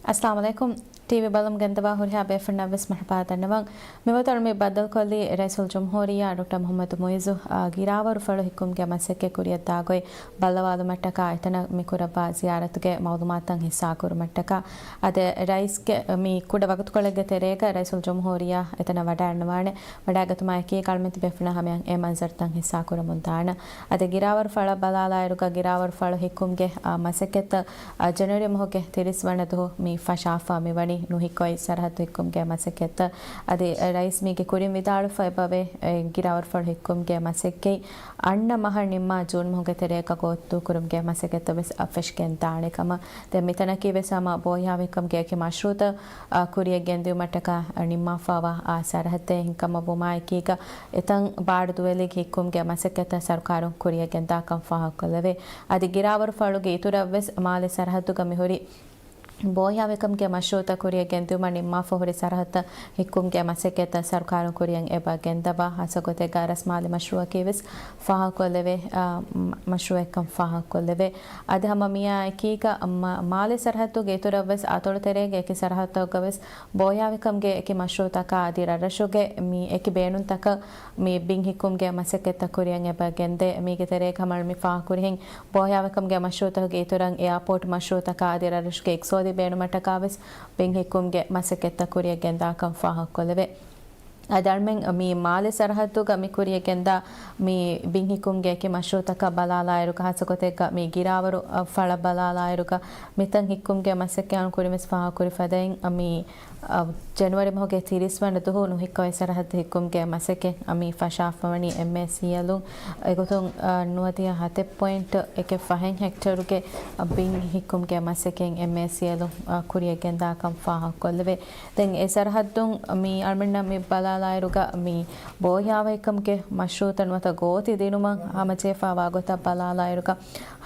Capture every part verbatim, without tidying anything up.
އައްސަލާމު ޢަލައިކުމް. ޓީވީ ބަލަމުން ގެންދަވާ ހުރިހާ ބޭފުޅުންނަށް ވެސް މަރުޙަބާ ދަންނަވަން. މިވަގުތު މި ބައްދަލުކޮށްލީ ރައީސުލްޖުމްހޫރިއްޔާ ޑޮކްޓަރ މުޙައްމަދު މުޢިއްޒު، އާ، ގިރާވަރު ފަޅު ހިއްކުމުގެ މަސައްކަތް ކުރިއަށްދާ ގޮތް ބައްލަވާލުމަށްޓަކާ އެތަނަށް މި ކުރައްވާ ޒިޔާރަތުގެ މަޢުލޫމާތުތައް ހިއްސާކުރުމަށްޓަކާ. އަދި ރައީސްގެ މި ކުޑަ ވަގުތުކޮޅެއްގެ ތެރޭގަ ރައީސުލްޖުމްހޫރިއްޔާ އެތަނަށް ވަޑައިގަންނަވާނެ. ވަޑައިގަތުމާ އެކީ ކަޅުމެން ތިބޭފުޅުންނަށް ހަމަޔަށް އެ މަންޒަރުތައް ހިއްސާކުރަމުން ދާނަން. އަދި ގިރާވަރު ފަޅަށް ބަލާލާއިރުގަ ގިރާވަރު ފަޅު ހިއްކުމުގެ، އާ، މަސައްކަތްތައް، އާ، ޖެނުއަރީ މަހުގެ ތިރީސް ވަނަ ދުހު މި ފަށާފަ މިވަނީ ނުހިއްކޮވި ސަރަހައްދު ހިއްކުމުގެ މަސައްކަތްތައް. އަދި ރައީސް މީގެ ކުރިން ވިދާޅުވެފަ އެބަވޭ، އެ، ގިރާވަރު ފަޅު ހިއްކުމުގެ މަސައްކަތް އަންނަ މަހަށް ނިންމާ ޖޫން މަހުގެ ތެރޭގަ ގޯތި ދޫކުރުމުގެ މަސައްކަތްތައް ވެސް އަށް ފެށިގެން ދާނެ ކަމަށް. ދެން މިތަނަކީ ވެސް ހަމަ ބޯހިޔާވަހިކަމުގެ އެކި މަޝްރޫޢުތައް، އާ، ކުރިއަށް ގެންދިއުމަށްޓަކާ ނިންމާފަވާ، އާ، ސަރަހައްދެއް ހިންކަމަށް ވުމާއެކީގަ އެތަން ބާޑު ދުވެލިގެ ހިއްކުމުގެ މަސައްކަތްތައް ސަރުކާރުން ކުރިއަށް ގެންދާކަން ފާހަގަކޮށްލެވޭ. އަދި ގިރާވަރު ފަޅުގެ އިތުރަށް ވެސް މާލެ ސަރަހައްދުގަ މިހުރި ބޯހިޔާވަހިކަމުގެ މަޝްރޫޢުތައް ކުރިއަށް ގެންދިއުމަށް ނިންމާފަ ހުރި ސަރަހައްދަށް ހިއްކުމުގެ މަސައްކަތްތައް ސަރުކާރުން ކުރިއަށް އެބަ ގެންދަވާ. ހާއްސަ ގޮތެއްގަ ރަސްމާލީ މަޝްރޫޢަކީ ވެސް ފާހަގަކޮށްލެވޭ، އާ، މަ-، މަޝްރޫޢެއްކަން ފާހަގަކޮށްލެވޭ. އަދި ހަމަ މިއާއެކީގަ މަ-، މާލެ ސަރަހައްދުގެ އިތުރަށް ވެސް އަތޮޅު ތެރޭގެ އެކި ސަރަހައްދުތަކުގަ ވެސް ބޯހިޔާވަހިކަމުގެ އެކި މަޝްރޫޢުތަކާ އަދި ރަށްރަށުގެ މި އެކި ބޭނުންތަކަށް މި ބިން ހިއްކުމުގެ މަސައްކަތްތައް ކުރިއަށް އެބަ ގެންދޭ. މީގެ ތެރޭގަ ހަމަ މި ފާހަގަކުރިހެން ބޯހިޔާވަހިކަމުގެ މަޝްރޫޢުތަކުގެ އިތުރަށް އެއާޕޯޓް މަޝްރޫޢުތަކާ އަދި ރަށްރަށުގެ އިޤްތިޞާދީ ބޭނުމަށްޓަކާ ވެސް ބިން ހިއްކުމުގެ މަސައްކަތްތައް ކުރިއަށް ގެންދާކަން ފާހަގަކޮށްލެވޭ. އަދި އަޅުމެން މި މާލެ ސަރަހައްދުގަ މި ކުރިއަށް ގެންދާ މި ބިން ހިއްކުމުގެ އެކި މަޝްރޫޢުތަކަށް ބަލާލާއިރުގަ، ހާއްސަ ގޮތެއްގަ މި ގިރާވަރު، އަ، ފަޅަށް ބަލާލާއިރުގަ މިތަން ހިއްކުމުގެ މަސައްކަތް ކުރިން ވެސް ފާހަގަކުރި ފަދައިން، މި، އަ، ޖެނުއަރީ މަހުގެ ތިރީސް ވަނަ ދުހު ނުހިއްކޮވި ސަރަހައްދު ހިއްކުމުގެ މަސައްކަތް މި ފަށާފަވަނީ އެމްއޭސީއެލުން. އެގޮތުން، އަ، ނުވަދިހަ ހަތެއް ޕޮއިންޓް އެކެއް ފަހެއް ހެކްޓަރުގެ ބިން ހިއްކުމުގެ މަސައްކަތް އެމްއޭސީއެލުން، އަ، ކުރިއަށް ގެންދާކަން ފާހަގަކޮށްލެވޭ. ދެން އެ ސަރަހައްދުން މި އަޅުމެންނަށް މި ބަލާލާއިރުގަ މި ބޯހިޔާވަހިކަމުގެ މަޝްރޫޢުތައް ނުވަތަ ގޯތި ދިނުމަށް ހަމަޖެހިފަވާ ގޮތަށް ބަލާލާއިރުގަ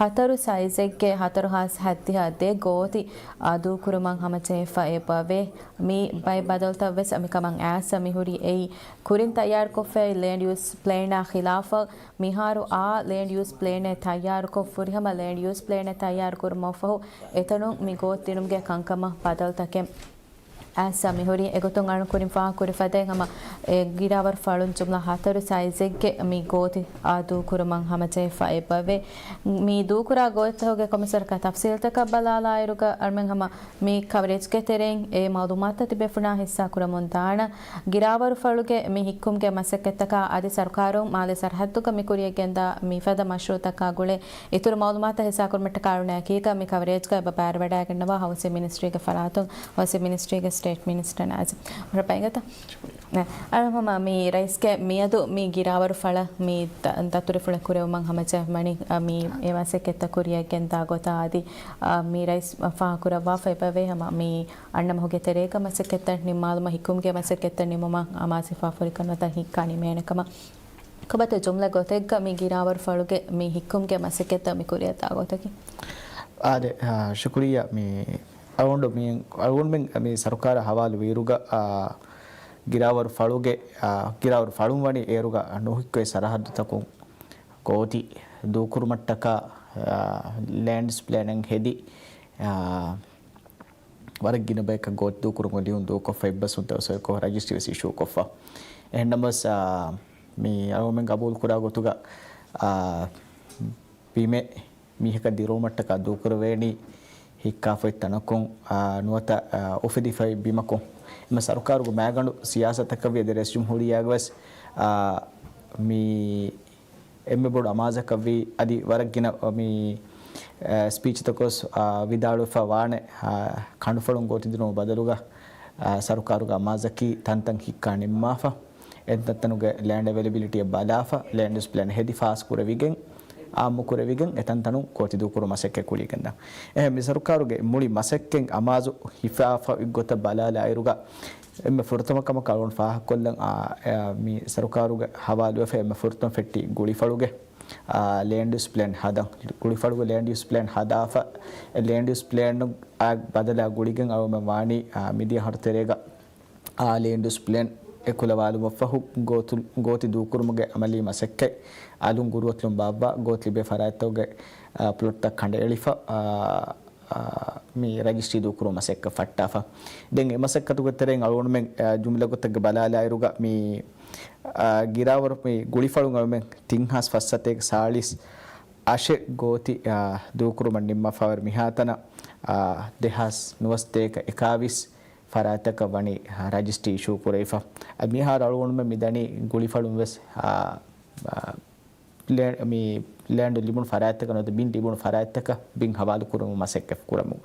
ހަތަރު ސައިޒެއްގެ ހަތަރު ހާސް ހަތްދިހަ ދެ ގޯތި، އާ، ދޫކުރުމަށް ހަމަޖެހިފަ އެބަވޭ. މި ބައެއް ބަދަލުތައް ވެސް މިކަމަށް އައިސް މިހުރީ އެއީ ކުރިން ތައްޔާރުކޮށްފައި ލޭންޑް ޔޫސް ޕްލޭނާ ޚިލާފަށް މިހާރު އާ ލޭންޑް ޔޫސް ޕްލޭނެއް ތައްޔާރުކޮށް، ފުރިހަމަ ލޭންޑް ޔޫސް ޕްލޭނެއް ތައްޔާރުކުރުމަށްފަހު އެތަނުން މި ގޯތި ދިނުމުގެ ކަންކަމަށް ބަދަލުތަކެއް އައިސް މިހުރީ. އެގޮތުން އަޅުން ކުރިން ފާހަގަކުރި ފަދައިން ހަމަ އެ ގިރާވަރު ފަޅުން ޖުމްލަ ހަތަރު ސައިޒެއްގެ މި ގޯތި އާ ދޫކުރުމަށް ހަމަޖެހިފަ އެބަވޭ. މި ދޫކުރާ ގޯތިތަކުގެ ކޮމިސަރަކާ ތަފްސީލްތަކަށް ބަލާލާއިރުގަ އަޅުމެން ހަމަ މި ކަވަރޭޖްގެ ތެރެއިން އެ މަޢުލޫމާތުތައް ތިބޭފުޅުންނާ ހިއްސާ ކުރަމުން ދާނަން. ގިރާވަރު ފަޅުގެ މި ހިއްކުމުގެ މަސައްކަތްތަކާ އަދި ސަރުކާރުން މާލެ ސަރަހައްދުގަ މި ކުރިއަށް ގެންދާ މިފަދަ މަޝްރޫޢުތަކާ ގުޅޭ އިތުރު މަޢުލޫމާތުތައް ހިއްސާކުރުމަށްޓަކާ އަޅުން އެކީގަ މި ކަވަރޭޖްގަ އެބަ ބައިވެރިވަޑައިގަންނަވާ ހައުސިން މިނިސްޓްރީގެ ފަރާތުން ހައުސިން މިނިސްޓްރީގެ ސްޓޭޓް މިނިސްޓަރ ނާޒިމް. ހަމަ ބައިގަތަ؟ އަޅު ހަމަ މި ރައީސްގެ މިއަދު މި ގިރާވަރު ފަޅަށް މި ދަ-، ދަތުރުފުޅެއް ކުރެވުމަށް ހަމަޖެހުމަނީ، އަ، މި އެ މަސައްކަތްތައް ކުރިއަށް ގެންދާ ގޮތާ އަދި، އަ، މި ރައީސް ފާހަގަކުރައްވާފަ އެބަވޭ ހަމަ މި އަންނަ މަހުގެ ތެރޭގަ މަސައްކަތްތައް ނިންމާލުމަށް ހިއްކުމުގެ މަސައްކަތްތައް ނިމުމަށް އަމާޒުވެފަ ފުރިކަން ނުވަތަ ހިއްކާ ނިމޭނެ ކަމަށް. ކޮބާތޯ ޖުމްލަ ގޮތެއްގަ މި ގިރާވަރު ފަޅުގެ މި ހިއްކުމުގެ މަސައްކަތްތައް މި ކުރިއަށްދާ ގޮތަކީ؟ އާދެ، އާ، ޝުކުރިއްޔާ މި އަޅުގަނޑު މި، އަޅުގަނޑުމެން މި ސަރުކާރާ ހަވާލު ވިއިރުގަ، އާ، ގިރާވަރު ފަޅުގެ، އާ، ގިރާވަރު ފަޅުން ވަނީ އޭރުގަ ނުހިއްކޮވި ސަރަހައްދުތަކުން ގޯތި ދޫކުރުމަށްޓަކާ، އާ، ލޭންޑްސް ޕްލޭނެއް ހެދި، އާ، ވަރަށް ގިނަ ބަޔަކަށް ގޯތި ދޫކުރުމުގެ ލިޔުން ދޫކޮށްފަ އެއްބަސްވުންތައް ވެސް އޮތްކޮށް ރަޖިސްޓްރީ ވެސް އިޝޫކޮށްފަ. އެހެންނަމަވެސް، އާ، މި އަޅުގަނޑުމެން ގަބޫލުކުރާ ގޮތުގަ، އާ، ބިމެއް މީހަކަށް ދިރުވުމަށްޓަކާ ދޫކުރެވޭނީ ހިއްކާފައި ތަނަކުން، އާ، ނުވަތަ، އާ، އުފެދިފައި ބިމަކުން. އެމަ ސަރުކާރުގެ މައިގަނޑު ސިޔާސަތަކަށްވި އަދި ރައީސްޖުމްހޫރިއްޔާގެ ވެސް، އާ، މި އެންމެ ބޮޑު އަމާޒަކަށްވީ އަދި ވަރަށް ގިނަ މި، އާ، ސްޕީޗްތަކު ވެސް، އާ، ވިދާޅުވެފަ ވާނެ، އާ، ކަނޑުފަޅުން ގޯތިދިނުމުގެ ބަދަލުގަ، އާ، ސަރުކާރުގެ އަމާޒަކީ ތަންތަން ހިއްކާ ނިންމާފަ، އެތަންތަނުގެ ލޭންޑް އެވެލެބިލިޓީއަށް ބަލާފަ، ލޭންޑް ޔޫސް ޕްލޭން ހެދި ފާސް ކުރެވިގެން، އާއްމު ކުރެވިގެން އެތަންތަނުން ގޯތި ދޫކުރު މަސައްކަތް ކުރިއަށް ގެންދާ. އެހެން މި ސަރުކާރުގެ މުޅި މަސައްކަތް އަމާޒު ހިފާފަ އޮތްގޮތަށް ބަލާލާއިރުގަ، އެންމެ ފުރަތަމަ ކަމަކަށް އަޅުގަނޑު ފާހަގަކޮށްލަން، އާ، އެ، މި ސަރުކާރުގެ ހަވާލުވެފަ އެންމެ ފުރަތަމަ ފެއްޓި ގުޅިފަޅުގެ، އާ، ލޭންޑް ޔޫސް ޕްލޭން ހަދަން. ގުޅިފަޅުގެ ލޭންޑް ޔޫސް ޕްލޭން ހަދާފަ، އެ ލޭންޑް ޔޫސް ޕްލޭން އާ ބަދަލާ ގުޅިގެން އަޅުގަނޑުމެން ވާނީ، އާ، މިދިޔަ އަހަރު ތެރޭގަ، އާ، ލޭންޑް ޔޫސް ޕްލޭން އެކުލަވާލުމަށްފަހު ގޯތު-، ގޯތި ދޫކުރުމުގެ އަމަލީ މަސައްކަތް އަލުން ގުރުއަތުލުން ބާއްވާ ގޯތި ލިބޭ ފަރާތްތަކުގެ، އާ، ޕްލޮޓްތައް ކަނޑައެޅިފަ، އާ، އާ، މި ރަޖިސްޓްރީ ދޫކުރުމަށް މަސައްކަތް ފައްޓާފަ. ދެން އެ މަސައްކަތުގެ ތެރެއިން އަޅުގަނޑުމެން، އާ، ޖުމްލަ ގޮތެއްގެ ބަލާލާއިރުގަ މި، އާ، ގިރާވަރު މި ގުޅިފަޅުން އަޅުމެން ތިން ހާސް ފަސް ސަތޭކަ ސާޅީސް އަށެއް ގޯތި، އާ، ދޫކުރުމަށް ނިންމާފަވާ މިހާތަނަށް، އާ، ދެހާސް ނުވަސަތޭކަ އެކާވީސް ފަރާތްތަކަށް ވަނީ، އާ، ރަޖިސްޓްރީ އިޝޫ ކުރެވިފަ. އަދި މިހާރު އަޅުގަނޑުމެން މި ދަނީ ގުޅިފަޅުން ވެސް، އާ، އާ، ލޭ-، މި ލޭންޑް ލިބުނު ފަރާތްތަކަށް ނުވަތަ ބިން ލިބުނު ފަރާތްތަކަށް ބިން ހަވާލު ކުރުމުގެ މަސައްކަތް ކުރަމުން.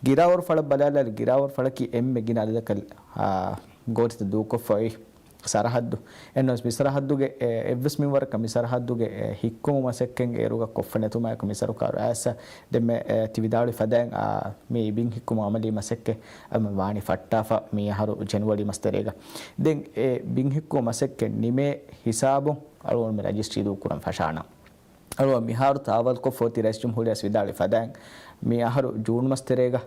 ގިރާވަރު ފަޅަށް ބަލާލާއިރު، ގިރާވަރު ފަޅަކީ އެންމެ ގިނަ އަދަދަކަށް، އާ، ގޯތިތައް ދޫކޮށްފަ އޮތް ސަރަހައްދު. އެހެންނަމަވެސް މި ސަރަހައްދުގެ، އެ، އެއްވެސް މިންވަރަކަށް މި ސަރަހައްދުގެ، އެ، ހިއްކުމުގެ މަސައްކަތް އޭރުގަ ކޮށްފަ ނެތުމާއެކު މި ސަރުކާރު އައިސް ދެންމެ، އެ، ތި ވިދާޅުވި ފަދައިން، އާ، މި ބިން ހިއްކުމުގެ އަމަލީ މަސައްކަތް އަމަ ވާނީ ފައްޓާފަ މި އަހަރު ޖެނުއަރީ މަސް ތެރޭގަ. ދެން އެ ބިން ހިއްކުމުގެ މަސައްކަތް ނިމޭ ހިސާބުން އަޅުގަނޑު މި ރަޖިސްޓްރީ ދޫކުރަން ފަށާނަން. އަޅުގަނޑު މިހާރު ތާވަލްކޮށްފަ އޮތީ ރައީސް ޖުމްހޫރިއްޔާ ވިދާޅުވި ފަދައިން މި އަހަރު ޖޫން މަސް ތެރޭގަ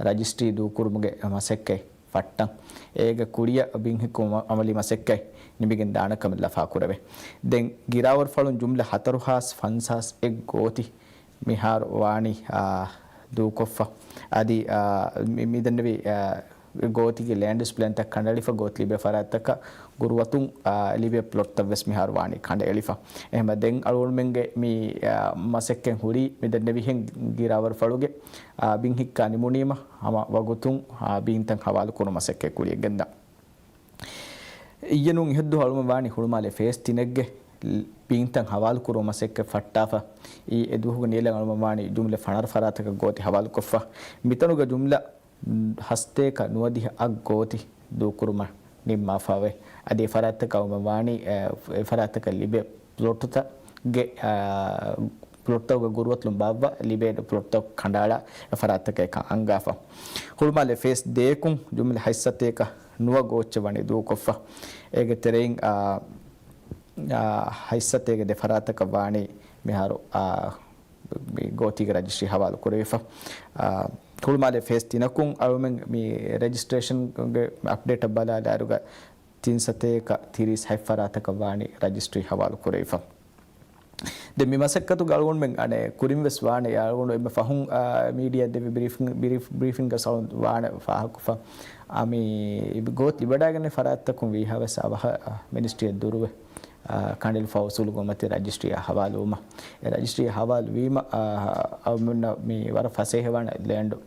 ރަޖިސްޓްރީ ދޫކުރުމުގެ މަސައްކަތް ފައްޓަން. އޭގެ ކުރިއަށް ބިން ހިއްކުމުގެ އަމަލީ މަސައްކަތް ނިމިގެން ދާނެ ކަމަށް ލަފާ ކުރެވޭ. ދެން ގިރާވަރު ފަޅުން ޖުމްލަ ހަތަރު ހާސް ފަންސާސް އެއް ގޯތި މިހާރު ވާނީ، އާ، ދޫކޮށްފަ. އަދި، އާ، މި-، މިދެންނެވި، އާ، ގޯތިގެ ލޭންޑް ޔޫސް ޕްލޭންތައް ކަނޑައެޅިފަ ގޯތި ލިބޭ ފަރާތްތަކަށް ގުރުއަތުން، އާ، ލިބޭ ޕްލޮޓްތައް ވެސް މިހާރު ވާނީ ކަނޑައެޅިފަ. އެހެންވެ ދެން އަޅުގަނޑުމެންގެ މި، އާ، މަސައްކަތް ހުރީ މިދެންނެވިހެން ގިރާވަރު ފަޅުގެ، އާ، ބިން ހިއްކާ ނިމުނީމަ ހަމަ ވަގުތުން، އާ، ބީންތައް ހަވާލު ކުރުމަށް މަސައްކަތް ކުރިޔަށް ގެންދާން. އިއްޔެ ނޫން އިހަށްދުވަހު އަޅުމެން ވާނީ ހުޅުމާލެ ފޭސް ތިނެއްގެ ބީންތައް ހަވާލު ކުރުމަށް މަސައްކަތް ފައްޓާފަ. އީ އެ ދުވަހުގެ ނިޔަލަށް އަޅުމެން ވާނީ ޖުމްލަ ފަނަރަ ފަރާތަކަށް ގޯތި ހަވާލުކޮށްފަ. މިތަނުގަ ޖުމްލަ ހަސަތޭކަ ނުވަދިހަ އަށް ގޯތި ދޫކުރުމަށް ނިންމާފައިވޭ. އަދި އެ ފަރާތްތަކަށް އަޅުމެން ވާނީ، އެ، އެ ފަރާތްތަކަށް ލިބޭ ޕްލޮޓުތައްގެ، އާ، ޕްލޮޓްތަކުގެ ގުރުއަތުން ބާއްވާ ލިބޭ ޕްލޮޓްތައް ކަނޑައަޅާ އެ ފަރާތްތަކަށް އެކަން އަންގާފަ. ހުޅުމާލެ ފޭސް ދޭކުން ޖުމްލަ ހަތްސަތޭކަ ނުވަ ގޯއްޗެއް ވަނީ ދޫކޮށްފަ. އޭގެ ތެރެއިން، އާ، އާ، ހަތްސަތޭކަ ދެ ފަރާތަކަށް ވާނީ މިހާރު، އާ، މި ގޯތީގެ ރަޖިސްޓްރީ ހަވާލު ކުރެވިފަ. އާ، ހުޅުމާލެ ފޭސް ތިނަކުން އަޅުމެން މި ރެޖިސްޓްރޭޝަންގެ އަޕްޑޭޓަށް ބަލާލާއިރުގަ ތިން ސަތޭކަ ތިރީސް ހަތް ފަރާތަކަށް ވާނީ ރަޖިސްޓްރީ ހަވާލު ކުރެވިފަ. ދެން މި މަސައްކަތުގަ އަޅުގަނޑުމެން އަނެއް ކުރިން ވެސް ވާނެ، އަޅުގަނޑު އެންމެ ފަހުން، އާ، މީޑިއާ ދެއްވި ބްރީފިން، ބްރީފް، ބްރީފިންގަ ސައުން ވާނެ ފާހަގަކޮށްފަ. އާ، މި ގޯތި ލިބިވަޑައިގެން ފަރާތްތަކުން ވީހާވެސް އަވަހަށް، އާ، މިނިސްޓްރީއަށް ދުރުވެ، އާ، ކަނޑައެޅިފަ އުސޫލުގެ މަތިން ރަޖިސްޓްރީއާ ހަވާލުވުމަށް. އެ ރަޖިސްޓްރީ ހަވާލުވީމަ، އާ، އަޅުމެންނަށް މި ވަރަށް ފަސޭހަވާނެ ލޭންޑު،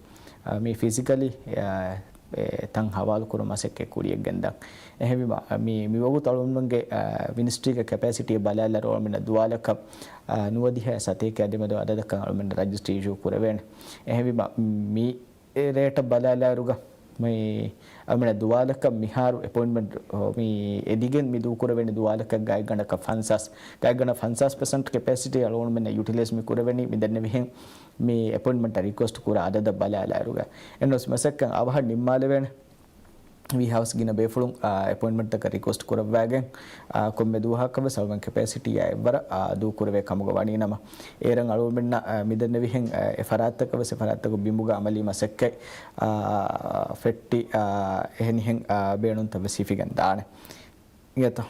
އާ، މި ފިޒިކަލީ، އާ، އެ ތަން ހަވާލު ކުރުމަށް މަސައްކަތް ކުރިޔަށް ގެންދަން. އެހެންވީމަ، މި، މިވަގުތު އަޅުގަނޑުމެންގެ، އާ، މިނިސްޓްރީގެ ކެޕޭސިޓީ ބަލާލާއިރު އަޅުގަނޑުމެންނަށް ދުވާލަކަށް، އާ، ނުވަދިހަ ސަތޭކަ ދެމެދު އަދަދަކަށް އަޅުގަނޑުމެން ރަޖިސްޓްރީ އިޝޫ ކުރެވޭނެ. އެހެންވީމަ، މި ރޭޓަށް ބަލާލާއިރުގަ، މި، އަޅުގަނޑުމެންނަށް ދުވާލަކަށް މިހާރު އެޕޮއިންޓްމަންޓް، މި އެދިގެން މި ދޫކުރެވޭނެ ދުވާލަކަށް ގާތްގަނޑަކަށް ފަންސާސް، ގާތްގަނޑަށް ފަންސާސް ޕަސެންޓް ކެޕޭސިޓީ އަޅުގަނޑުމެންނަށް ޔުޓިލައިޒް މި ކުރެވެނީ މި ދެންނެވިހެން މި އެޕޮއިންޓްމަންޓަށް ރިކުއެސްޓް ކުރާ އަދަދަށް ބަލާލާއިރުގަ. އެންނަމަވެސް މަސައްކަތް އަވަހަށް ނިންމާލެވޭނެ. ވީހާވެސް ގިނަ ބޭފުޅުން، އާ، އެޕޮއިންޓްމަންޓްތަކަށް ރިކުއެސްޓް ކުރައްވާގެން، އާ، ކޮންމެ ދުވަހަކަށް ވެސް އަޅުގަނޑު ކެޕޭސިޓީއާ އެއްވަރަށް، އާ، ދޫކުރެވޭ ކަމުގަ ވަނީ ނަމަ، އޭރުން އަޅުގަނޑުމެންނަށް، އާ، މިދެންނެވިހެން، އާ، އެ ފަރާތްތަކަށް ވެސް އެ ފަރާތްތަކުގެ ބިމުގަ އަމަލީ މަސައްކަތް، އާ، ފެއްޓި، އާ، އެހެނިހެން، އާ، ބޭނުންތައް ވެސް ހިފިގެން ދާނެ. އިނގޭތޯ؟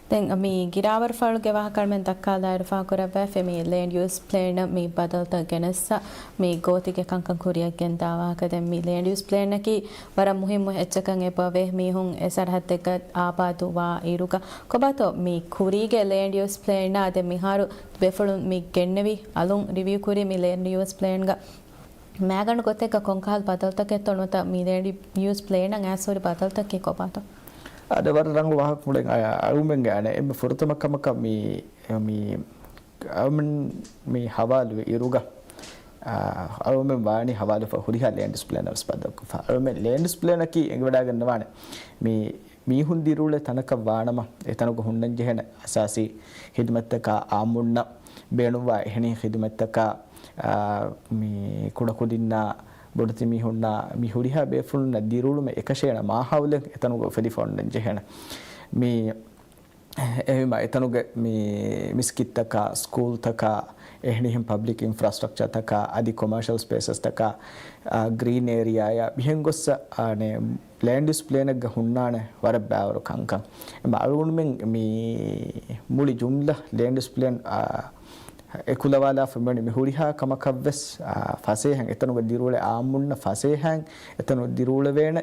ދެން މި ގިރާވަރު ފަޅުގެ ވާހަކަ އަޅުމެން ދައްކާލާއިރު ފާހަގަކުރައްވައިފި މި ލޭންޑް ޔޫސް ޕްލޭނަށް މި ބަދަލުތައް ގެނެއްސަ މި ގޯތިގެ ކަންކަން ކުރިއަށް ގެންދާ ވާހަކަ. ދެން މި ލޭންޑް ޔޫސް ޕްލޭނަކީ ވަރަށް މުހިއްމު އެއްޗަކަށް އެބަވޭ މީހުން އެ ސަރަހައްދެއްގަ އާބާދު ވާ އިރުގަ. ކޮބާތޯ މި ކުރީގެ ލޭންޑް ޔޫސް ޕްލޭނާ ދެން މިހާރު ބޭފުޅުން މި ގެންނެވި އަލުން ރިވިއު ކުރި މި ލޭންޑް ޔޫސް ޕްލޭންގަ މައިގަނޑު ގޮތެއްގަ ކޮންކަހަލަ ބަދަލުތަކެއްތޯ ނުވަތަ މި ލޭންޑް ޔޫސް ޕްލޭނަށް އައިސް ހުރި ބަދަލުތަކީ ކޮބާތޯ؟ އަދި ވަރަށް ރަނގަޅު ވާހަކަ މުޅިން އަ-، އަޅުމެންގެ އަނެއް އެންމެ ފުރަތަމަ ކަމަކަށް މި، މި، އަޅުމެން މި ހަވާލުވި އިރުގަ، އަ، އަޅުމެން ވާނީ ހަވާލުފަ ހުރިހާ ލޭންޑް ޔޫސް ޕްލޭނަށް ވެސް ބަދަލުކޮށްފަ. އަޅުމެން ލޭންޑް ޔޫސް ޕްލޭނަކީ އެނގިވަޑައިގަންނަވާނެ މި މީހުން ދިރިއުޅޭ ތަނަކަށް ވާނަމަ، އެތަނުގަ ހުންނަންޖެހޭނެ އަސާސީ ޚިދުމަތްތަކާ، އާއްމުންނަށް ބޭނުންވާ އެހެނިހެން ޚިދުމަތްތަކާ، އާ، މި ކުޑަކުދިންނާ، ބޮޑެތި މީހުންނާ، މި ހުރިހާ ބޭފުޅުންނަށް ދިރިއުޅުމެއް އެކަށޭނެ މާހައުލެއް އެތަނުގަ އުފެދިފަ ހުންނަންޖެހޭނެ. މި އެހެންވީމަ އެތަނުގެ މި މިސްކިތްތަކާ، ސްކޫލްތަކާ، އެހެނިހެން ޕަބްލިކް އިންފްރާސްޓްރަކްޗާތަކާ، އަދި ކޮމާޝަލް ސްޕޭސަސްތަކާ، އާ، ގްރީން އޭރިއާއާ މިހެން ގޮއްސަ، އާނެ، ލޭންޑް ޔޫސް ޕްލޭނެއްގަ ހުންނާނެ ވަރަށް ބާވަރު ކަންކަން. އެމަ އަޅުގަނޑުމެން މި މުޅި ޖުމްލަ ލޭންޑް ޔޫސް ޕްލޭން، އާ، އެކުލަވާލާފަ މިވަނީ މި ހުރިހާ ކަމަކަށްވެސް، އާ، ފަސޭހައިން އެތަނުގަ ދިރިއުޅޭ އާއްމުންނަށް ފަސޭހައިން އެތަނު ދިރިއުޅެވޭނެ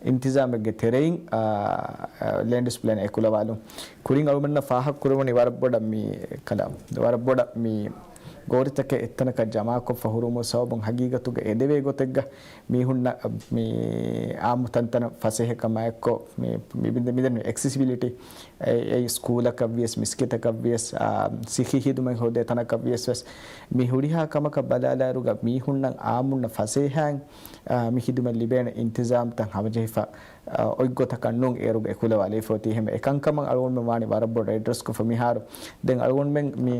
އިންތިޒާމެއްގެ ތެރެއިން، އާ، ލޭންޑް އިސްޕްލޭން އެކުލަވާލުން. ކުރިން އަޅުމެންނަށް ފާހަގަކުރެވުނީ ވަރަށް ބޮޑަށް މި ކަލާ، ވަރަށް ބޮޑަށް މި ގޯތިތަކެއް އެތަނަކަށް ޖަމާކޮށްފަ ހުރުމުގެ ސަބަބުން ހަގީގަތުގަ އެދެވޭ ގޮތެއްގަ މީހުންނަށް މި އާއްމު ތަންތަނަށް ފަސޭހަކަމާއެއްކޮށް މި، މި މިދެން އެކްސެސިބިލިޓީ އެ، އެ ސްކޫލަކަށްވިޔަސް، މިސްކިތަކަށްވިޔަސް، އާ، ސިއްހީ ހިދުމަތް ހޯދޭ ތަނަކަށްވިޔަސް ވެސް، މި ހުރިހާ ކަމަކަށް ބަލާލާއިރުގަ މީހުންނަށް އާއްމުންނަށް ފަސޭހައިން، އާ، މި ހިދުމަތް ލިބޭނެ އިންތިޒާމްތައް ހަމަޖެހިފަ، އާ، އޮތްގޮތަކަށް ނޫން އޭރުގަ އެކުލަވާލައިފަ އޮތީ. އެހެން އެކަންކަމަށް އަޅުގަނޑުމެން ވާނީ ވަރަށް ބޮޑަށް އެޑްރެސްކޮށްފަ މިހާރު. ދެން އަޅުގަނޑުމެން މި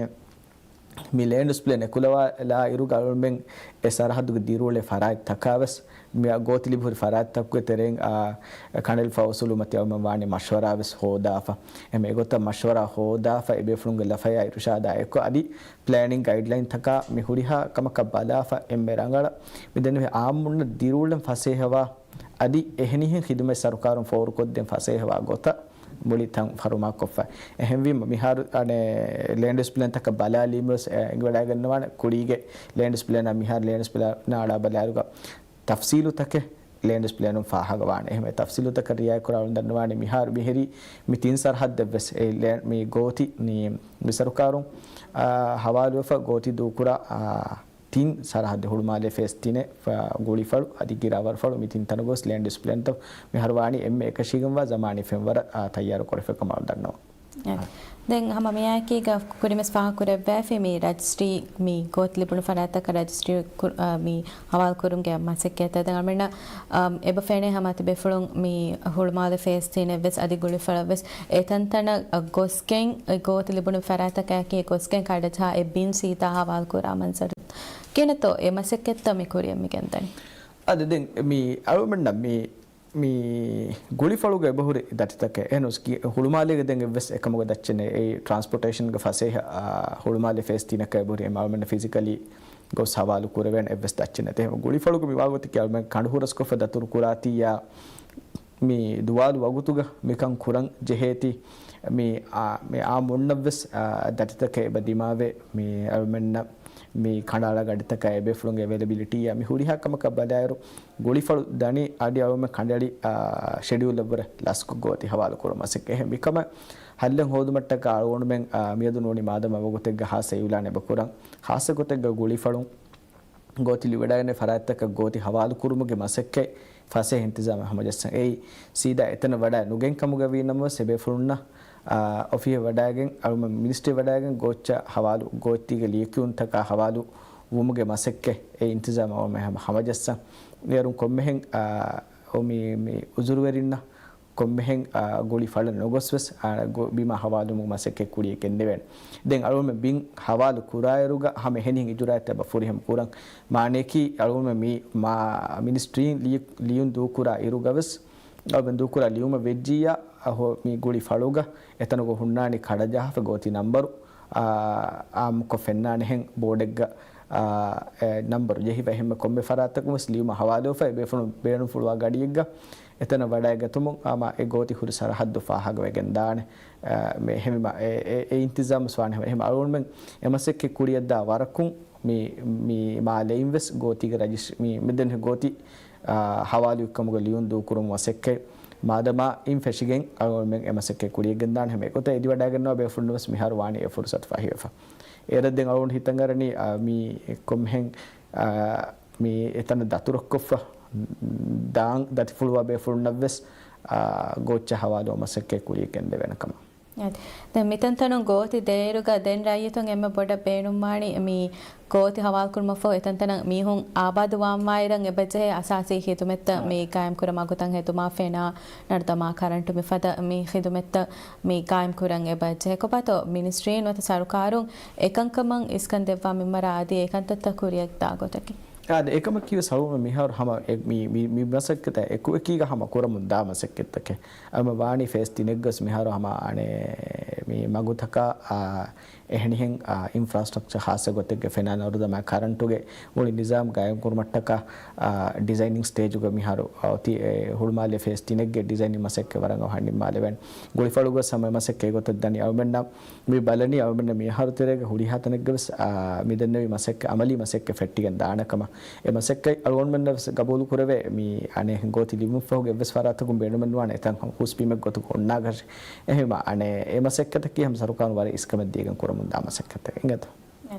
މި ލޭންޑް އިސްޕްލޭން އެކުލަވާލާއިރުގަ އަޅުގަނޑުމެން އެ ސަރަހައްދުގަ ދިރިއުޅޭ ފަރާތްތަކާ ވެސް، މި ގޯތި ލިބިހުރި ފަރާތްތަކުގެ ތެރެއިން، އާ، ކަނޑައެޅިފަ އުސޫލު މަތި އަޅުގަނޑުމެން ވާނީ މަޝްވަރާ ވެސް ހޯދާފަ. އެހެން އެގޮތަށް މަޝްވަރާ ހޯދާފަ އެބޭފުޅުންގެ ލަފަޔާ އިރުޝާދާ އެއްކޮށް އަދި ޕްލޭނިން ގައިޑްލައިންތަކާ މި ހުރިހާ ކަމަކަށް ބަލާފަ އެންމެ ރަނގަޅަށް މި ދެންނެވި އާއްމުންނަށް ދިރިއުޅެން ފަސޭހަވާ އަދި އެހެނިހެން ޚިދުމަތް ސަރުކާރުން ފޯރުކޮށްދޭން ފަސޭހަވާ ގޮތަށް މުޅި ތަން ފަރުމާކޮށްފަ. އެހެންވީމަ، މިހާރު އަނެއް ލޭންޑް އިސްޕްލޭންތަކަށް ބަލާލީމަވެސް އެނގިވަޑައިގަންނަވާނެ ކުރީގެ ލޭންޑް އިސްޕްލޭނާ މިހާރު ލޭންޑް އިސްޕްލޭނާ އަޅާ ބަލާއިރުގަ ތަފްސީލުތަކެއް ލޭންޑް އިސްޕްލޭނުން ފާހަގަވާނެ. އެހެން ތަފްސީލުތަކަށް ރިއާޔަތްކުރާ އަޅުން ދަންނަވާނެ މިހާރު މިހިރީ މި ތިން ސަރަހައްދެއްވެސް އެ ލޭން، މި ގޯތި މި ސަރުކާރުން، އާ، ހަވާލުވެފަ ގޯތި ދޫކުރާ، އާ، ތިން ސަރަހައްދެއް ހުޅުމާލޭ ފޭސް ތިނެއް، ފަ-، ގުޅިފަޅު އަދި ގިރާވަރުފަޅު މި ތިން ތަނުގަވެސް ލޭންޑް އިސްޕްލޭންތައް މިހާރު ވާނީ އެންމެ އެކަށީގެންވާ ޒަމާނީ ފެންވަރަށް، އާ، ތައްޔާރު ކުރެފަ ކަމަށް ދަންނަވަން. އެ. ދެން ހަމަ މިއާއެކީގަ ކުރިންވެސް ފާހަގަކުރެއްވާފި މި ރަޖިސްޓްރީ މި ގޯތި ލިބުނު ފަރާތަކަށް ރަޖިސްޓްރީ ކުރ-، އާ، މި ހަވާލު ކުރުމުގެ މަސައްކަތްތައް ދެމެންނަ، އާ، އެބަ ފެނޭ ހަމަ ތިބޭފުޅުން މި ހުޅުމާލެ ފޭސް ތިނެއްވެސް އަދި ގުޅިފަޅަށްވެސް އެތަންތަނަށް ގޮސްގެން ގޯތި ލިބުނު ފަރާތަކާއެކީ ގޮސްގެން ކަޑަޖަހާ އެ ބިން ސީދާ ހަވާލު ކުރާ މަންޒަރު. ކިހިނެއްތޯ އެ މަސައްކަތްތައް މި ކުރިއަށް މި ގެންދަނީ؟ އަދި ދެން މި އަޅުމެންނަށް މި، މި ގުޅިފަޅުގަ އެބަހުރި ދަތިތަކެއް އެހެން ހުޅުމާލޭގަ ދެން އެއްވެސް އެކަމުގަ ދައްޗެއް ނެތް. އެއީ ޓްރާންސްޕޯޓޭޝަންގެ ފަސޭހަ، އާ، ހުޅުމާލެ ފޭސް ތިނަކަށް އެބަހުރި އެ އަޅުމެންނަށް ފިޒިކަލީ ގޮސް ހަވާލު ކުރެވޭނެ އެއްވެސް ދައްޗެއް ނެތް. އެހެން ގުޅިފަޅުގަ މި ވާގޮތަކީ އަޅުމެން ކަނޑުހުރަސްކޮށްފަ ދަތުރު ކުރާތީއާ، މި ދުވާލު ވަގުތުގަ މިކަން ކުރަން ޖެހޭތީ، މި އާ، މި އާއްމުންނަށްވެސް، އާ، ދަތިތަކެއް އެބަ ދިމާވެ، މި އަޅުމެންނަށް މި ކަނޑައަޅާ ގަޑިތަކާ އެބޭފުޅުންގެ އެވެލެބިލިޓީއާ މި ހުރިހާ ކަމަކަށް ބަލާއިރު، ގުޅިފަޅު ދަނީ އަދި އަޅުމެން ކަނޑައެޅި، އާ، ޝެޑިއުލަށްވުރެ ލަސްކޮށް ގޯތި ހަވާލު ކުރުމަށް އެހެން މިކަމަށް ހައްލެއް ހޯދުމަށްޓަކާ އަޅުގަނޑުމެން، އާ، މިއަދު ނޫނީ މާދަމާ ވަގުތެއްގަ ހާއްސަ އިއުލާނެއް އެބަ ކުރަން. ހާއްސަ ގޮތެއްގަ ގުޅިފަޅުން ގޯތި ލިބިވަޑައިގަންނަ ފަރާތްތަކަށް ގޯތި ހަވާލު ކުރުމުގެ މަސައްކަތް ފަސޭހަ އިންތިޒާމެއް ހަމަޖައްސަން. އެއީ ސީދާ އެތަނަށް ވަޑައި ނުގެން ކަމުގަ ވީ ނަމަވެސް، އެބޭފުޅުންނަށް، އާ، އޮފީހަށް ވަޑައިގެން، އަޅުމެން މިނިސްޓްރީ ވަޑައިގެން ގޯއްޗަށް ހަވާލު، ގޯތީގެ ލިޔެކިޔުންތަކާ ހަވާލު ވުމުގެ މަސައްކަތް އެ އިންތިޒާމް އަޅުމެން ހަމަ ހަމަޖައްސަން. އޭރުން ކޮންމެހެން، އާ، އޮ މި، މި އުޒުރުވެރިންނަށް ކޮންމެހެން، އާ، ގުޅި ފަޅަށް ނުގޮސްވެސް، އާ، ގޮ-، ބިމާ ހަވާލުވުމުގެ މަސައްކަތް ކުރިއަށް ގެންދެވޭނެ. ދެން އަޅުގަނޑުމެން ބިން ހަވާލު ކުރާއިރުގަ ހަމަ އެހެނިހެން އިޖުރާއަތްތައް އެބަ ފުރިހަމަ ކުރަން. މާނަޔަކީ އަޅުގަނޑުމެން މި މާ މިނިސްޓްރީން ލިޔު-، ލިޔުން ދޫކުރާ އިރުގަވެސް، އަޅުގަނޑުމެން ދޫކުރާ ލިޔުމަށް ވެއްޖިއްޔާ، އަހޯ، މި ގުޅި ފަޅުގަ އެތަނުގަ ހުންނާނީ ކަޑަޖަހާފަ ގޯތި ނަންބަރު، އާ، އާއްމުކޮށް ފެންނާނެހެން ބޯޑެއްގަ، އާ، އެ ނަންބަރު ޖެހިފަ އެހެންމެ ކޮންމެ ފަރާތަކުން ވެސް ލިޔުމަށް ހަވާލުވެފަ އެބޭފުޅުން ބޭނުންފުޅުވާ ގަޑިއެއްގަ އެތަނަށް ވަޑައިގަތުމުން ހަމަ އެ ގޯތި ހުރި ސަރަހައްދު ފާހަގަވެގެން ދާނެ. އާ، މި އެހެންވީމަ އެ، އެ، އެ އިންތިޒާމް ވެސް ވާނެ ހަމަ. އެހެން އަޅުގަނޑުމެން އެ މަސައްކަތް ކުރިއަށްދާ ވަރަކުން މި، މި މާލެއިން ވެސް ގޯތީގެ ރަޖިސް-، މި، މި ދެން ގޯތި، އާ، ހަވާލުވިކަމުގެ ލިޔުން ދޫކުރުމު މަސައްކަތް މާދަމާ އިން ފެށިގެން އަޅުގަނޑުމެން އެ މަސައްކަތް ކުރިއަށް ގެންދާނެ ހަމަ. އެގޮތަށް އެދިވަޑައިގަންނަވާ ބޭފުޅުން ވެސް މިހާރު ވާނީ އެ ފުރުސަތު ފަހިވެފަ. އޭރަށް ދެން އަޅުގަނޑު ހިތަށް އަރަނީ، އާ، މި ކޮންމެހެން، އާ، މި އެތަނަށް ދަތުރަށްކޮށްފަ ދާން ދަތިފުޅުވާ ބޭފުޅުންނަށްވެސް، އާ، ގޯއްޗަށް ހަވާލުވާ މަސައްކަތް ކުރިއަށް ގެންދެވޭނެ ކަމަށް. އަދި، ދެން މިތަންތަނުން ގޯތި ދޭއިރުގަ ދެން ރައްޔިތުން އެންމެ ބޮޑަށް ބޭނުންވާނީ މި ގޯތި ހަވާލުކުރުމަށްފަހު އެތަންތަނަށް މީހުން އާބާދުވާންވާއިރަށް އެބަޖެހޭ އަސާސީ ޚިދުމަތްތައް މި ގާއިމްކުރަން މަގުތައް ހެދުމާ ފެނާ، ނަރުދަމާ، ކަރަންޓު މިފަދަ މި ޚިދުމަތްތައް މި ގާއިމްކުރަން އެބަޖެހޭ. ކޮބާތޯ މިނިސްޓްރީން ނުވަތަ ސަރުކާރުން އެކަންކަމަށް އިސްކަން ދެއްވާ މިންވަރަށް އަދި އެކަންތައްތައް ކުރިއަށްދާ ގޮތަކީ؟ އާދެ، އެކަމަކީ ވެސް އަޅުގަނޑު މިހާރު ހަމަ އެ، މި، މި، މި މަސައްކަތަށް އެކު އެކީގަ ހަމަ ކުރަމުން ދާ މަސައްކަތްތަކެއް. އަމަ ވާނީ ފޭސް ތިނެއްގަސް މިހާރު ހަމަ އަނެއް މި މަގުތަކާ، އާ، އެހެނިހެން، އާ، އިންފްރާސްޓްރަކްޗަރ ޚާއްޞަ ގޮތެއްގެ ފެނާނަ އަރުދަމާ ކަރަންޓުގެ މުޅި ނިޒާމް ގާއިމްކުރުމަށްޓަކާ، އާ، ޑިޒައިނިން ސްޓޭޖުގަ މިހާރު، އާ، އޮތީ، އެ، ހުޅުމާލެ ފޭސް ތިނެއްގެ ޑިޒައިނިން މަސައްކަތް ވަރަށް އަވަހަށް ނިންމާލެވޭނެ. ގުޅިފަޅުގަސް ހަމަ އެ މަސައްކަތް އެގޮތަށް ދަނީ. އަޅުމެންނަށް މި ބަލަނީ އަޅުމެންނަށް މިހާރު ތެރޭގަ ހުރިހާ ތަނެއްގަވެސް، އާ، މި ދެންނެވި މަސައްކަތް، އަމަލީ މަސައްކަތް ފެއްޓިގެން ދާނެ ކަމަށް. އެ މަސައްކަތް އަޅުގަނޑުމެންނަށް ވެސް ގަބޫލު ކުރެވޭ. މި އަނެއް ގޯތި ލިބުމަށްފަހުގަ އެއްވެސް ފަރާތަކުން ބޭނުމެއް ނުވާނެ އެތަން ހުސްބީމެއް ގޮތުގަ އޮންނާކަށެއް. އެހެންވީމަ، އަނެއް އެ މަސައްކަތަކީ ހަމަ ސަރުކާރުން ވަރަށް އިސްކަމެއް ދީގެން ކުރަމުންދާ މަސައްކަތެއް. އިނގޭތޯ؟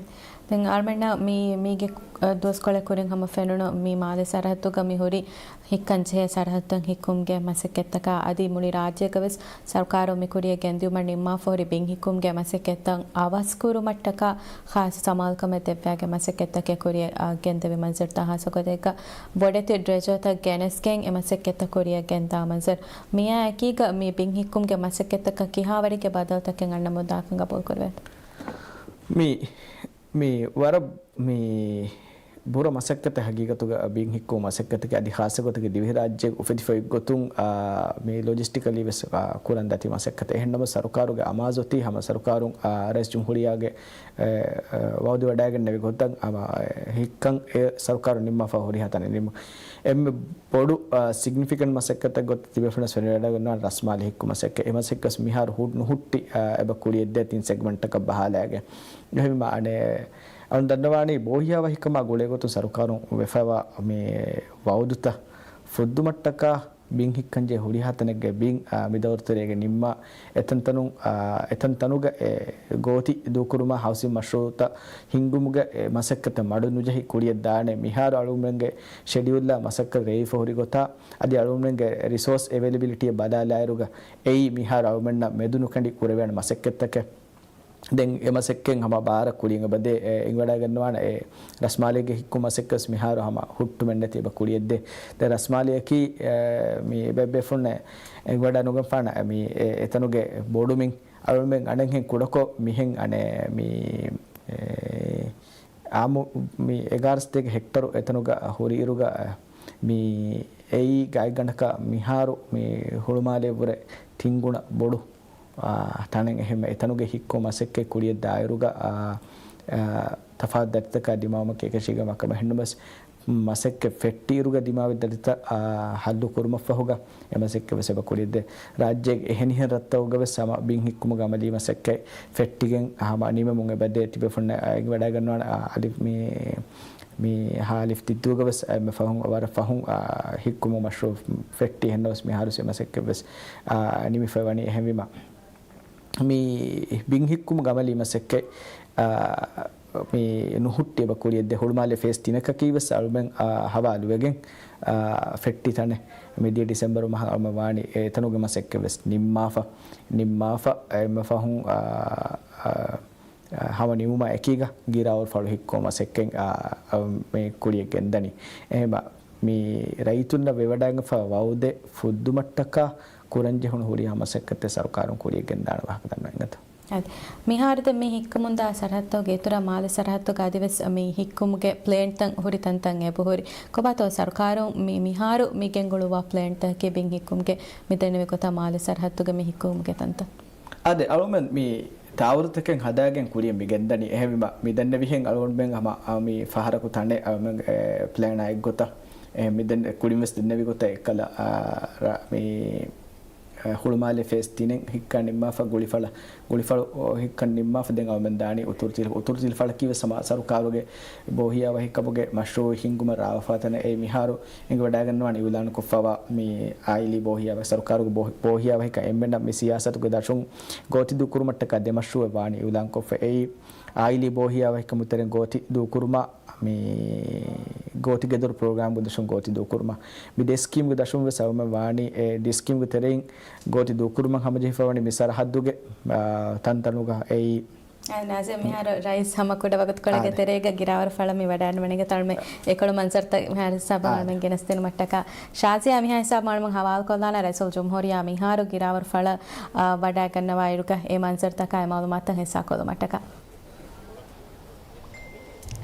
ދެން އަޅުމެންނަށް މި، މީގެ، އަ، ދުވަސްކޮޅެއް ކުރިން ހަމަ ފެނުނު މި މާލެ ސަރަހައްދުގަ މި ހުރި ހިއްކަން ޖެހޭ ސަރަހައްދުތައް ހިއްކުމުގެ މަސައްކަތްތަކާ އަދި މުޅި ރާއްޖޭގަވެސް ސަރުކާރުން މި ކުރިޔަށް ގެންދިއުމަށް ނިންމާފަ ހުރި ބިން ހިއްކުމުގެ މަސައްކަތްތައް އަވަސްކުރުމަށްޓަކާ ޚާއްޞަ ސަމާލުކަމެއް ދެއްވާގެން މަސައްކަތްތަކެއް ކުރިޔަށް، އާ، ގެންދެވި މަންޒަރުތައް ހާއްސަ ގޮތެއްގަ ބޮޑެތި ޑްރެޖަރތައް ގެނެސްގެން އެ މަސައްކަތްތައް ކުރިޔަށް ގެންދާ މަންޒަރު. މިއާ އެކީގަ މި ބިން ހިއްކުމުގެ މަސައްކަތްތަކަށް ކިހާވަރެއްގެ ބަދަލުތަކެއް އަންނަމުންދާކަން ގަބޫލު ކުރެވޭތޯ؟ މި، މި ވަރަށް މި ބުރަ މަސައްކަތެއް ހަގީގަތުގަ ބިން ހިއްކުމު މަސައްކަތަކީ އަދި ޚާއްޞަ ގޮތަކީ ދިވެހިރާއްޖޭގަ އުފެދިފައި ގޮތުން، އާ، މި ލޮޖިސްޓިކަލީ ވެސް، އާ، ކުރަން ދަތި މަސައްކަތެއް. އެހެންނަމަ ސަރުކާރުގެ އަމާޒު އޮތީ ހަމަ ސަރުކާރުން، އާ، ރައީސް ޖުމްހޫރިއްޔާގެ، އެ، އެ، ވައުދު ވެޑައިގެންނެވި ގޮތަށް ހަމަ، އެ، ހިއްކަން އެ ސަރުކާރުން ނިންމާފަ ހުރިހާ ތަނެއް ނިންމުން. އެންމެ ބޮޑު، އާ، ސިގްނިފިކަންޓް މަސައްކަތެއް ގޮތަށް ތިބޭފުޅުން ވެސް ފެނިވަޑައިގަންނަވާނެ ރަސްމާލެ ހިއްކު މަސައްކަތް. އެ މަސައްކަތް ވެސް މިހާރު ހު-، ނުހުއްޓި، އާ، އެބަ ކުޅިއެއްދޭ ތިން ސެގްމަންޓަކަށް ބަހާލައިގެން. އެހެންވީމަ، އަނެއް، އަޅުން ދަންނަވާނީ ބޯހިޔާވަހިކަމާ ގުޅޭގޮތުން ސަރުކާރުން ވެފައިވާ މި ވައުދުތައް ފުއްދުމަށްޓަކާ ބިން ހިއްކަންޖެހޭ ހުރިހާ ތަނެއްގެ ބިން، އާ، މި ދައުރު ތެރޭގަ ނިންމާ އެތަންތަނުން، އާ، އެތަންތަނުގަ އެ ގޯތި ދޫކުރުމާ ހައުސިން މަޝްރޫއުތައް ހިންގުމުގެ އެ މަސައްކަތަށް މަޑު ނުޖެހި ކުޅިއަށް ދާނެ. މިހާރު އަޅުގަނޑުމެންގެ ޝެޑިއުލްއާ މަސައްކަތް ރޭވިފަ ހުރި ގޮތާ އަދި އަޅުގަނޑުމެންގެ ރިސޯސް އެވެލެބިލިޓީއަށް ބަލާލާއިރުގަ އެއީ މިހާރު އަޅުގަނޑުމެންނަށް މެދުނުކެނޑި ކުރެވޭނެ މަސައްކަތްތަކެއް. ދެން އެ މަސައްކަތް ހަމަ ބާރަށް ކުޅިން އެބަދޭ، އެ، އެނގިވަޑައިގަންނަވާނެ އެ ރަސްމާލޭގެ ހިއްކު މަސައްކަތް ވެސް މިހާރު ހަމަ ހުއްޓުމެއް ނެތި އެބަ ކުޅިއެއްދޭ. ދެން ރަސްމާލޭއަކީ، އެ، މި ބޭބޭފުންނެ އެނގިވަޑައި ނުގެންފާނަ މި އެ، އެތަނުގެ ބޮޑުމިން އަޅުމެން އަނެއްހެން ކުޑަކޮށް މިހެން އަނެއް މި، އެ، އާއްމު މި އެގާރަ ސަތޭކަ ހެކްޓަރު އެތަނުގަ ހުރިއިރުގަ މި އެއީ ގާތްގަނޑަކަށް މިހާރު މި ހުޅުމާލެއަށްވުރެ ތިން ގުނަ ބޮޑު، އާ، ތަނެއް. އެހެންވެ އެތަނުގެ ހިއްކު މަސައްކަތް ކުޅިއަށް ދާއިރުގަ، އާ، އާ، ތަފާތު ދަތިތަކާ ދިމާވުމަކީ އެކަށީގެ މައްކަމެއް. އެހެންނަމަވެސް މަސައްކަތް ފެއްޓިއިރުގަ ދިމާވި ދަތިތައް، އާ، ހައްލު ކުރުމަށްފަހުގަ އެ މަސައްކަތް ވެސް އެބަ ކުޅިއެއްދޭ. ރާއްޖޭގެ އެހެނިހެން ރަށްތަކުގަ ވެސް ހަމަ ބިން ހިއްކުމުގެ އަމަލީ މަސައްކަތް ފެއްޓިގެން ހަމަ ނިމެމުން އެބަދޭ. ތިބޭފުންނަށް އެނގިވަޑައިގަންނަވާނެ، އާ، އަލިފް މި، މި ހަ އަލިފް ދިއްދޫގަ ވެސް އެންމެ ފަހުން ވަރަށް ފަހުން، އާ، ހިއްކުމު މަޝްރޫއު ފެއްޓި. އެހެންނަމަވެސް މިހާރު ވެސް އެ މަސައްކަތް ވެސް، އާ، ނިމިފައި ވަނީ. އެހެންވީމަ މި ބިން ހިއްކުމުގެ އަމަލީ މަސައްކަތް، އާ، މި ނުހުއްޓި އެބަ ކުޅިއަށްދޭ. ހުޅުމާލެ ފޭސް ތިނަކަކީ ވެސް އަޅުމެން، އާ، ހަވާލުވެގެން، އާ، ފެއްޓި ތަނެއް. މިދިޔަ ޑިސެމްބަރު މަހަށް އަޅުމެން ވާނީ އެތަނުގެ މަސައްކަތް ވެސް ނިންމާފަ، ނިންމާފަ، އެންމެ ފަހުން، އާ، އާ، އާ، ހަމަ ނިމުމާ އެކީގަ ގިރާވަރު ފަޅު ހިއްކުމު މަސައްކަތް، އާ، އާ، މި ކުޅިއަށް ގެންދަނީ. އެހެންވީމަ މި ރައްޔިތުންނަށް ވެވަޑައިގެންފަ ވައުދެއް ފުއްދުމަށްޓަކާ ކުރަންޖެހުނު ހުރިހާ މަސައްކަތެއް ސަރުކާރުން ކުރިއަށް ގެންދާނެ ވާހަކަ ދަންނަވަން އިނގޭތޯ. އަދި މިހާރު ދެން މި ހިއްކަމުންދާ ސަރަހައްދުގެ އިތުރަށް މާލެ ސަރަހައްދުގަ އަދިވެސް މި ހިއްކުމުގެ ޕްލޭންތައް ހުރި ތަންތަން އެބަހުރި. ކޮބާތޯ ސަރުކާރުން މި މިހާރު މި ގެންގުޅުއްވާ ޕްލޭންތަކަކީ ބިން ހިއްކުމުގެ މި ދެންނެވި ގޮތާ މާލެ ސަރަހައްދުގެ މި ހިއްކުމުގެ ތަންތަން؟ އާދެ، އަޅުމެން މި ތާވަރުތަކެއް ހަދާގެން ކުރިއަށް މި ގެންދަނީ. އެހެންވީމަ މި ދެންނެވިހެން އަޅުގަނޑުމެން ހަމަ، އާ، މި ފަހަރަކު ތަނެއް އަޅުމެން، އެ، ޕްލޭނާ އެއްގޮތަށް، އެ، މި ދެން ކުރިން ވެސް ދެންނެވި ގޮތަށް އެއްކަލަ، އާ، ރ-، މި، އެ، ހުޅުމާލެ ފޭސް ތިނެއް ހިއްކާ ނިންމާފަ ގުޅިފަޅަށް، ގުޅިފަޅު، އޯ، ހިއްކަން ނިންމާފަ ދެން އަޅުމެން ދާނީ އުތުރު ތިލް-، އުތުރު ތިލަފަޅަކީ ވެސް ހަމަ ސަރުކާރުގެ ބޯހިޔާވަހިކަމުގެ މަޝްރޫއު ހިންގުމަށް ރާވާފާ ތަނެއް. އެ މިހާރު އެނގިވަޑައިގަންނަވާނެ އިއުލާނުކޮށްފައިވާ މި އާއިލީ ބޯހިޔާވަ-، ސަރުކާރުގެ ބޯ-، ބޯހިޔާވަހިކަން އެންމެނަށް މި ސިޔާސަތުގެ ދަށުން ގޯތި ދޫކުރުމަށްޓަކާ ދެ މަޝްރޫއެއް ވާނީ އިއުލާންކޮށްފަ. އެއީ އާއިލީ ބޯހިޔާވަހިކަމު ތެރެއިން ގޯތި ދޫކުރުމާ، މި ގޯތި ގެދޮރު ޕްރޮގްރާމްގެ ދަށުން ގޯތި ދޫކުރުމާ، މި ދެ ސްކީމްގެ ދަށުން ވެސް އަޅުމެން ވާނީ އެ ދެ ސްކީމްގެ ތެރެއިން ގޯތި ދޫކުރުމަށް ހަމަޖެހިފައިވަނީ މި ސަރަހައްދުގެ، އާ، ތަންތަނުގަ އެއީ އާ، ނާޒިމް، މިހާރު ރައީސް ހަމަ ކުޑަ ވަގުތުކޮޅެއްގެ އާދެ. ތެރޭގަ ގިރާވަރު ފަޅަށް މި ވަޑައިން ވަނީގެ ތަޅުމެ އާ. އެކޮޅު މަންޒަރުތައް މިހާރު ހިސާބަށް އާދެ. އަޅުމެން ގެނެސްދިނުމަށްޓަކާ. ޝާޒިޔާ މިހާ ހިސާބަށް އަޅުމެން ހަވާލުކޮށްލާނަ ރައީސުލް ޖުމްހޫރިއްޔާ މިހާރު ގިރާވަރު ފަޅަށް، އާ، ވަޑައިގަންނަވާ އިރުގަ އެ މަންޒަރުތަކާއި މައުލޫމާތުތައް ހިއްސާކޮށްލުމަށްޓަކާ.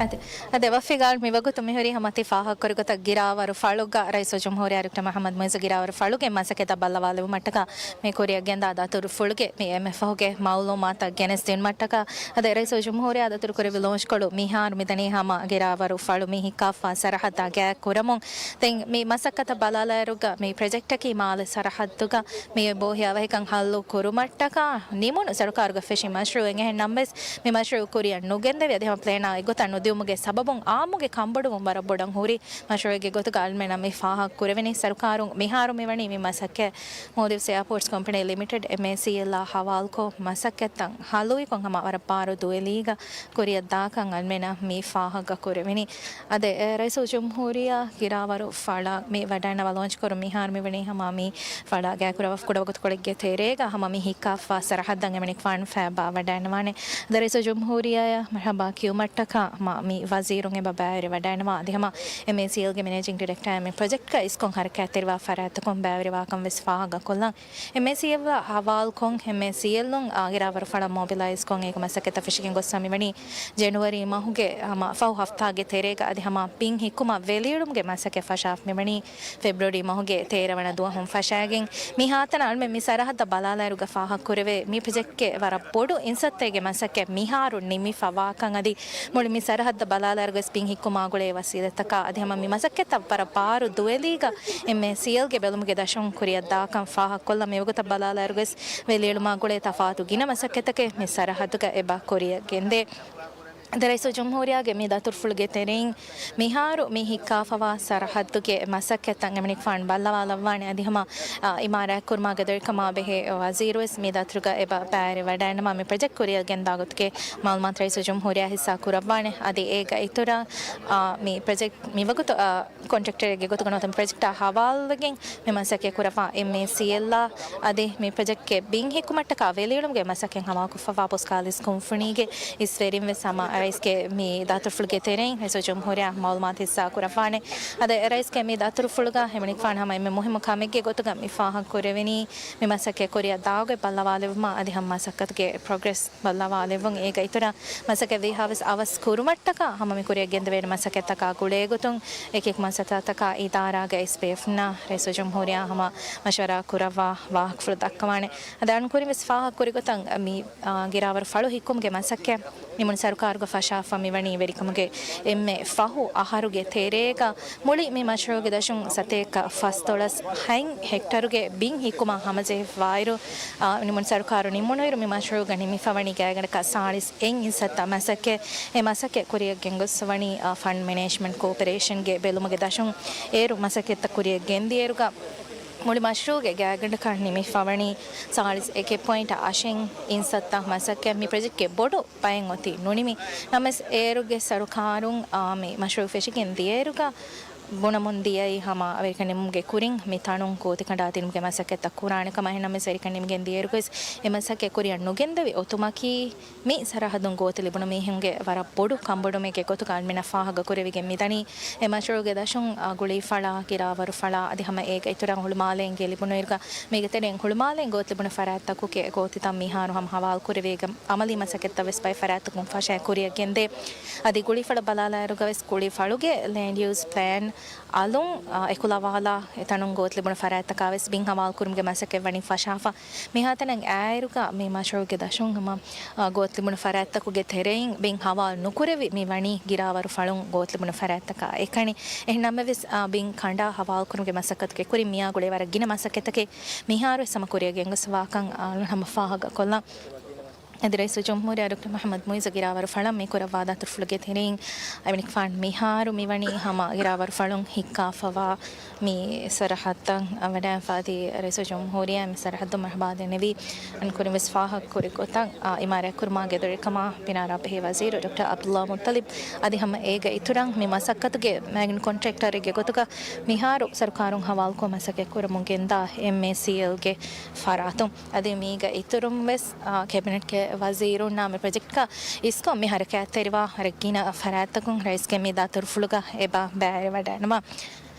އަދި، އަދި ވަފީގާ މިވަގުތު މިހުރީ ހަމަ ތި ފާހަގަކުރި ގޮތަށް ގިރާވަރު ފަޅުގަ ރައީސުލްޖުމްހޫރިއްޔާ ޑޮކްޓަރ މުޙައްމަދު މުޢިއްޒު ގިރާވަރު ފަޅުގެ މަސައްކަތްތައް ބައްލަވާލެވުމަށްޓަކާ މި ކުރިއަށް ގެންދާ ދަތުރުފުޅުގެ މި އެންމެ ފަހުގެ މައުލޫމާތަށް ގެނެސްދިނުމަށްޓަކާ އަދި ރައީސުލްޖުމްހޫރިއްޔާ ދަތުރުކުރެއްވި ލޯންޗްކޮޅު މިހާރު މިދަނީ ހަމަ ގިރާވަރު ފަޅު މި ހިއްކާފާ ސަރަހައްދާ ގާތް ކުރަމުން. ދެން މި މަސައްކަތަށް ބަލާލާއިރުގަ މި ޕްރޮޖެކްޓަކީ މާލެ ސަރަހައްދުގަ މި އޮތް ބޯހިޔާވަހިކަން ހައްލު ކުރުމަށްޓަކާ ނިމުނު ސަރުކާރުގަ ފެށި މަޝްރޫއެއް. އެހެން ނަމަވެސް، މި މަޝްރޫއު ކުރިއަށް ނުގެންދެވި އަދި ހަމަ ޕްލޭނާ އެގޮތަށް ނުދިއުމުގެ ސަބަބުން އާއްމުގެ ކަންބޮޑުވުން ވަރަށް ބޮޑަށް ހުރި މަޝްރޫއެއްގެ ގޮތުގަ އަޅުމެންނަށް މި ފާހަގަ ކުރެވެނީ. ސަރުކާރުން މިހާރު މިވަނީ މި މަސައްކަތް މޯލްޑިވްސް އެއާޕޯޓްސް ކޮމްޕެނީ ލިމިޓެޑް، އެމްއޭސީއެލް، އާ ހަވާލުކޮށް، މަސައްކަތްތައް ހަލުވިކޮށް ހަމަ ވަރަށް ބާރު ދުވެލީގަ ކުރިއަށް ދާކަން އަޅުމެންނަށް މި ފާހަގަ ކުރެވެނީ. އަދި، އެ، ރައީސުލްޖުމްހޫރިއްޔާ ގިރާވަރު ފަޅަށް މި ވަޑައިންނަވާ ލޯންޗް ކުރުން މިހާރު މިވަނީ ހަމަ މި ފަޅާ ގާތްކުރައްވާ ކުޑަވަގުތުކޮޅެއްގެ ތެރޭގަ ހަމަ މި ހިއްކާފާ ސަރަހައްދަށް އެމަނިކުފާނު ފައިބާ ވަޑައިންނަވާނެ. އަދި ރައީސުލްޖުމްހޫރިއްޔާއަށް މަރްޙަބާ ކިޔުމަށްޓަކާ ހަމަ މި ވަޒީރުން އެބަ ބައިވެރިވަޑައިންނަވާ. އަދި ހަމަ އެމްއޭސީއެލްގެ މެނޭޖިން ޑިރެކްޓަރ މި ޕްރޮޖެކްޓްގަ އިސްކޮށް ހަރަކާތްތެރިވާ ފަރާތްތަކުން ބައިވެރިވާކަން ވެސް ފާހަގަކޮށްލަން. އެމްއޭސީއެލްއާ ހަވާލުކޮށް، އެމްއޭސީއެލްއުން އާ ގިރާވަރު ފަޅަށް މޮބިލައިޒްކޮށް އޭގެ މަސައްކަތްތައް ފެށިގެން ގޮސްފަ މިވަނީ ޖެނުއަރީ މަހުގެ ހަމަ ފަހު ހަފްތާގެ ތެރޭގަ. އަދި ހަމަ ބިން ހިއްކުމަށް ވެލިއެޅުމުގެ މަސައްކަތް ފަށާފަ މިވަނީ ފެބްރުއަރީ މަހުގެ ތޭރަ ވަނަ ދުވަހުން ފަށާގެން. މި ހާތަނަށް އަޅުމެން މި ސަރަހައްދަށް ބަލާލާއިރުގަ ފާހަގަކުރެވޭ މި ޕްރޮޖެކްޓްގެ ވަރަށް ބޮޑު އިންސައްތައިގެ މަސައްކަތް މިހާރު ނިމިފަވާކަން އަދި މުޅި މި ސަރަހައްދަށް ބަލާލާއިރުގަސް ބިން ހިއްކުމާ ގުޅޭ ވަސީލަތްތަކާ އަދި ހަމަ މި މަސައްކަތްތައް ވަރަށް ބާރު ދުވެލީގަ އެމްއޭސީއެލްގެ ބެލުމުގެ ދަށުން ކުރިއަށް ދާކަން ފާހަގަކޮށްލަން. މިވަގުތަށް ބަލާލާއިރުގަސް ވެލިއެޅުމާ ގުޅޭ ތަފާތު ގިނަ މަސައްކަތްތަކެއް މި ސަރަހައްދުގަ އެބަ ކުރިއަށް ގެންދޭ. އަދި ރައީސުލްޖުމްހޫރިއްޔާގެ މި ދަތުރުފުޅުގެ ތެރެއިން މިހާރު މި ހިއްކާފަވާ ސަރަހައްދުގެ މަސައްކަތްތައް އެމަނިކުފާނު ބައްލަވާލައްވާނެ. އަދި ހަމަ، އާ، އިމާރާތްކުރުމާ ގެދޮރިކަމާ ބެހޭ ވަޒީރުވެސް މި ދަތުރުގަ އެބަ ބައިވެރިވަޑައިންނަވާ. މި ޕްރޮޖެކްޓް ކުރިއަށް ގެންދާ ގޮތުގެ މައުލޫމާތު ރައީސުލްޖުމްހޫރިއްޔާ ހިއްސާ ކުރައްވާނެ. އަދި އޭގަ އިތުރަށް، އާ، މި ޕްރޮޖެކްޓް މިވަގުތު، އާ، ކޮންޓްރެކްޓަރެއްގެ ގޮތުގަ ނުވަތަ ޕްރޮޖެކްޓާ ހަވާލުވެގެން މި މަސައްކަތް ކުރައްވާ އެމްއޭސީއެލްއާ އަދި މި ޕްރޮޖެކްޓްގެ ބިން ހިއްކުމަށްޓަކާ ވެލިއެޅުމުގެ މަސައްކަތް ހަމަވަކުފަވާ ބޮސް ކާލިސް ކުންފުނީގެ އިސްވެރިން ވެސް ހަމަ ރައީސްގެ މި ދަތުރުފުޅުގެ ތެރެއިން ރައީސުލްޖުމްހޫރިއްޔާ މައުލޫމާތު ހިއްސާ ކުރައްވާނެ. އަދި ރައީސްގެ މި ދަތުރުފުޅުގަ އެމަނިކުފާނު ހަމަ އެންމެ މުހިއްމު ކަމެއްގެ ގޮތުގަ މި ފާހަގަ ކުރެވެނީ މި މަސައްކަތް ކުރިއަށް ދާގޮތް ބައްލަވާލެވުމާ އަދި ހަމަ މަސައްކަތުގެ ޕްރޮގްރެސް ބައްލަވާލެއްވުން. އޭގަ އިތުރަށް މަސައްކަތް ވީހާވެސް އަވަސް ކުރުމަށްޓަކާ ހަމަ މި ކުރިއަށް ގެންދެވޭނެ މަސައްކަތްތަކާ ގުޅޭގޮތުން އެކި އެކި މައްސަލަތަކާ އިދާރާގެ އެސްޕީއެފްނާ ރައީސުލްޖުމްހޫރިއްޔާ ހަމަ މަޝްވަރާ ކުރައްވާ ވާހަކަފުޅު ދައްކަވާނެ. އަދި އަންކުރިން ވެސް ފާހަގަކުރި ގޮތަށް މި، އާ، ގިރާވަރު ފަޅު ހިއްކުމުގެ މަސައްކަތް ނިމުނު ސަރުކާރުގަ ފަށާފަ މިވަނީ ވެރިކަމުގެ އެންމެ ފަހު އަހަރުގެ ތެރޭގަ. މުޅި މި މަޝްރޫއުގެ ދަށުން ސަތޭކަ ފަސްދޮޅަސް ހަތް ހެކްޓަރުގެ ބިން ހިއްކުމަށް ހަމަޖެހިފަވާއިރު، އާ، ނިމުނު ސަރުކާރު ނިމުނުއިރު މި މަޝްރޫއުގަ ނިމިފަވަނީ ގާތްގަނޑަކަށް ސާޅީސް އެއް އިންސައްތަ މަސައްކަތް. އެ މަސައްކަތް ކުރިއަށް ގެންގޮސްފަވަނީ، އާ، ފަންޑް މެނޭޖްމަންޓް ކޯޕަރޭޝަންގެ ބެލުމުގެ ދަށުން. އޭރު މަސައްކަތްތައް ކުރިއަށް ގެންދިޔައިރުގަ މުޅި މަޝްރޫއުގެ ގާތްގަނޑަކަށް ނިމިފަވަނީ ސާޅީސް އެކެއް ޕޮއިންޓަށް އަށެއް އިންސައްތަ މަސައްކަތް. މި ޕްރޮޖެކްޓްގެ ބޮޑު ބައެއް އޮތީ ނުނިމި ނަމަވެސް، އޭރުގެ ސަރުކާރުން، އާ، މި މަޝްރޫއު ފެށިގެން ދިޔައިރުގަ ބުނަމުން ދިޔައީ ހަމަ ވެރިކަން ނިމުމުގެ ކުރިން މި ތަނުން ގޯތި ކަނޑާ ދިނުމުގެ މަސައްކަތްތައް ކުރާނެ ކަމަށް. އެހެން ނަމަވެސް، ވެރިކަން ނިމިގެން ދިޔައިރުގަވެސް އެ މަސައްކަތް ކުރިއަށް ނުގެންދެވި އޮތުމަކީ، މި ސަރަހައްދުން ގޯތި ލިބުނު މީހުންގެ ވަރަށް ބޮޑު ކަންބޮޑުމެއްގެ ގޮތުގަ އަޅުމެންނަށް ފާހަގަ ކުރެވިގެން މިދަނީ. އެ މަޝްރޫއުގެ ދަށުން، އާ، ގުޅީ ފަޅާ، ގިރާވަރު ފަޅާ އަދި ހަމަ އޭގެ އިތުރަށް ހުޅުމާލެއިން ގެ ލިބުނުއިރުގަ މީގެ ތެރެއިން ހުޅުމާލެއިން ގޯތި ލިބުނު ފަރާތްތަކުގެ ގޯތިތައް މިހާރު ހަމަ ހަވާލު ކުރެވޭ އަމަލީ މަސައްކަތްތައް ވެސް ބައެއް ފަރާތްތަކުން ފަށައި ކުރިއަށް ގެންދޭ. އަދި ގުޅީ ފަޅަށް ބަލާލާއިރުގަ ވެސް ގުޅީ ފަޅުގެ ލޭންޑް ޔޫސް ޕްލޭން އަލުން، އާ، އެކުލަވާލާ އެތަނުން ގޯތި ލިބުނު ފަރާތްތަކާ ވެސް ބިން ހަވާލު ކުރުމުގެ މަސައްކަތް ވަނީ ފަށާފަ. މިހާތަނަށް އާއިރުގަ މި މަޝްރޫއުގެ ދަށުން ހަމަ، އާ، ގޯތި ލިބުނު ފަރާތްތަކުގެ ތެރެއިން ބިން ހަވާލު ނުކުރެވި މި ވަނީ ގިރާވަރު ފަޅުން ގޯތި ލިބުނު ފަރާތްތަކާ އެކަނި. އެހެން ނަމަވެސް، އާ، ބިން ކަނޑާ ހަވާލު ކުރުމުގެ މަސައްކަތުގެ ކުރިން މިއާ ގުޅޭ ވަރަށް ގިނަ މަސައްކަތްތަކެއް މިހާރު ވެސް ހަމަ ކުރިއަށް ގެންގޮސްފަވާކަން، އާ، ހަމަ ފާހަގަ ކޮށްލަން. އަދި ރައީސުލްޖުމްހޫރިއްޔާ ޑޮކްޓަރ މުޙައްމަދު މުޢިއްޒު ގިރާވަރު ފަޅަށް މި ކުރައްވާ ދަތުރުފުޅުގެ ތެރެއިން އަމިނިކްފާން މިހާރު މިވަނީ ހަމަ ގިރާވަރު ފަޅުން ހިއްކާފަވާ މި ސަރަހައްދަށް ވަޑައިފައި ރައީސުލްޖުމްހޫރިއްޔާ މި ސަރަހައްދުން މަރުޙަބާ ދެންނެވި. އަންކުރިން ވެސް ފާހަގަކުރި ގޮތަށް، އާ، އިމާރާތްކުރުމާ ގެދޮރިކަމާ ބިނާރާ ބެހޭ ވަޒީރު ޑޮކްޓަރ ޢަބްދުﷲ މުއްޠަލިބް އަދި ހަމަ އޭގެ އިތުރަށް މި މަސައްކަތުގެ މެއިން ކޮންޓްރެކްޓަރެއްގެ ގޮތުގަ މިހާރު ސަރުކާރުން ހަވާލުކޮށް މަސައްކަތް ކުރަމުން ގެންދާ އެމްއޭސީއެލްގެ ފަރާތުން. އަދި މީގަ އިތުރުން ވެސް، އާ، ކެބިނެޓްގެ ވަޒީރުންނާ މި ޕްރޮޖެކްޓްގަ އިސްކޮށް މި ހަރަކާތްތެރިވާ ވަރަށް ގިނަ ފަރާތްތަކުން ރައީސްގެ މި ދަތުރުފުޅުގަ އެބަ ބައިވެރިވަޑައިނުމަށް.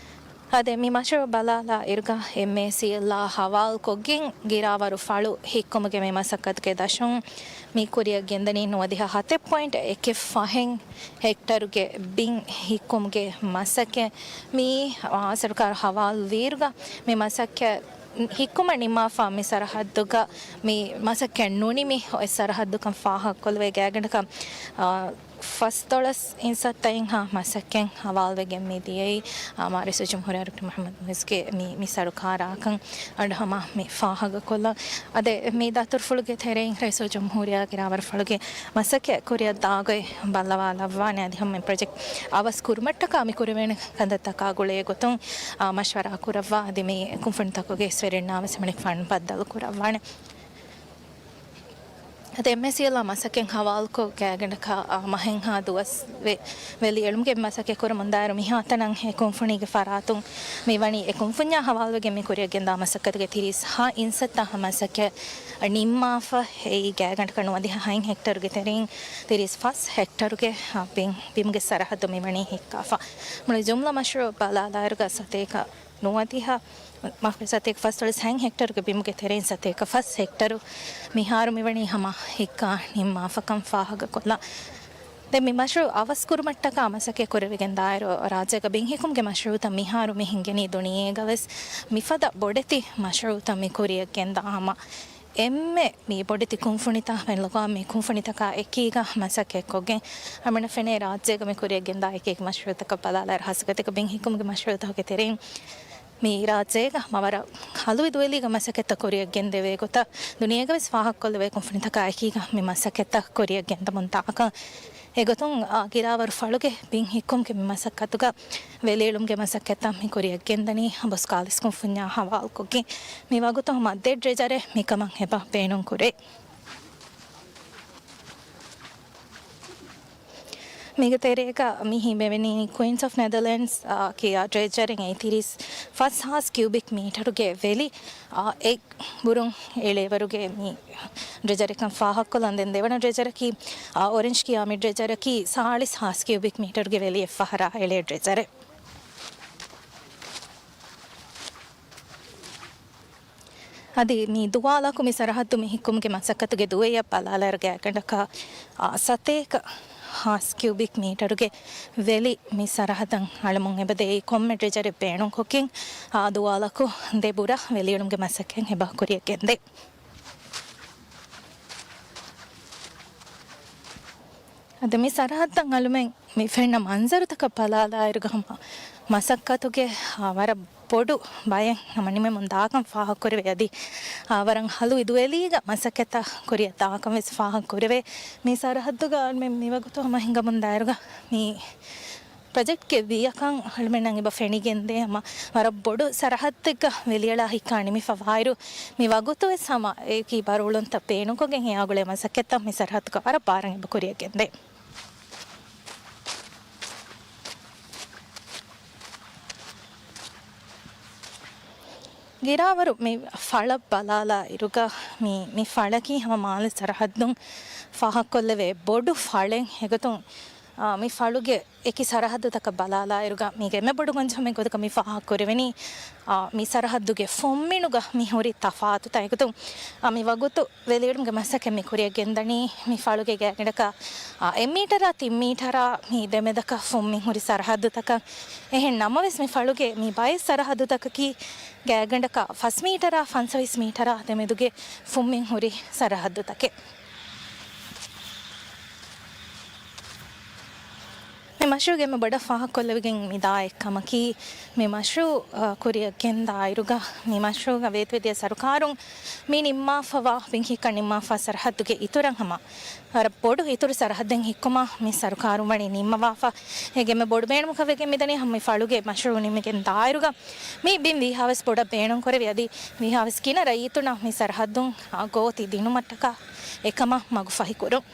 އާދެ، މި މަޝްރޫޢު ބަލާލާ އިރުގަ އެމްއޭސީއެލްއާ ހަވާލުކޮށްގެން ގިރާވަރު ފަޅު ހިއްކުމުގެ މި މަސައްކަތުގެ ދަށުން މި ކުރިއަށް ގެންދަނީ ނުވަދިހަ ހަތެއް ޕޮއިންޓް އެކެއް ފަހެއް ހެކްޓަރުގެ ބިން ހިއްކުމުގެ މަސައްކަތް. މި، އާ، ސަރުކާރު ހަވާލުވިއިރުގަ މި މަސައްކަތް ހިއްކުމަށް ނިންމާފަ މި ސަރަހައްދުގަ މި މަސައްކަތް ނުނިމި އޮތް ސަރަހައްދުކަން ފާހަގަކޮށްލެވޭ ގާތްގަނޑަކަށް، އާ، ފަސްދޮޅަސް އިންސައްތައިންހާ މަސައްކަތް ހަވާލުވެގެން މި ދިޔައީ، އާ، މާ ރައީސުލްޖުމްހޫރިއްޔާ ޑޮކްޓަރ މުޙައްމަދު މުޢިއްޒުގެ މި، މި ސަރުކާރާ ކަން އަންނަ ހަމަ މި ފާހަގަކޮށްލަން. އަދި މި ދަތުރުފުޅުގެ ތެރެއިން ރައީސުލްޖުމްހޫރިއްޔާ ގިރާވަރު ފަޅުގެ މަސައްކަތް ކުރިއަށް ދާގޮތް ބައްލަވާލައްވާނެ. އަދި ހަމަ މި ޕްރޮޖެކްޓް އަވަސް ކުރުމަށްޓަކާ މި ކުރެވޭނެ ކަންތައްތަކާ ގުޅޭ ގޮތުން، އާ، މަޝްވަރާ ކުރައްވާ، އަދި މި ކުންފުނިތަކުގެ އިސްވެރިންނާ ވެސް މިނެޓް ފަން ބައްދަލު ކުރައްވާނެ. އަދި އެމްއޭސީއެލްއާ މަސައްކަތް ހަވާލުކޮށް ގާތްގަނޑަކަށް، އާ، މަހެއްހާ ދުވަސް ވެ-، ވެލި އެޅުމުގެ މަސައްކަތް ކުރަމުންދާއިރު މިހާތަނަށް އެ ކުންފުނީގެ ފަރާތުން މި ވަނީ އެ ކުންފުންޏާ ހަވާލުވެގެން މި ކުރިއަށް ގެންދާ މަސައްކަތުގެ ތިރީސް ހަ އިންސައްތަ ހަ މަސައްކަތް ނިންމާފަ. އެއީ ގާތްގަނޑަކަށް ނުވަދިހަ ހަތް ހެކްޓަރުގެ ތެރެއިން ތިރީސް ފަސް ހެކްޓަރުގެ، އާ، ބިން-، ބިމުގެ ސަރަހައްދު މި ވަނީ ހިއްކާފަ. މުޅި ޖުމްލަ މަޝްރޫޢު ބަލާލާއިރުގަ ސަތޭކަ ނުވަދިހަ، މާފު، ސަތޭކަ ފަސްދޮޅަސް ހަތް ހެކްޓަރުގެ ބިމުގެ ތެރެއިން ސަތޭކަ ފަސް ހެކްޓަރު މިހާރު މިވަނީ ހަމަ ހިއްކާ ނިންމާފަކަން ފާހަގަކޮށްލާ. ދެން މި މަޝްރޫޢު އަވަސް ކުރުމަށްޓަކާ މަސައްކަތް ކުރެވިގެން ދާއިރު، ރާއްޖޭގަ ބިން ހިއްކުމުގެ މަޝްރޫޢުތައް މިހާރު މި ހިނގެނީ ދުނިޔޭގަ ވެސް މިފަދަ ބޮޑެތި މަޝްރޫޢުތައް މި ކުރިއަށް ގެންދާ ހަމަ. އެންމެ މި ބޮޑެތި ކުންފުނިތައް ބެލުގާ މި ކުންފުނިތަކާ އެކީގަ މަސައްކަތްކޮށްގެން އަޅުގަނޑަށް ފެނޭ ރާއްޖޭގަ މި ކުރިއަށް ގެންދާ އެކި އެކި މަޝްރޫޢުތަކަށް ބަލާލާއިރު ހަސަގަތެކަ ބިން ހިއްކުމުގެ މަޝްރޫޢުތަކުގެ ތެރެއިން މި ރާއްޖޭގަ މަ ވަރަށް ހަލުވި ދުވެލީގަ މަސައްކަތްތައް ކުރިއަށް ގެންދެވޭ ގޮތަށް ދުނިޔޭގަ ވެސް ފާހަގަކޮށްލެވޭ ކުންފުނިތަކާ އެކީގަ މި މަސައްކަތްތައް ކުރިއަށް ގެންދަމުން ދާކަން. އެގޮތުން، އާ، ގިރާވަރު ފަޅުގެ ބިން ހިއްކުމުގެ މި މަސައްކަތުގަ ވެލިއެޅުމުގެ މަސައްކަތްތައް މި ކުރިއަށް ގެންދަނީ ބޮސް ކާލިސް ކުންފުންޏާ ހަވާލުކޮށްގެން. މި ވަގުތު ހަމަ ދެ ޑްރެޖަރެއް މިކަމަށް އެބަ ބޭނުން ކުރޭ. މީގެ ތެރޭގަ މި ހިމެނެނީ ކުއިންސް އޮފް ނެދަލެންޑްސް، އާ، ކިޔާ ޑްރެޖަރެއް އެއީ ތިރީސް ފަސް ހާސް ކިއުބިކް މީޓަރުގެ ވެލި، އާ، އެއް ބުރުން އެޅޭވަރުގެ މި ޑްރެޖަރެއްކަން ފާހަގަކޮށްލަން. ދެން ދެވަނަ ޑްރެޖަރަކީ، އާ، އޮރެންޖް ކިޔާ މި ޑްރެޖަރަކީ ސާޅީސް ހާސް ކިއުބިކް މީޓަރުގެ ވެލި އެއްފަހަރާ އެޅޭ ޑްރެޖަރެއް. އަދި މި ދުވާލަކު މި ސަރަހައްދު މި ހިއްކުމުގެ މަސައްކަތުގެ ދުވަޔަށް ބަލާލާއިރު ގާތްގަނޑަކަށް، އާ، ސަތޭކަ ހާސް ކިއުބިކް މީޓަރުގެ ވެލި މި ސަރަހައްދަށް އަޅަމުން އެބަދޭ. ކޮންމެ ޑްރެޖަރެއް ބޭނުންކޮށްގެން، އާ، ދުވާލަކު ދެ ބުރަށް ވެލިއެޅުމުގެ މަސައްކަތް އެބަ ކުރިއަށް ގެންދޭ. އަދި މި ސަރަހައްދަށް އަޅުމެން މި ފެންނަ މަންޒަރުތަކަށް ބަލާލާއިރުގަ ހަމަ މަސައްކަތުގެ، އާ، ވަރަށް ބޮޑު ބައެއް ހަމަ ނިމެމުން ދާކަން ފާހަގަކުރެވޭ. އަދި، އާ، ވަރަށް ހަލުވި ދުވެލީގަ މަސައްކަތްތައް ކުރިއަށް ދާކަން ވެސް ފާހަގަކުރެވޭ. މި ސަރަހައްދުގަ އަޅުމެން މިވަގުތު ހަމަ ހިނގަމުންދާއިރުގަ މި ޕްރޮޖެކްޓްގެ ވިޔަކަން އަޅުމެންނަށް އެބަ ފެނިގެންދޭ. ހަމަ ވަރަށް ބޮޑު ސަރަހައްދެއްގަ ވެލިއަޅާ ހިއްކާ ނިމިފަވާއިރު، މި ވަގުތު ވެސް ހަމަ އެކި ބަރުއުޅުންތައް ބޭނުންކޮށްގެން ހިޔާގުޅޭ މަސައްކަތްތައް މި ސަރަހައްދުގަ ވަރަށް ބާރަށް އެބަ ކުރިއަށް ގެންދޭ. ގިރާވަރު މި ފަޅަށް ބަލާލާ އިރުގަ މި، މި ފަޅަކީ ހަމަ މާލެ ސަރަހައްދުން ފާހަގަކޮށްލެވޭ ބޮޑު ފަޅެއް. އެގޮތުން، އާ، މި ފަޅުގެ އެކި ސަރަހައްދުތަކަށް ބަލާލާއިރުގަ މީގެ އެންމެ ބޮޑު ގޮންޖެހުމެއް ގޮތަކަށް މި ފާހަގަކުރެވެނީ، އާ، މި ސަރަހައްދުގެ ފުންމިނުގަ މި ހުރި ތަފާތުތައް. އެގޮތުން، އާ، މި ވަގުތު ވެލިއެޅުމުގެ މަސައްކަތް މި ކުރިއަށް ގެންދަނީ މި ފަޅުގެ ގާތްގަނޑަކަށް، އާ، އެއް މީޓަރާ ތިން މީޓަރާ މި ދެމެދަކަށް ފުންމިން ހުރި ސަރަހައްދުތަކަށް. އެހެން ނަމަވެސް މި ފަޅުގެ މި ބައެއް ސަރަހައްދުތަކަކީ ގާތްގަނޑަކަށް ފަސް މީޓަރާ ފަންސަވީސް މީޓަރާ ދެމެދުގެ ފުންމިން ހުރި ސަރަހައްދުތަކެއް. މި މަޝްރޫޢުގެ އެންމެ ބޮޑަށް ފާހަގަކޮށްލެވިގެން މި ދާ އެއްކަމަކީ، މި މަޝްރޫޢު، އަ، ކުރިއަށް ގެންދާ އިރުގަ މި މަޝްރޫޢުގަ ވޭތުވެދިޔަ ސަރުކާރުން މި ނިންމާފަވާ، ބިން ހިއްކަން ނިންމާފާ ސަރަހައްދުގެ އިތުރަށް ހަމަ ވަރަށް ބޮޑު އިތުރު ސަރަހައްދެއް ހިއްކުމަށް މި ސަރުކާރުން ވަނީ ނިންމަވާފަ. އޭގެ އެންމެ ބޮޑު ބޭނުމަކަށް ވެގެން މިދަނީ ހަމަ މި ފަޅުގެ މަޝްރޫޢު ނިމިގެން ދާއިރުގަ މި ބިން ވީހާވެސް ބޮޑަށް ބޭނުންކުރެވި އަދި ވީހާވެސް ގިނަ ރައްޔިތުންނަށް މި ސަރަހައްދުން، އާ، ގޯތި ދިނުމަށްޓަކާ އެކަމަށް މަގުފަހިކުރުން.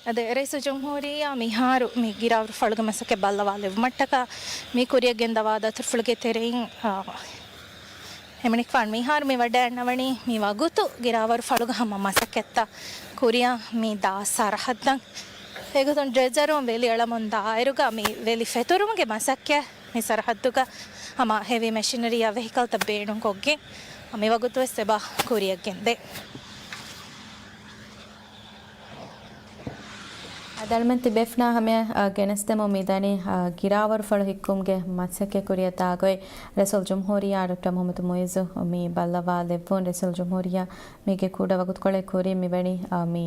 އަދި ރައީސުލްޖުމްހޫރިއްޔާ މިހާރު މި ގިރާވަރު ފަޅުގެ މަސައްކަތް ބައްލަވާލެއްވުމަށްޓަކާ މި ކުރިއަށް ގެންދަވާ ދަތުރުފުޅުގެ ތެރެއިން، އާ، އެމަނިކުފާނު މިހާރު މި ވަޑައިގަންނަވަނީ މި ވަގުތު ގިރާވަރު ފަޅުގަ ހަމަ މަސައްކަތްތައް ކުރިއަށް މި ދާ ސަރަހައްދަށް އެގޮތުން ޑްރެޖަރުން ވެލި އަޅަމުން ދާއިރުގަ މި ވެލި ފެތުރުމުގެ މަސައްކަތް މި ސަރަހައްދުގަ ހަމަ ހެވީ މެޝިނަރީއާ ވެހިކަލްތައް ބޭނުންކޮށްގެން މިވަގުތުވެސް އެބަ ކުރިޔަށްގެންދޭ. އަދި އަޅުމެން ތިބޭފުޅާ ހަމަޔަށް، އާ، ގެނެސްދެމުން މިދަނީ، އާ، ގިރާވަރުފަޅު ހިއްކުމުގެ މަސައްކަތް ކުރިޔަށް ދާގޮތް. ރައީސުލްޖުމްހޫރިއްޔާ ޑޮކްޓަރ މުޙައްމަދު މުޢިއްޒު މި ބައްލަވާލެއްވުން. ރައީސުލްޖުމްހޫރިއްޔާ މީގެ ކުޑަ ވަގުތުކޮޅެއް ކުރިން މިވެނި، އާ، މި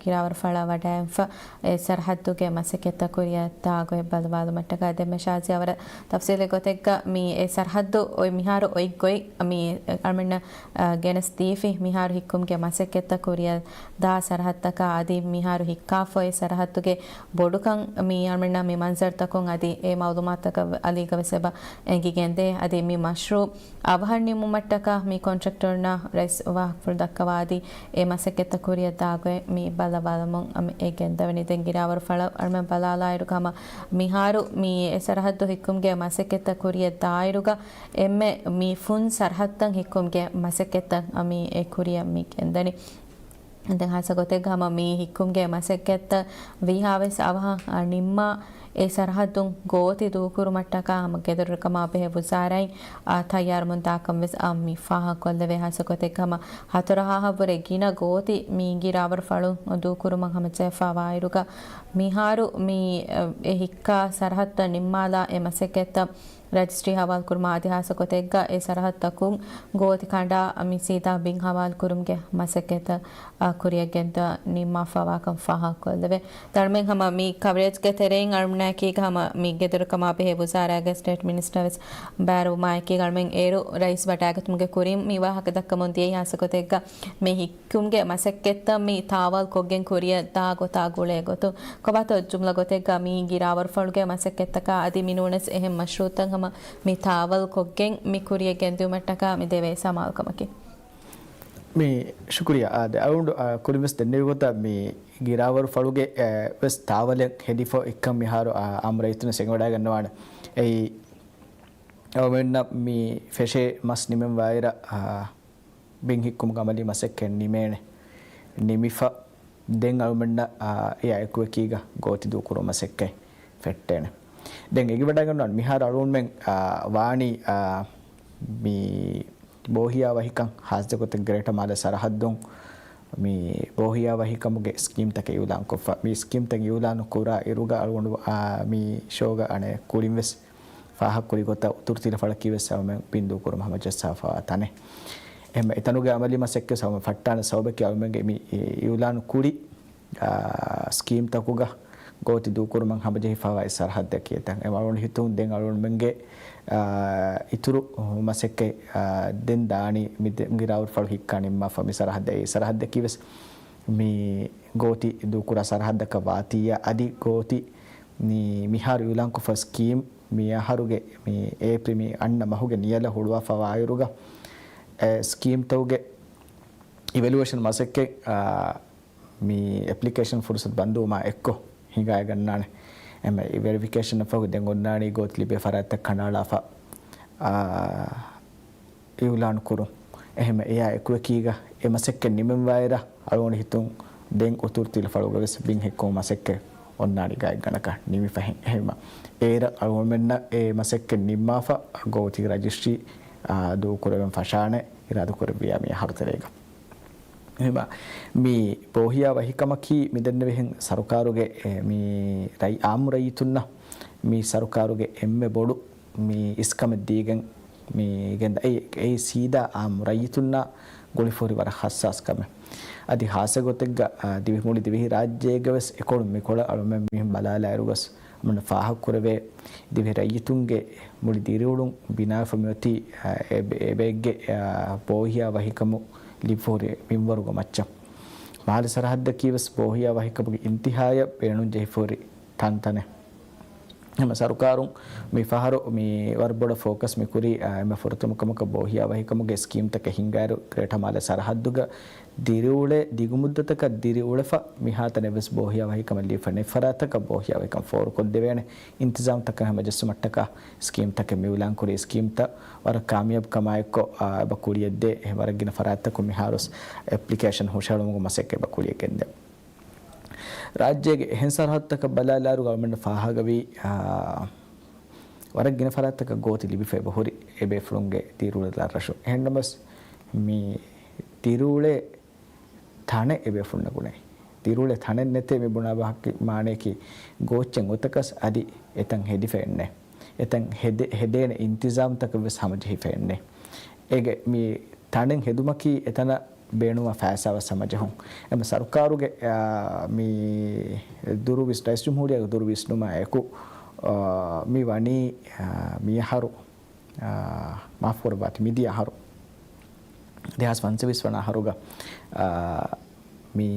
ގިރާވަރުފަޅަށް ވަޑައިގެންފަ އެ ސަރަހައްދުގެ މަސައްކަތްތައް ކުރިޔަށް ދާގޮތް ބައްލަވާލުމަށްޓަކާ ދެންމެ ޝާޒިޔާ ވަރަށް ތަފްސީލީ ގޮތެއްގަ މި އެ ސަރަހައްދު އޮތް މިހާރު އޮތް ގޮތް މި އަޅުމެންނަށް، އާ، ގެނެސް ދީފި މިހާރު ހިއްކުމުގެ މަސައްކަތްތައް ކުރިޔަށް ދާ ސަރަހައްދަކާ އަދި މިހާރު ހިއްކާފަ އޮތް ސަރަހައްދުގެ ބޮޑުކަން މި އަޅުމެންނަށް މި މަންޒަރުތަކުން އަދި އެ މައުލޫމާތުތަކަށް އަލީގަ ވެސް އެބަ އެނގިގެންދޭ. އަދި މި މަޝްރޫޢު އަވަހަށް ނިމުމަށްޓަކާ މި ކޮންޓްރެކްޓަރުންނަށް ރައީސް ވާހަކަފުޅު ދައްކަވާ އަދި އެ މަސައްކަތްތައް ކުރިޔަށް ދާގޮތް މި ބައްލަވާލަމުން އެ ގެންދަވަނީ. ދެން ގިރާވަރު ފަޅަށް އަޅުމެން ބަލާލާއިރުގަ ހަމަ މިހާރު މި އެ ސަރަހައްދު ހިއްކުމުގެ މަސައްކަތްތައް ކުރިޔަށް ދާއިރުގަ އެންމެ މި ފުން ސަރަހައްދަށް ހިއްކުމުގެ މަސައްކަތްތައް މި އެ ކުރިޔަށް މި ގެންދަނީ. ދެން ހާއްސަ ގޮތެއްގަ ހަމަ މި ހިއްކުމުގެ މަސައްކަތްތައް ވީހާވެސް އަވަހަށް، އަ، ނިންމާ އެ ސަރަހައްދުން ގޯތި ދޫކުރުމަށްޓަކާ ހަމަ ގެދޮރުކަމާ ބެހޭ ވުޒާރާއިން، އަ، ތައްޔާރުވުމުން ދާކަން ވެސް، އަ، މި ފާހަގަކޮށްލެވޭ. ހާއްސަ ގޮތެއްގަ ހަމަ ހަތަރު ހާހަށްވުރެ ގިނަ ގޯތި މި ގިރާވަރު ފަޅު ދޫކުރުމަށް ހަމަޖެހިފައިވާއިރުގަ މިހާރު މި، އަ، އެ ހިއްކާ ސަރަހައްދަށް ނިންމާލާ އެ މަސައްކަތްތައް ރަޖިސްޓްރީ ހަވާލުކުރުމާ އަދި ހާއްސަ ގޮތެއްގަ އެ ސަރަހައްދުތަކުން ގޯތި ކަނޑާ މި ސީދާ ބިން ހަވާލުކުރުމުގެ މަސައްކަތްތައް، އާ، ކުރިޔަށް ގެންދާ ނިންމާފަވާކަން ފާހަގަކޮށްލެވޭ. ދަޅުމެން ހަމަ މި ކަވަރޭޖްގެ ތެރެއިން އަޅުމެންނާއެކީގަ ހަމަ މި ގެދޮރުކަމާ ބެހޭ ވުޒާރާގެ ސްޓޭޓް މިނިސްޓަރ ވެސް ބައިވެރިވުމާއެކީގަ އަޅުމެން އޭރު ރައީސް ވަޑައިގަތުމުގެ ކުރިން މި ވާހަކަ ދައްކަމުން ދިޔައީ ހާއްސަ ގޮތެއްގަ މި ހިއް ކުމުގެ މަސައްކަތްތައް މި ތާވާލު ކޮށްގެން ކުރިޔަށް ދާ ގޮތާ ގުޅޭ ގޮތުން ކޮބާތޯ ޖުމްލަ ގޮތެއްގަ މި ގިރާވަރުފަޅުގެ މަސައްކަތްތަކާ އަދި މި ނޫނަސް އެހެން މަޝްރޫޢުތައް ހަމަ މި ތާވާލު ކޮށްގެން މި ކުރިޔަށް ގެންދިއުމަށްޓަކާ މި ދެވޭ ސަމާލުކަމަކީ. މި ޝުކުރިއްޔާ. އާދެ، އަޅުގަނޑު، އާ، ކުރިން ވެސް ދެންނެވި ގޮތަށް މި ގިރާވަރު ފަޅުގެ، އާ، ވެސް ތާވަލެއް ހެދިފަ އެއްކަން މިހާރު، އާ، އާއްމު ރައްޔިތުން ވެސް އެނގިވަޑައިގަންނަވާނެ. އެއީ އަޅުމެންނަށް މި ފެށޭ މަސް ނިމެން ވާއިރަށް، އާ، ބިން ހިއްކުމުގެ އަމަލީ މަސައްކަތް ނިމޭނެ. ނިމިފަ ދެން އަޅުމެންނަށް، އާ، އެއާ އެކުއެކީގަ ގޯތި ދޫކުރުމުގެ މަސައްކަތް ފެއްޓޭނެ. ދެން އެނގިވަޑައިގަންނަވާނެ މިހާރު އަޅުގަނޑުމެން، އާ، ވާނީ، އާ، މި ބޯހިޔާ ވަހިކަން ހާއްސަ ގޮތެއް ގްރޭޓަ މާލެ ސަރަހައްދުން މި ބޯހިޔާ ވަހިކަމުގެ ސްކީމްތަކެއް އިއުލާންކޮށްފަ. މި ސްކީމްތައް އިއުލާނު ކުރާ އިރުގަ އަޅުގަނޑު، އާ، މި ޝޯގަ އަނެއް ކުރިން ވެސް ފާހަގަކުރި ގޮތަށް އުތުރު ތިލަފަޅަކީ ވެސް އަޅުމެން ބިން ދޫކުރުމަށް ހަމަޖައްސާފަވާ ތަނެއް. އެހެން އެތަނުގެ އަމަލީ މަސައްކަތް ހަމަ ފައްޓާނެ ސަބަބަކީ އަޅުމެންގެ މި އިއުލާނު ކުރި، އާ، ސްކީމްތަކުގަ ގޯތި ދޫކުރުމަށް ހަމަޖެހިފައިވާ އެއް ސަރަހައްދަކީ އެތަން. އެ އަޅުގަނޑު ހިތުން ދެން އަޅުގަނޑުމެންގެ، އާ، އިތުރު މަސައްކަތް، އާ، ދެން ދާނީ މި ދެ-، ގިރާވަރު ފަޅު ހިއްކާ ނިންމާފަ މި ސަރަހައްދަށް. އެ ސަރަހައްދަކީ ވެސް މި ގޯތި ދޫކުރާ ސަރަހައްދަކަށް ވާތީއަށް އަދި ގޯތި މި މިހާރު އިއުލާންކޮށްފަ ސްކީމް މި އަހަރުގެ މި އޭޕްރިލް މި އަންނަ މަހުގެ ނިޔަލަށް ހުޅުވާފަވާއިރުގަ، އެ ސްކީމްތަކުގެ އިވެލުއޭޝަން މަސައްކަތް، އާ، މި އެޕްލިކޭޝަން ފުރުސަތު ބަންދުވުމާ އެއްކޮށް ހިނގައިގަންނާނެ. އެމެ ވެރިފިކޭޝަން އަށްފަހު ދެން އޮންނާނީ ގޯތި ލިބޭ ފަރާތްތައް ކަނޑައަޅާފަ، އާ، އިއުލާނު ކުރުން. އެހެން އެއާ އެކުއެކީގަ އެ މަސައްކަތް ނިމެންވާއިރަށް އަޅުގަނޑު ހިތުން ދެން އުތުރު ތިލަފަޅުގަ ވެސް ބިން ހިއްކުމުގެ މަސައްކަތް އޮންނާނީ ގާތްގަނޑަކަށް ނިމިފަހެން. އެހެންވީމަ އޭރަށް އަޅުގަނޑުމެންނަށް އެ މަސައްކަތް ނިންމާފަ ގޯތި ރަޖިސްޓްރީ، އާ، ދޫކުރެވެން ފަށާނެ އިރާދަކުރެއްވިޔާ މި އަހަރު ތެރޭގަ. އެހެންވީމަ މި ބޯހިޔާ ވަހިކަމަކީ މިދެންނެވިހެން ސަރުކާރުގެ އެ މި ރައްޔި-، އާއްމު ރައްޔިތުންނަށް މި ސަރުކާރުގެ އެންމެ ބޮޑު މި އިސްކަމެއް ދީގެން މި ގެންދަ-، އެ-، އެއީ ސީދާ އާއްމު ރައްޔިތުންނާ ގުޅިފަހުރި ވަރަށް ހައްސާސް ކަމެއް. އަދި ހާއްސަ ގޮތެއްގަ، އާ، ދިވެހި-، މުޅި ދިވެހިރާއްޖޭގަ ވެސް އެކޮޅު މިކޮޅަށް އަޅުމެން މިހެން ބަލާލާއިރު ގޮސް އަމަން ފާހަގަކުރެވޭ، ދިވެހި ރައްޔިތުންގެ މުޅި ދިރިއުޅުން ބިނާވެފަ މިއޮތީ، އާ، އެ-، އެބައެއްގެ، އާ، ބޯހިޔާ ވަހިކަމު ލިބިފަހުރި މިންވަރުގެ މައްޗަށް. މާލެ ސަރަހައްދަކީ ވެސް ބޯހިޔާ ވަހިކަމުގެ އިންތިހާޔަށް ބޭނުން ޖެހިފަހުރި ތަންތަނެއް. ހަމަ ސަރުކާރުން މި ފަހަރު މި ވަރަށް ބޮޑަށް ފޯކަސް މި ކުރީ، އާ، އެންމެ ފުރަތަމަ ކަމަކަށް ބޯހިޔާ ވަހިކަމުގެ ސްކީމްތަކެއް ހިންގާއިރު ގްރޭޓަ މާލެ ސަރަހައްދުގަ ދިރިއުޅޭ ދިގުމުއްދަތަކަށް ދިރިއުޅެފަ މިހާތަނަށް ވެސް ބޯހިޔާ ވަހިކަމެއް ލިބިފަ ނެތް ފަރާތަކަށް ބޯހިޔާ ވަހިކަން ފޯރުކޮށްދެވޭނެ އިންތިޒާމްތަކަށް ހަމަޖެއްސުމަށްޓަކާ ސްކީމްތަކެއް މިއިއުލާން ކުރި. ސްކީމްތައް ވަރަށް ކާމިޔާބު ކަމާއެއްކޮށް، އާ، އެބަ ކުރިޔަށްދޭ. އެހެން ވަރަށް ގިނަ ފަރާތްތަކުން މިހާރުވެސް އެޕްލިކޭޝަން ހުށަހެޅުމުގެ މަސައްކަތް އެބަ ކުރިޔަށް ގެންދޭ. ރާއްޖޭގެ އެހެން ސަރަހައްދުތަކަށް ބަލާލާއިރު ގަވަރމެންޓަށް ފާހަގަވީ، އާ، ވަރަށް ގިނަ ފަރާތްތަކަށް ގޯތި ލިބިފަ އެބަ ހުރި އެބޭފުޅުންގެ ދިރިއުޅެލާ ރަށު. އެހެންނަމަވެސް، މި ދިރިއުޅޭ ތަނެއް އެބޭފުޅުންނަށް ގުޅޭ. ދިރިއުޅޭ ތަނެއް ނެތޭ މި ބުނާ ބަހަކީ މާނަޔަކީ ގޯއްޗެއް އޮތަކަސް އަދި އެތަން ހެދިފައެއް ނެތް. އެތަން ހެދެ-، ހެދޭނެ އިންތިޒާމްތަކެއް ވެސް ހަމަޖެހިފައެއް ނެތް. އޭގެ މި ތަނެއް ހެދުމަކީ އެތަނަށް ބޭނުންވާ ފައިސާ ވެސް ހަމަޖެހުން. އެމަ ސަރުކާރުގެ، އާ، މި ދުރު ވިސް-، ރައީސް ޖުމްހޫރިއްޔާގެ ދުރު ވިސްނުމާ އެކު، އާ، މި ވަނީ، އާ، މި އަހަރު، އާ، މާފުކުރައްވާތި، މިދިޔަ އަހަރު ދެހާސް ފަންސަވީސް ވަނަ އަހަރުގަ، އާ، މި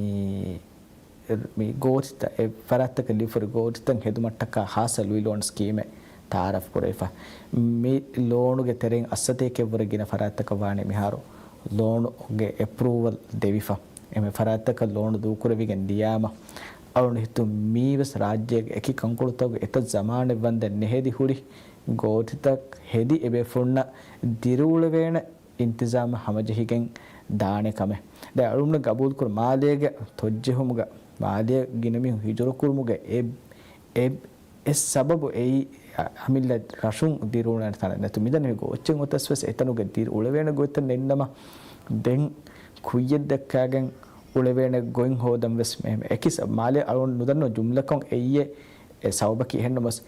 މި ގޯތިތައް، އެ ފަރާތްތަކަށް ލިބިފަ ހުރި ގޯތިތައް ހެދުމަށްޓަކާ ޚާއްޞަ ލުއި ލޯން ސްކީމެއް ތައާރަފް ކުރެވިފަ. މި ލޯނުގެ ތެރެއިން އައްސަތޭކައެއްވުރެ ގިނަ ފަރާތްތަކަށް ވާނެ މިހާރު ލޯނުގެ އެޕްރޫވަލް ދެވިފަ. އެހެން ފަރާތްތަކަށް ލޯނު ދޫކުރެވިގެން ދިޔާމަ، އަޅުގަނޑު ހިތުން މީވެސް ރާއްޖޭގެ އެކި ކަންކޮޅުތަކުގެ އެތައް ޒަމާނެއް ވަންދެން ނެހެދި ހުރި ގޯތިތައް ހެދި އެބޭފުޅުންނަށް ދިރިއުޅެވޭނެ އިންތިޒާމަށް ހަމަޖެހިގެން ދާނެ ކަމެއް. ދެން އަޅުގަނޑު ގަބޫލުކުރުން މާލޭގެ ތޮއްޖެހުމުގަ، މާލޭ ގިނަ މީހުން ހިޖުރަ ކުރުމުގެ އެ، އެ، އެ ސަބަބު އެއީ އަމިއްލަ ރަށުން ދިރިއުޅޭނެ ތަނެއް ނެތު. މިދަނީ ގޯއްޗެއް އޮތަސް ވެސް އެތަނުގެ ދިރިއުޅެވޭނެ ގޮތްތައް ނެތްނަމަ، ދެން ކުއްޔަށް ދައްކާގެން އުޅެވޭނެ ގޮތް ހޯދަން ވެސް މެ-، އެކި ސަ-، މާލޭ އަޅުގަނޑު ނުދަންނަ ޖުމްލަކޮށް އެއީ އެ ސަބަބަކީ. އެހެންނަމަވެސް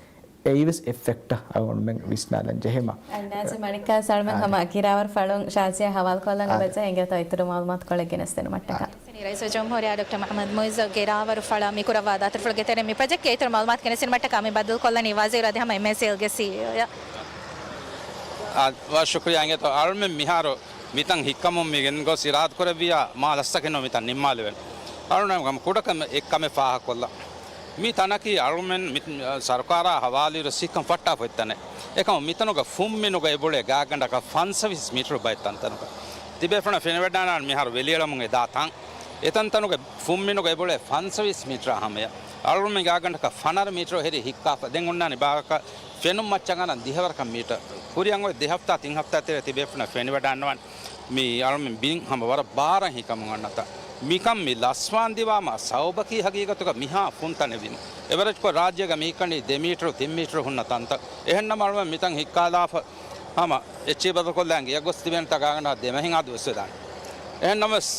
އެއީވެސް އެ ފެކްޓަ އަޅުގަނޑުމެން ވިސްނާލަން ޖެހޭމަ. އަންނާސި މަނިކާ ސަޅުމެން ހަމަ ގިރާވަރު ފަޅުން ޝާޒިޔާ ހަވާލުކޮށްލަން އާ. އެބަޖެހޭ އިނގޭތޯ އިތުރު މައުލޫމާތުކޮޅެއް ގެނެސްދިނުމަށްޓަކާ. ރައީސުލްޖުމްހޫރިއްޔާ ޑޮކްޓަރ މުޙައްމަދު މުޢިއްޒު ގިރާވަރު ފަޅަށް މިކުރައްވާ ދަތުރުފުޅުގެ ތެރެއިން މި ޕްރޮޖެކްޓްގެ އިތުރު މައުލޫމާތު ގެނެސްދިނުމަށްޓަކާ މި ބައްދަލުކޮށްލަނީ ވަޒީރު އަދި ހަމަ އެމްއޭސީއެލްގެ ސީއީއޯއާ. އާ، ވަރަށް ޝުކުރިއްޔާ އިނގޭތޯ އަޅުމެން މިހާރު މިތަން ހިއްކަމުން މި ގެންގޮސް އިރާދަކުރެއްވިއްޔާ މާ ލަސްތަކެއް ނޫން މިތަން ނިންމާލެވެން. އަޅުން ކުޑަކަމެއް އެއްކަމެއް ފާހަގަކޮށްލަން. މި ތަނަކީ އަޅުމެން މި ސަރުކާރާ ހަވާލުއިރު ސިއްކަން ފައްޓާފައި ތަނެއް. އެކަމު މިތަނުގަ ފުންމިނުގަ އެބުޅޭ ގާތްގަނޑަކަށް ފަންސަވީސް މީޓަރު ބައެއް ތަންތަނުގަ. ތިބޭފުޅުން ފެނިވަޑާނާން މިހާރު ވެލިއެޅަމުން އެދާ ތަން. އެތަންތަނުގެ ފުންމިނުގަ އެބުޅޭ ފަންސަވީސް މީޓަރާ ހަމަޔަށް. އަޅުމެން ގާތްގަނޑަކަށް ފަނަރަ މީޓަރު ހެރި ހިއްކާފަ. ދެން އޮންނާނީ ބާރަކަށް ފެނުން މައްޗަށް އަންނަން ދިހަވަރަކަށް މީޓަރު. ކުރިއަށް އޮތް ދެ ހަފްތާ ތިން ހަފްތާ ތެރޭ ތިބޭފުޅުންނަށް ފެނިވަޑާންނަވާނެ. މި އަޅުމެން ބިން ހަމަ ވަރަށް ބާރަށް ހިކަމުން އަންނަތާ. މިކަން މި ލަސްވާން ދިވާމަ ސަބަބަކީ ހަގީގަތުގަ މިހާ ފުންތަނެއް ވީމަ. އެވަރެޖްކޮށް ރާއްޖޭގަ މި ހިއްކަނީ ދެ މީޓަރު ތިން މީޓަރު ހުންނަ ތަންތައް. އެހެންނަމަ އަޅުމެން މިތަން ހިއްކާލާފަ ހަމަ އެއްޗެއް ބަދަލުކޮށްލާން ގެޔަށް ގޮސް ތިބޭނެތާ ގާތްގަނޑަކަށް ދެ މަހިން އަދު ވެސް ވެދާނެ. އެހެންނަމަވެސް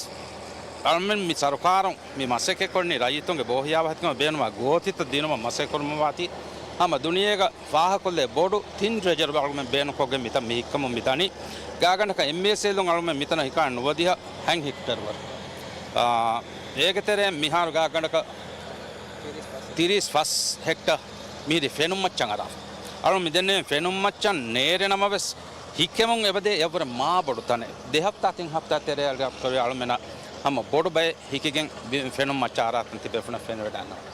އަޅުމެން މި ސަރުކާރުން މި މަސައްކަތްކޮށްނީ ރައްޔިތުންގެ ބޯހިޔާވަހިތަކުން ބޭނުމާ ގޯތިތައް ދިނުމަށް މަސައްކަތްކުރުމަށް ވާތީ ހަމަ ދުނިޔޭގަ ފާހަގަކޮށްލޭ ބޮޑު ތިން ރެޒަރވާ އަޅުމެން ބޭނުންކޮށްގެން މިތަން މި ހިއްކަމުން މި ދަނީ. ގާތްގަނޑަކަށް އެމްއޭސީއެލުން އަޅުމެން މިތަނަށް ހިއްކާނެ ނުވަދިހަ ހަތް ހެކްޓަރު ވަރު. އާ، އޭގެ ތެރެއިން މިހާރު ގާތްގަނޑަކަށް ތިރީސް ފަސް ހެކްޓަރު މިހިރީ ފެނުން މައްޗަށް އަރާފަ. އަޅުން މި ދެންނެވި ފެނުން މައްޗަށް ނޭރެ ނަމަވެސް، ހިއްކެމުން އެބަދޭ އެއަށްވުރެ މާ ބޮޑު ތަނެއް. ދެ ހަފްތާ ތިން ހަފްތާ ތެރޭ އަޅުމެންނަށް ހަމަ ބޮޑު ބައެއް ހިކިގެން ބި-، ފެނުން މައްޗަށް އަރާތަން ތިބޭފުޅުންނަށް ފެނިވަޑާންނަވާނެ.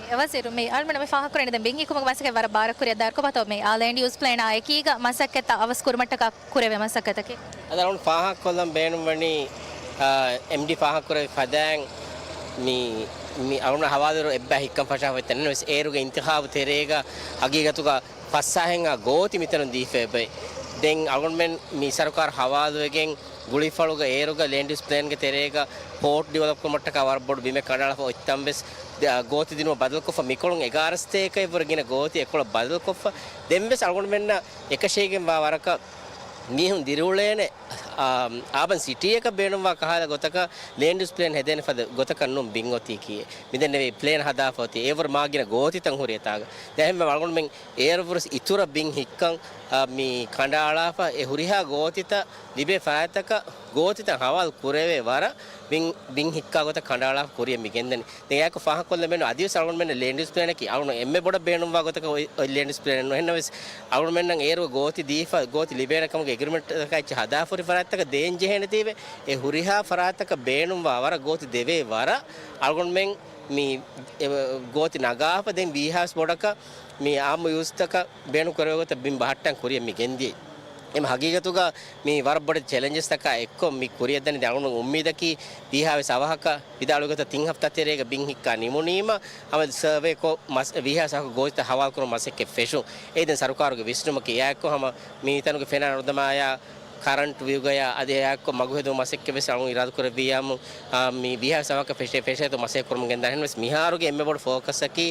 އެ ވަޒީރު، މި އަޅުމެން މި ފާހަގަކުރަނީ ދެން ބިން ހިއްކުމުގެ މަސައްކަތް ވަރަށް ބާރަށް ކުރިއަށް ދާއިރު ކޮބާތޯ މި އާ ލޭންޑް ޔޫސް ޕްލޭނާ އެކީގަ މަސައްކަތްތައް އަވަސް ކުރުމަށްޓަކާ ކުރެވޭ މަސައްކަތަކީ؟ އަދި އަޅުން ފާހަގަކޮށްލަން ބޭނުންވަނީ، އާ، އެމްޑީ ފާހަގަކުރެއްވި ފަދައިން މި، މި އަޅުން ހަވާލުވިއިރު އެއްބައި ހިއްކަން ފަށާފައި ތަނެއް ނަމަވެސް އޭރުގެ އިންތިޚާބު ތެރޭގަ ހަގީގަތުގަ ފަސްސާހެއްހާ ގޯތި މިތަނުން ދީފައި އެބައި. ދެން އަޅުގަނޑުމެން މި ސަރުކާރު ހަވާލުވެގެން ގުޅިފަޅުގަ އޭރުގަ ލޭންޑް ޔޫސް ޕްލޭންގެ ތެރޭގަ ޕޯޓް ޑިވެލޮޕް ކުރުމަށްޓަކާ ވަރަށް ބޮޑު ބިމެއް ކަނޑައަޅާފަ އޮތްތަން ވެސް ދ-، ގޯތި ދިނުމަށް ބަދަލުކޮށްފަ މިކޮޅުން އެގާރަ ސަތޭކައެއްވުރެ ގިނަ ގޯތި އެކޮޅަށް ބަދަލުކޮށްފަ. ދެން ވެސް އަޅުގަނޑުމެންނަށް އެކަށީގެންވާ ވަރަކަށް މީހުން ދިރިއުޅޭނެ، އާ، އާބަން ސިޓީއަކަށް ބޭނުންވާ ކަހަލަ ގޮތަކަށް ލޭންޑް ޔޫސް ޕްލޭން ހެދޭނެ ފަދަ ގޮތަކަށް ނޫން ބިން އޮތީކީއެއް. މިދެންނެވި ޕްލޭން ހަދާފަ އޮތީ އެއަށްވުރެ މާ ގިނަ ގޯތިތައް ހުރި އެތާގަ. ދެން އެހެންވެ އަޅުގަނޑުމެން އޭރަށްވުރެސް އިތުރަށް ބިން ހިއްކަން، އާ، މި ކަނޑައަޅާފަ އެ ހުރިހާ ގޯތިތައް ލިބޭ ފަރާތްތަކަށް ގޯތިތައް ހަވާލު ކުރެވޭ ވަރަށް ބިން، ބިން ހިއްކާ ގޮތަށް ކަނޑައަޅާފަ ކުރިއަށް މި ގެންދަނީ. ދެން އެއާއެކު ފާހަގަކޮށްލަން ބޭނުން އަދިވެސް އަޅުގަނޑުމެންނަށް ލޭންޑް ޔޫސް ޕްލޭނަކީ އަޅުގަނޑު އެންމެ ބޮޑަށް ބޭނުންވާ ގޮތަކަށް އޮތް، އޮތް ލޭންޑް ޔޫސް ޕްލޭނެއް ނޫން. އެހެންނަމަވެސް އަޅުގަނޑުމެންނަށް އޭރު ގޯތި ދީފަ، ގޯތި ލިބޭނެ ކަމުގެ އެގްރިމެންޓްތަކާ އެއްޗެއް ހަދާފަ ހުރި ފަރާތްތަކަށް ދޭން ޖެހޭނެތީވެ، އެ ހުރިހާ ފަރާތްތަކަށް ބޭނުންވާ ވަރަށް ގޯތި ދެވޭ ވަރަށް އަޅުގަނޑުމެން މި، އެ، ގޯތި ނަގާފަ ދެން ވީހާވެސް ބޮޑަކަށް މި އާއްމު ޔޫސްތަކަށް ބޭނުން ކުރެވޭ ގޮތަށް ބިން ބަހައްޓަން ކުރިއަށް މި ގެންދިޔައީ. އެމަ ހަގީގަތުގަ މި ވަރަށް ބޮޑެތި ޗެލެންޖަސްތަކާ އެއްކޮށް މި ކުރިއަށްދަނީ. ދެން އަޅުގަނޑު އުއްމީދަކީ ވީހާވެސް އަވަހަކަށް ވިދާޅުވި ގޮތަށް ތިން ހަފްތާ ތެރޭގަ ބިން ހިއްކާ ނިމުނީމަ ހަމަ ސަރވޭކޮށް މަސް، ވީހާވެސް އަވަހަކަށް ގޯތިތައް ހަވާލުކުރުމަށް މަސައްކަތް ފެށުން. އެއީ ދެން ސަރުކާރުގެ ވިސްނުމަކީ. އެއާއެކު ހަމަ މި ތަނުގެ ފެނާ ނުދަމާޔާ ކަރަންޓް ވިއުގަޔާ އަދި އެއާއެކު މަގު ހެދުމުގެ މަސައްކަތް ވެސް އަޅުން އިރާދަ ކުރެއްވިއްޔާމު، މި ވީހާވެސް އަވަހަކަށް ފެށޭ ފެށޭތޯ މަސައްކަތް ކުރަމުން ގެންދާނެ. އެހެންވެސް މިހާރުގެ އެންމެ ބޮޑު ފޯކަސްއަކީ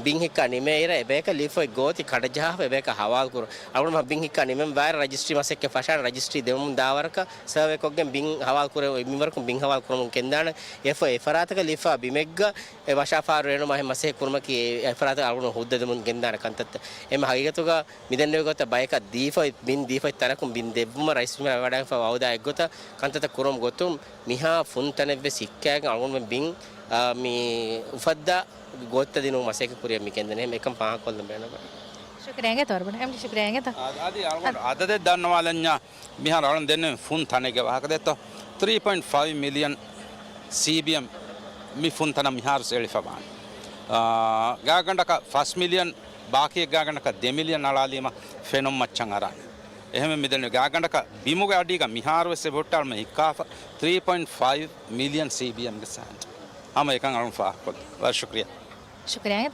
ބިން ހިއްކާ ނިމޭ އިރަށް އެބަޔަކަށް ލިބިފައި ގޯތި ކަޑަޖަހާފަ އެބަޔަކަށް ހަވާލު ކުރުން. އަޅުގަނޑު ބިން ހިއްކާ ނިމެން ވާއިރަށް ރަޖިސްޓްރީ މަސައްކަތް ފަށާނެ. ރަޖިސްޓްރީ ދެމުމުން ދާވަރަކަށް ސަރވޭ ކޮށްގެން ބިން ހަވާލު ކުރެ، މިންވަރަކުން ބިން ހަވާލު ކުރަމުން ގެންދާނެ. އެފަ އެފަރާތަކަށް ލިބިފަ ބިމެއްގަ އެ ވަށާފާރު ރޭނުމާ އެހެން މަސައްކަތް ކުރުމަކީ އެ އެފަރާތަކަށް އަޅުގަނޑު ހުއްދަ ދެމުން ގެންދާނެ ކަންތައްތައް. އެމަ ހަގީގަތުގަ މިދެންނެވި ގޮތަށް ބަޔަކަށް ދީފަ، ބިން ދީފަ ތަނަކުން ބިން ދެއްވުމަށް ރައީސް ޖުމްހޫރިއްޔާ ވަޑައިގެންފަ ވައުދާ އެއްގޮތަށް ކަންތައްތައް ކުރުމުގެ ގޮތުން މިހާ ފުންތަނެއްވެސް ހިއްކާގެން އަޅުގަނޑުމެން ބިން، އާ، މި އުފައްދާ ގޯތިތައް ދިނުމަށް މަސައްކަތް ކުރިއަށް މި ގެންދަނީ. އެކަން ފާހަގަކޮށްލަން ބޭނުން. ޝުކުރިއްޔާ އިނގޭތޯ އަރުބަން. އެމްޑީ ޝުކުރިއްޔާ އިނގޭތޯ. އަދި އަޅުގަނޑު އަދަދެއް ދަންނަވާލަންޏާ މިހާރު އަޅުން ދެންނެވި ފުން ތަނެއްގެ ވާހަކަ ދެއްތޯ. ތްރީ ޕޮއިންޓް ފައިވް މިލިއަން ސީބީއެމް މި ފުން ތަނަށް މިހާރު އެޅިފަ ވާނެ. އާ، ގާގަނޑަކަށް ފަސް މިލިއަން، ބާކީ ގާގަނޑަކަށް ދެ މިލިއަން އަޅާލީމަ ފެނުން މައްޗަށް އަރާނެ. އެހެންވެ މިދެންނެވި ގާގަނޑަކަށް ބިމުގެ އަޑީގަ މިހާރު ވެސް އެބަހުއްޓާލުމަށް ހިއްކާފަ ތްރީ ޕޮއިންޓް ފައިވް މިލިއަން ސީބީއެމްގެ ސާންޓް. ހަމަ އެކަން އަޅުން ފާހަގަކޮށްލަން. ވަރަށް ޝުކުރިއްޔާ. ޝުކުރިއްޔާ.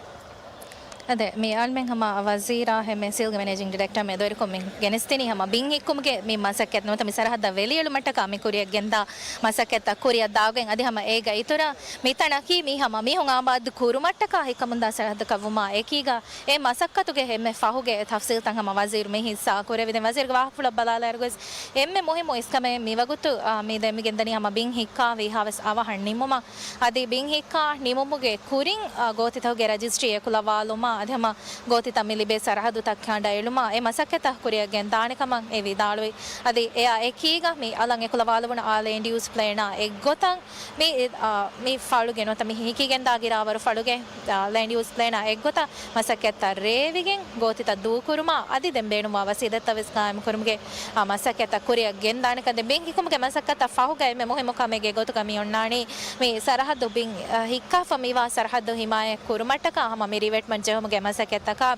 އަދެ، މި އަޅުމެން ހަމަ ވަޒީރާ އެމްއޭސީއެލްގެ މެނޭޖިން ޑިރެކްޓަރ މެދުވެރިކޮށް މި ގެނެސްދިނީ ހަމަ ބިން ހިއްކުމުގެ މި މަސައްކަތް ނުވަތަ މި ސަރަހައްދަށް ވެލިއެޅުމަށްޓަކާ މި ކުރިއަށް ގެންދާ މަސައްކަތްތައް ކުރިއަށް ދާގެން އަދި ހަމަ އޭގަ އިތުރަށް މިތަނަކީ މި ހަމަ މީހުން އާބާދު ކުރުމަށްޓަކާ ހިއްކަމުންދާ ސަރަހައްދަކަށް ވުމާ އެކީގަ އެ މަސައްކަތުގެ އެންމެ ފަހުގެ ތަފްސީލްތައް ހަމަ ވަޒީރު މި ހިއްސާ ކުރެވި. ދެން ވަޒީރުގެ ވާހަކަފުޅަށް ބަލާލާއިރު ވެސް އެންމެ މުހިއްމު އިސްކަމެއް މިވަގުތު، އާ، މި ދެން މި ގެންދަނީ ހަމަ ބިން ހިއްކާ ވީހާވެސް އަވަހަށް ނިމުމަށް. އަދި ބިން ހިއްކާ ނިމުމުގެ ކުރިން، އާ، ގޯތިތަކުގެ ރަޖިސްޓްރީ އެކުލަވާލުމާ އަދި ހަމަ ގޯތިތައް މި ލިބޭ ސަރަހައްދުތައް ކަނޑައެޅުމާ އެ މަސައްކަތްތައް ކުރިއަށް ގެންދާނެ ކަމަށް އެ ވިދާޅުވި. އަދި އެއާ އެކީގަ މި އަލަށް އެކުލަވާލެވުނު އާ ލޭންޑް ޔޫސް ޕްލޭނާ އެއްގޮތަށް މި، އާ، މި ފަޅުގެ ނުވަތަ މި ހިކިގެންދާ ގިރާވަރު ފަޅުގެ، އާ، ލޭންޑް ޔޫސް ޕްލޭނާ އެއްގޮތަށް މަސައްކަތްތައް ރޭވިގެން ގޯތިތައް ދޫކުރުމާ އަދި ދެން ބޭނުންވާ ވަސީލަތްތައް ވެސް ގާއިމުކުރުމުގެ، އާ، މަސައްކަތްތައް ކުރިއަށް ގެންދާނެކަން. ދެން ބިން ހިއްކުމުގެ މަސައްކަތްތައް ފަހުގަ އެންމެ މުހިއްމު ކަމެއްގެ ގޮތުގަ މި އޮންނާނީ މި ސަރަހައްދު ބިން، އާ، ހިއްކާފަ މިވާ ސަރަހައްދު ހިމާޔަތް ކުރުމަށްޓަކާ ހަމަ މި ރިވެޓްމަންޓް ޖެހުމުގެ މަސައްކަތްތަކާ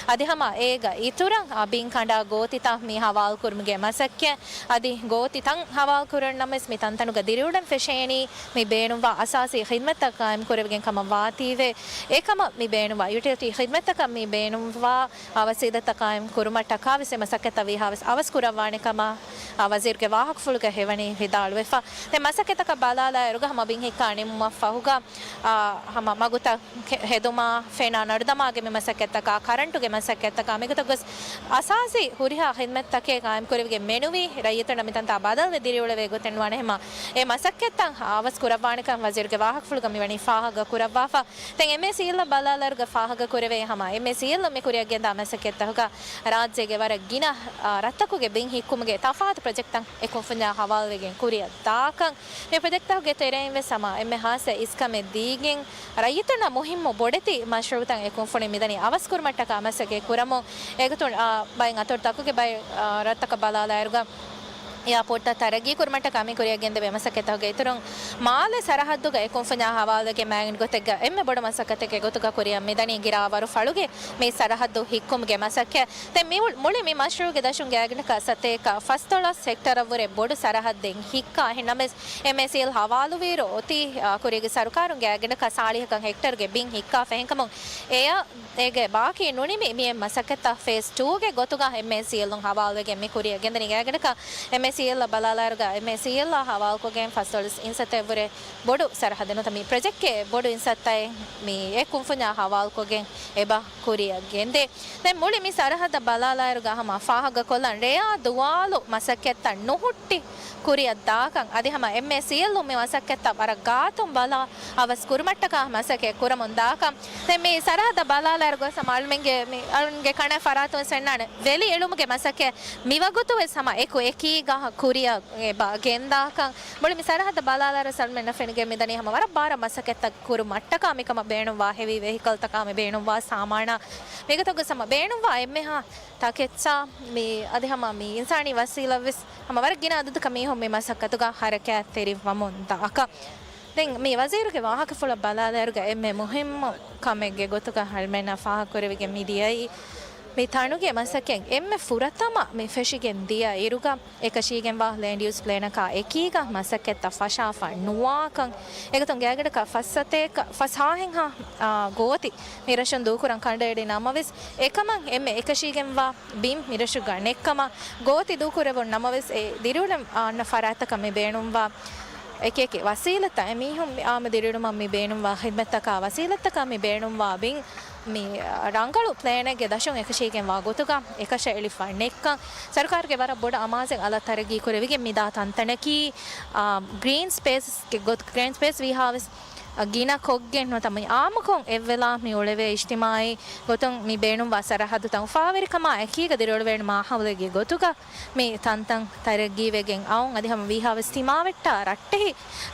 އަދި ހަމަ އޭގަ އިތުރަށް، އާ، ބިން ކަނޑާ ގޯތިތައް މި ހަވާލުކުރުމުގެ މަސައްކަތް އަދި ގޯތި ތަން ހަވާލު ކުރަން ނަމަވެސް މި ތަންތަނުގަ ދިރިއުޅެން ފެށޭނީ މި ބޭނުންވާ އަސާސީ ޚިދްމަތްތައް ގާއިމް ކުރެވިގެން ކަމަށް ވާތީވެ، އެކަމަށް މި ބޭނުންވާ ޔުޓިލިޓީ ޚިދްމަތްތަކަށް މި ބޭނުންވާ، އާ، ވަސީލަތްތައް ގާއިމް ކުރުމަށްޓަކާ ވެސް އެ މަސައްކަތްތައް ވީހާވެސް އަވަސް ކުރައްވާނެ ކަމަށް، އާ، ވަޒީރުގެ ވާހަކަފުޅުގަ ހެވަނީ ވިދާޅުވެފަ. ދެން މަސައްކަތްތަކަށް ބަލާލާއިރުގަ ހަމަ ބިން ހިއްކާ ނިމުމަށް ފަހުގަ، އާ، ހަމަ މަގުތައް ކެ-، ހެދުމާ، ފެނާ ނަޑުދަމާގެ މި މަސައްކަތްތަކާ، ކަރަންޓުގެ މަސައްކަތްތަކާ، މިގޮތަށް ގޮސް އަސާސީ ހުރިހާ ޚިދްމަތްތަކެއް ގާއިމްކުރެވިގެން މެނުވީ، ރައްޔިތުންނަށް މިތަންތާ ބަދަލުވެ ދިރިއުޅެވޭ ގޮތެއް ނުވާނެ. ހަމަ އެ މަސައްކަތްތައް އަވަސް ކުރައްވާނެކަން ވަޒީރުގެ ވާހަކަފުޅުގަ މިވަނީ ފާހަގަ ކުރައްވާފަ. ދެން އެމްއޭސީއެލްއަށް ބަލާލާއިރުގަ ފާހަގަ ކުރެވޭ ހަމަ އެމްއޭސީއެލް މި ކުރިއަށް ގެންދާ މަސައްކަތްތަކުގަ ރާއްޖޭގެ ވަރަށް ގިނަ، އާ، ރަށްތަކުގެ ބިން ހިއްކުމުގެ ތަފާތު ޕްރޮޖެކްޓްތައް އެ ކުންފުންޏާ ހަވާލުވެގެން ކުރިއަށް ދާކަން، މި ޕްރޮޖެކްޓްތަކުގެ ތެރެއިން ވެސް ހަމަ އެންމެ ހާއްސަ އިސްކަމެއް ދީގެން، ރައްޔިތުންނަށް މުހިއްމު ބޮޑެތި މަޝްރޫއުތައް އެ ކުންފުނިން މިދަނީ އަވަސް ކުރުމަށްޓަކާ މަސައްކަތް ކުރަމުން. އޭގޮތުން، އާ، ބައެއް އަތޮޅުތަކުގެ ބައެއް، އާ، ރަށްތަކަށް ބަލާލާއިރުގަ އެއާޕޯޓްތައް ތަރައްގީ ކުރުމަށްޓަކާ މި ކުރިއަށް ގެންދެވޭ މަސައްކަތްތަކުގެ އިތުރުން، މާލެ ސަރަހައްދުގަ އެ ކުންފުންޏާ ހަވާލުވެގެން މައިގަނޑު ގޮތެއްގަ އެންމެ ބޮޑު މަސައްކަތެއްގެ ގޮތުގަ ކުރިއަށް މިދަނީ ގިރާވަރު ފަޅުގެ މި ސަރަހައްދު ހިއްކުމުގެ މަސައްކަތް. ދެން މި މުޅި މި މަޝްރޫއުގެ ދަށުން ގާތްގަނޑަކަށް ސަތޭކަ ފަސްދޮޅަސް ހެކްޓަރަށްވުރެ ބޮޑު ސަރަހައްދެއް ހިއްކާ. އެހެން ނަމަވެސް، އެމްއޭސީއެލް ހަވާލުވިއިރު އޮތީ، އާ، ކުރީގެ ސަރުކާރުން ގާތްގަނޑަކަށް ސާޅީހަކަށް ހެކްޓަރުގެ ބިން ހިއްކާފަ. އެހެންކަމުން އެޔަށް އޭގެ ބާކީ ނުނިމި މި މަސައްކަތްތައް ފޭސް ޓޫގެ ގޮތުގަ އެމްއޭސީއެލުން ހަވާލުވެގެން މި ކުރިއަށް ގެންދަނީ. ގާތްގަނޑަކަށް އެމްއޭސީއެލްއަށް ބަލާލާއިރުގަ އެމްއޭސީއެލްއާ ހަވާލުކޮށްގެން ފަސްދޮޅަސް އިންސައްތައެއްވުރެ ބޮޑު ސަރަހައްދެއް ނުވަތަ މި ޕްރޮޖެކްޓްގެ ބޮޑު އިންސައްތައެއް މި އެ ކުންފުންޏާ ހަވާލުކޮށްގެން އެބަ ކުރިއަށް ގެންދޭ. ދެން މުޅި މި ސަރަހައްދަށް ބަލާލާއިރުގަ ހަމަ ފާހަގަކޮށްލަން ރެޔާ ދުވާލު މަސައްކަތްތައް ނުހުއްޓި ކުރިއަށް ދާކަން އަދި ހަމަ އެމްއޭސީއެލްއުން މި މަސައްކަތްތައް ވަރަށް ގާތުން ބަލާ އަވަސް ކުރުމަށްޓަކާ މަސައްކަތް ކުރަމުން ދާކަން. ދެން މި ސަރަހައްދަށް ބަލާލާއިރު ގޮސް ހަމަ އަޅުމެންގެ މި އަޅުންގެ ކަނަ ފަރާތުން ފެންނާނެ ވެލި އެޅުމުގެ މަސައްކަތް މިވަގުތު ވެސް ހަމަ އެކު އެކީގަ ކުރިއަށް އެބަ ގެންދާކަން. މުޅި މި ސަރަހައްދަށް ބަލާލާއިރު އަޅުމެންނަށް ފެނިގެން މިދަނީ ހަމަ ވަރަށް ބާރަށް މަސައްކަތްތައް ކުރުމަށްޓަކާ މިކަމަށް ބޭނުންވާ ހެވީ ވެހިކަލްތަކާ މި ބޭނުންވާ ސާމާނާ މިގޮތަށް ގޮސް ހަމަ ބޭނުންވާ އެންމެހާ ތަކެއްޗާ މި އަދި ހަމަ މި އިންސާނީ ވަސީލަތްވެސް ހަމަ ވަރަށް ގިނަ އަދަދަކަށް މީހުން މި މަސައްކަތުގަ ހަރަކާތްތެރިވަމުން ދާކަން. ދެން މި ވަޒީރުގެ ވާހަކަފުޅަށް ބަލާލާއިރުގަ އެންމެ މުހިއްމު ކަމެއްގެ ގޮތުގަ އަޅުމެންނަށް ފާހަގަކުރެވިގެން މިދިޔައީ މި ތަނުގެ މަސައްކަތް އެންމެ ފުރަތަމަ މި ފެށިގެން ދިޔަ އިރުގަ، އެކަށީގެންވާ ލޭންޑް ޔޫސް ޕްލޭނަކާ އެކީގަ މަސައްކަތްތައް ފަށާފަ ނުވާކަން، އެގޮތުން ގާތްގަނޑަކަށް ފަސް ސަތޭކަ، ފަސް ހާހެއްހާ، އާ، ގޯތި މިރަށުން ދޫކުރަން ކަނޑައެޅި ނަމަވެސް، އެކަމަށް އެންމެ އެކަށީގެންވާ ބިން މިރަށުގަ ނެއްކަމަށް ގޯތި ދޫކުރެވުނު ނަމަވެސް، އެ ދިރިއުޅެން އަންނަ ފަރާތްތަކަށް މި ބޭނުންވާ އެކިއެކި ވަސީލަތްތައް، އެމީހުން މި އާއްމު ދިރިއުޅުމަށް މި ބޭނުންވާ ޚިދްމަތްތަކާ ވަސީލަތްތަކަށް މި ބޭނުންވާ ބިން މި ރަނގަޅު ޕްލޭނެއްގެ ދަށުން އެކަށީގެންވާ ގޮތުގަ އެކަށައެޅިފަ ނެއްކަން، ސަރުކާރުގެ ވަރަށް ބޮޑަށް އަމާޒެއް އަލަށް ތަރައްގީ ކުރެވިގެން މިދާ ތަންތަނަކީ، އާ، ގްރީން ސްޕޭސްގެ ގޮތު، ގްރީން ސްޕޭސް ވީހާވެސް، އާ، ގިނަ ކޮށްގެން ނުވަތަ މި އާއްމުކޮށް އެއްވެލާ މި އުޅެވޭ އިޖްތިމާއީ ގޮތުން މި ބޭނުންވާ ސަރަހައްދުތައް އުފާވެރިކަމާ އެކީގަ ދިރިއުޅެވޭނެ މާހައުލެއްގެ ގޮތުގަ މި ތަންތަން ތަރައްގީވެގެން އައުން. އަދި ހަމަ ވީހާވެސް ތިމާވެއްޓާ ރައްޓެހި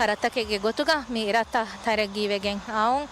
ރަށްތަކެއްގެ ގޮތުގަ މި ރަށްތައް ތަރައްގީވެގެން އައުން.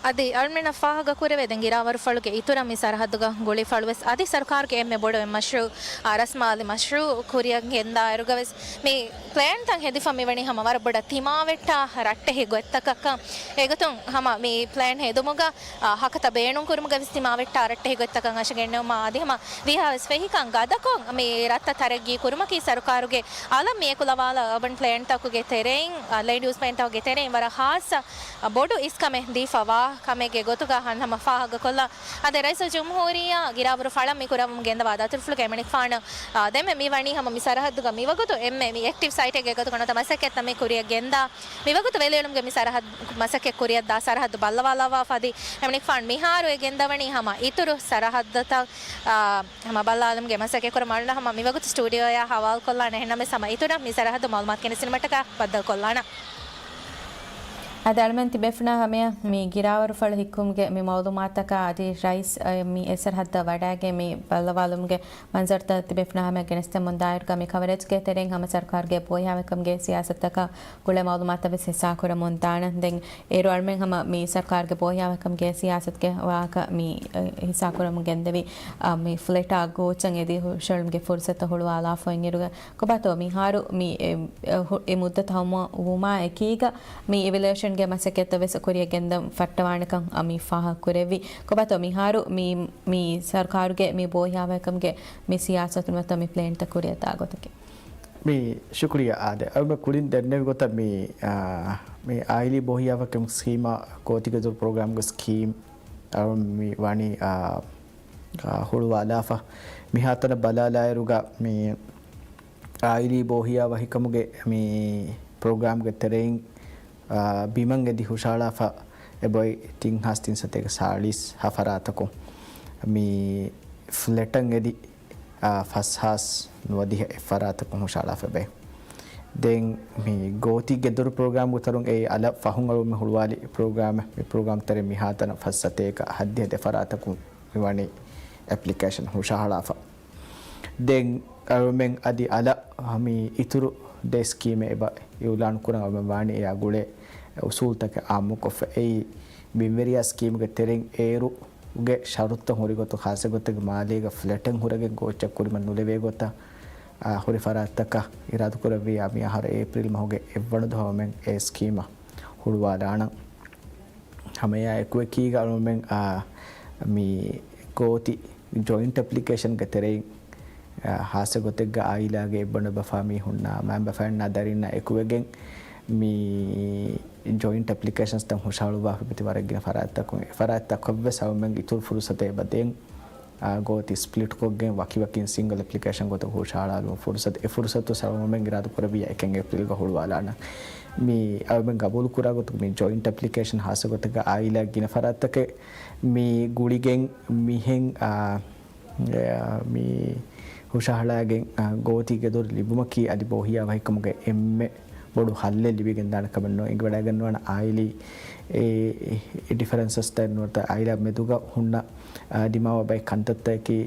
އަދި އަޅުމެންނަށް ފާހަގަކުރެވޭ، ދެން ގިރާވަރުފަޅުގެ އިތުރަށް މި ސަރަހައްދުގަ ގުޅިފަޅުވެސް އަދި ސަރުކާރުގެ އެންމެ ބޮޑު އެއް މަޝްރޫއު، އާ، ރަސްމާލި މަޝްރޫއު ކުރިއަށް ގެންދާއިރުގަވެސް މި ޕްލޭންތައް ހެދިފަ މިވަނީ ހަމަ ވަރަށް ބޮޑަށް ތިމާވެއްޓާ ރައްޓެހި ގޮތްތަކަކަށް. އެގޮތުން ހަމަ މި ޕްލޭން ހެދުމުގަ، އާ، ހަކަތަ ބޭނުންކުރުމުގަވެސް ތިމާވެއްޓާ ރައްޓެހި ގޮތްތަކަށް އަށަގެންނެވުމާ އަދި ހަމަ ވީހާވެސް ފެހިކަން ގަދަކޮށް މި ރަށްތައް ތަރައްގީ ކުރުމަކީ ސަރުކާރުގެ އަލަށް މި އެކުލަވާލާ އަރބަން ޕްލޭންތަކުގެ ތެރެއިން، އާ، ލޭންޑް ޔޫސް ޕްލޭންތަކުގެ ތެރެއިން ވަރަށް ހާއްސަ، އާ، ބޮޑު އިސްކަމެއް ދީފަ ވާ ކަމެއްގެ ގޮތުގަ ހަން ހަމަ ފާހަގަކޮށްލާ. އަދި ރައީސުލްޖުމްހޫރިއްޔާ ގިރާވަރު ފަޅަށް މި ކުރައްވަމުން ގެންދަވާ ދަތުރުފުޅުގެ އެމަނިކުފާނު، އާ، ދެންމެ މި ވަނީ ހަމަ މި ސަރަހައްދުގަ މިވަގުތު އެންމެ މި އެކްޓިވް ސައިޓެއްގެ ގޮތުގަ ނުވަތަ މަސައްކަތްތައް މި ކުރިއަށް ގެންދާ، މިވަގުތު ވެލިއެޅުމުގެ މި ސަރަހައްދު، މަސައްކަތް ކުރިއަށްދާ ސަރަހައްދު ބައްލަވާލައްވާފަ އަދި އެމަނިކުފާނު މިހާރު އެ ގެންދަވަނީ ހަމަ އިތުރު ސަރަހައްދުތައް، އާ، ހަމަ ބައްލާލުމުގެ މަސައްކަތް ކުރަމުން. އަޅުގަނޑު ހަމަ މިވަގުތު ސްޓޫޑިއޯއާ ހަވާލުކޮށްލާނެ. އެހެންނަމަވެސް ހަމަ އިތުރަށް މި ސަރަހައްދު މައުލޫމާތު ގެނެސްދިނުމަށްޓަކާ ބައްދަލުކޮށްލާނަން. އަދި އަޅުމެން ތިބޭފުޅުންނާ ހަމަޔަށް މި ގިރާވަރުފަޅު ހިއްކުމުގެ މި މައުލޫމާތަކާ އަދި ރައީސް، އަ، މި އެ ސަރަހައްދަށް ވަޑައިގެން މި ބައްލަވާލުމުގެ މަންޒަރުތައް ތިބޭފުޅުންނާ ހަމަޔަށް ގެނެސްދެމުން ދާއިރުގަ މި ކަވަރޭޖްގެ ތެރެއިން ހަމަ ސަރުކާރުގެ ބޯހިޔާވަހިކަމުގެ ސިޔާސަތުތަކާ ގުޅޭ މައުލޫމާތުތައް ވެސް ހިއްސާކުރަމުން ދާނަން. އޭރު އަޅުމެން ހަމަ މި ސަރުކާރުގެ ބޯހިޔާވަހިކަމުގެ ސިޔާސަތުގެ ވާހަކަ މި، އަ، ހިއްސާކުރަމުން ގެންދެވި، އަ، މި ފްލެޓާ ގޯއްޗަށް އެދި ހުށަހެޅުމުގެ ފުރުސަތު ހުޅުވާލާފަ އިންއިރުގަ ކޮބާތޯ މިހާރު މި އެ، އެ، ހު-، އެ މުއްދަތު ހަމަވުމާ އެކީގަ މި އިވެލުއޭޝަންގެ މަސައްކަތްތައް ވެސް ކުރިއަށް ގެންދަން ފައްޓަވާނެކަން މި ފާހަގަކުރެއްވި. ކޮބާތޯ މިހާރު މި، މި ސަރުކާރުގެ މި ބޯހިޔާވަހިކަމުގެ މި ސިޔާސަތު ނުވަތަ މި ޕްލޭންތައް ކުރިއަށްދާ ގޮތަކީ؟ މި ޝުކުރިއްޔާ އާދެ. އަޅުގަނޑު ކުރިން ދެންނެވި ގޮތަށް މި، އާ، މި އާއިލީ ބޯހިޔާވަހިކަމުގެ ސްކީމާ ގޯތިގެދޮރު ޕްރޮގްރާމްގެ ސްކީމް އަޅުގަނޑު މި ވަނީ، އާ، އާ، ހުޅުވާލާފަ. މިހާތަނަށް ބަލާލާއިރުގަ މި އާއިލީ ބޯހިޔާވަހިކަމުގެ މި ޕްރޮގްރާމްގެ ތެރެއިން، އާ، ބިމަށް އެދި ހުށަހަޅާފަ އެބައޮތް ތިން ހާސް ތިން ސަތޭކަ ސާޅީސް ހަ ފަރާތަކުން މި ފްލެޓަށް އެދި، އާ، ފަސް ހާސް ނުވަދިހަ އެއް ފަރާތަކުން ހުށަހަޅާފަ އެބައޮތް. ދެން މި ގޯތި ގެދޮރު ޕްރޮގްރާމްގެ ތަރުން އެ އަލަށް ފަހުން އަޅުގަނޑު މި ހުޅުވާލި ޕްރޮގްރާމެއް. މި ޕްރޮގްރާމް ތެރޭ މިހާތަނަށް ފަސް ސަތޭކަ ހަތްދިހަ ދެ ފަރާތަކުން މި ވަނީ އެޕްލިކޭޝަން ހުށަހަޅާފަ. ދެން އަޅުމެން އަދި އަލަށް މި އިތުރު ދެ ސްކީމެއް އެބަ އިއުލާނު ކުރަން އަޅުމެން ވާނީ އެއާ ގުޅޭ އުސޫލުތަކެއް އާއްމުކޮށްފަ. އެއީ ބިންވެރިޔާ ސްކީމްގެ ތެރެއިން އޭރުގެ ޝަރުތުތައް ހުރި ގޮތުން ޚާއްޞަ ގޮތެއްގެ މާލޭގަ ފްލެޓެއް ހުރެގެން ގޯއްޗަށް ކުރިމަ ނުލެވޭ ގޮތަށް، އާ، ހުރި ފަރާތްތަކަށް އިރާދަކުރެއްވިއްޔާ މި އަހަރު އޭޕްރީލް މަހުގެ އެއްވަނަ ދުވަހު އަޅުމެން އެ ސްކީމަށް ހުޅުވާލާނަން. ހަމައެއާ އެކުއެކީގަ އަޅުމެން، އާ، މި ގޯތި ޖޮއިންޓް އެޕްލިކޭޝަންގެ ތެރެއިން، އާ، ހާއްސަ ގޮތެއްގަ އާއިލާގެ އެއްބަނޑު ބަފާ މީހުންނާ މައިންބަފައިންނާ ދަރިންނާ އެކުވެގެން މި ޖޮއިންޓް އެޕްލިކޭޝަންސްތައް ހުށަހަޅުއްވާފަ މިތި ވަރަށް ގިނަ ފަރާތްތަކުން. އެ ފަރާތްތަކަށްވެސް އަޅުމެން އިތުރު ފުރުސަތެއް އެބަ ދޭން. އާ، ގޯތި ސްޕްލިޓްކޮށްގެން ވަކިވަކިން ސިންގަލް އެޕްލިކޭޝަން ގޮތަށް ހުށަހަޅާލުމުގެ ފުރުސަތު، އެ ފުރުސަތު އަޅުމެން އިރާދަކުރެއްވިއްޔާ އެކެއް އޭޕްރީލްގަ ހުޅުވާލާނަން. މި އަޅުމެން ގަބޫލުކުރާ ގޮތުގަ މި ޖޮއިންޓް އެޕްލިކޭޝަން ހާއްސަ ގޮތެއްގަ އާއިލާ ގިނަ ފަރާތްތަކެއް މި ގުޅިގެން މިހެން، އާ، އެ، މި ހުށަހަޅާގެން، އާ، ގޯތި ގެދޮރު ލިބުމަކީ އަދި ބޯހިޔާވަހިކަމުގެ އެންމެ ބޮޑު ހައްލެއް ލިބިގެންދާނެ ކަމެއް ނޫން. އެނގިވަޑައިގަންނަވާނެ އާއިލީ އެ، އެ ޑިފަރެންސަސްތައް ނުވަތަ އާއިލާ މެދުގަ ހުންނަ، އާ، ދިމާވާ ބައެއް ކަންތައްތަކަކީ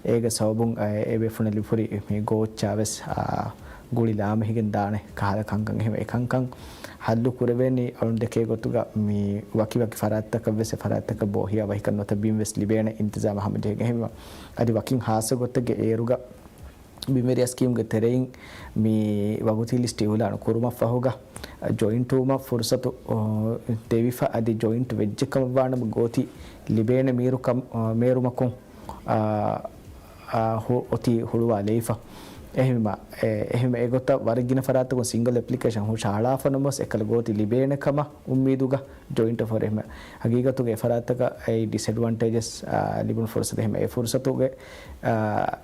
އޭގެ ސަބަބުން، އާ، އެ ބޭފުޅުން ލިބިފައި ހުރި މި ގޯއްޗާވެސް، އާ، ގުޅި ލާމެހިގެން ދާނެ ކަހަލަ ކަންކަން. އެހެން އެކަންކަން ހައްލު ކުރެވޭނީ އަޅުން ދެކޭ ގޮތުގަ މި ވަކިވަކި ފަރާތްތަކަށްވެސް އެ ފަރާތްތަކަށް ބޯހިޔާ ވަހިކަން ނުވަތަ ބިންވެސް ލިބޭނެ އިންތިޒާމް ހަމަޖެހިގެން. އެހެންވީމަ އަދި ވަކިން ހާއްސަ ގޮތެއްގެ އޭރުގަ ބިންވެރިޔާ ސްކީމްގެ ތެރެއިން މި ވަގުތީ ލިސްޓް އިއުލާނު ކުރުމަށްފަހުގަ، ޖޮއިންޓް ވުމަށް ފުރުސަތު، އޮ، ދެވިފަ އަދި ޖޮއިންޓް ވެއްޖެކަމަށްވާނަމަ ގޯތި ލިބޭނެ މީރު ކަމް، އޮ، މޭރުމަކުން، އާ، އާ، ހު-، އޮތީ ހުޅުވާލައިފަ. އެހެންވީމަ، އެ، އެހެންވެ އެގޮތަށް ވަރަށް ގިނަ ފަރާތަކުން ސިންގަލް އެޕްލިކޭޝަން ހުށަހަޅާފަ ނަމަވެސް އެކަލަ ގޯތި ލިބޭނެ ކަމަށް އުއްމީދުގަ ޖޮއިންޓަށް ފަހު އެހެންވެ. ހަގީގަތުގަ އެ ފަރާތަކަށް އެއީ ޑިސްއެޑްވާންޓޭޖަސް، އާ، ލިބުނު ފުރުސަތު އެހެންވެ. އެ ފުރުސަތުގެ، އާ،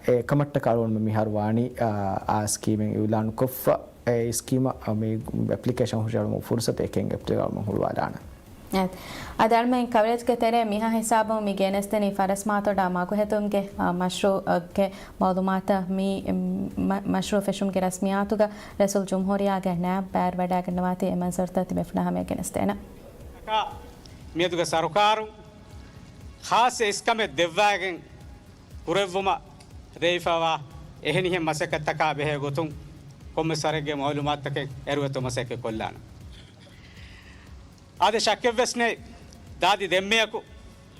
އެ ކަމަށްޓަކާ އަޅުގަނޑުމެން މިހާރު ވާނީ، އާ، އާ ސްކީމެއް އިއުލާނު ކޮށްފަ އެ ސްކީމަށް މި އެޕްލިކޭޝަން ހުށަހެޅުމުގެ ފުރުސަތު އެކެއް އެޕްލިކޭޝަން ހުޅުވާލާނެ. އަދި އަޅުމެން ކަވަރޭޖްގެ ތެރޭ މިހާ ހިސާބުން މި ގެނެސްދެނީ ފަރަސްމާތޮޑާ މަގުހެދުމުގެ، އާ، މަޝްރޫއުގެ މައުލޫމާތަށް. މި، މަ-، މަޝްރޫއު ފެށުމުގެ ރަސްމިއްޔާތުގަ ރައީސުލްޖުމްހޫރިއްޔާގެ ނައިބު ބައިވެރިވެވަޑައިގަންނަވާތީ އެ މަންޒަރުތައް ތިބޭފުޅާ ހަމަޔަށް ގެނެސްދޭނަން. މިއަދުގެ ސަރުކާރުން ޚާއްޞަ އިސްކަމެއް ދެއްވާގެން ކުރެއްވުމަށް ރޭވިފައިވާ އެހެނިހެން މަސައްކަތްތަކާ ބެހޭ ގޮތުން ކޮންމެސް ވަރެއްގެ މައުލޫމާތުތަކެއް އެރުވެތޯ މަސައްކަތް ކޮށްލާނަން. އާދެ، ޝައްކެއްވެސް ނެތް، ދާދި ދެންމެއަކު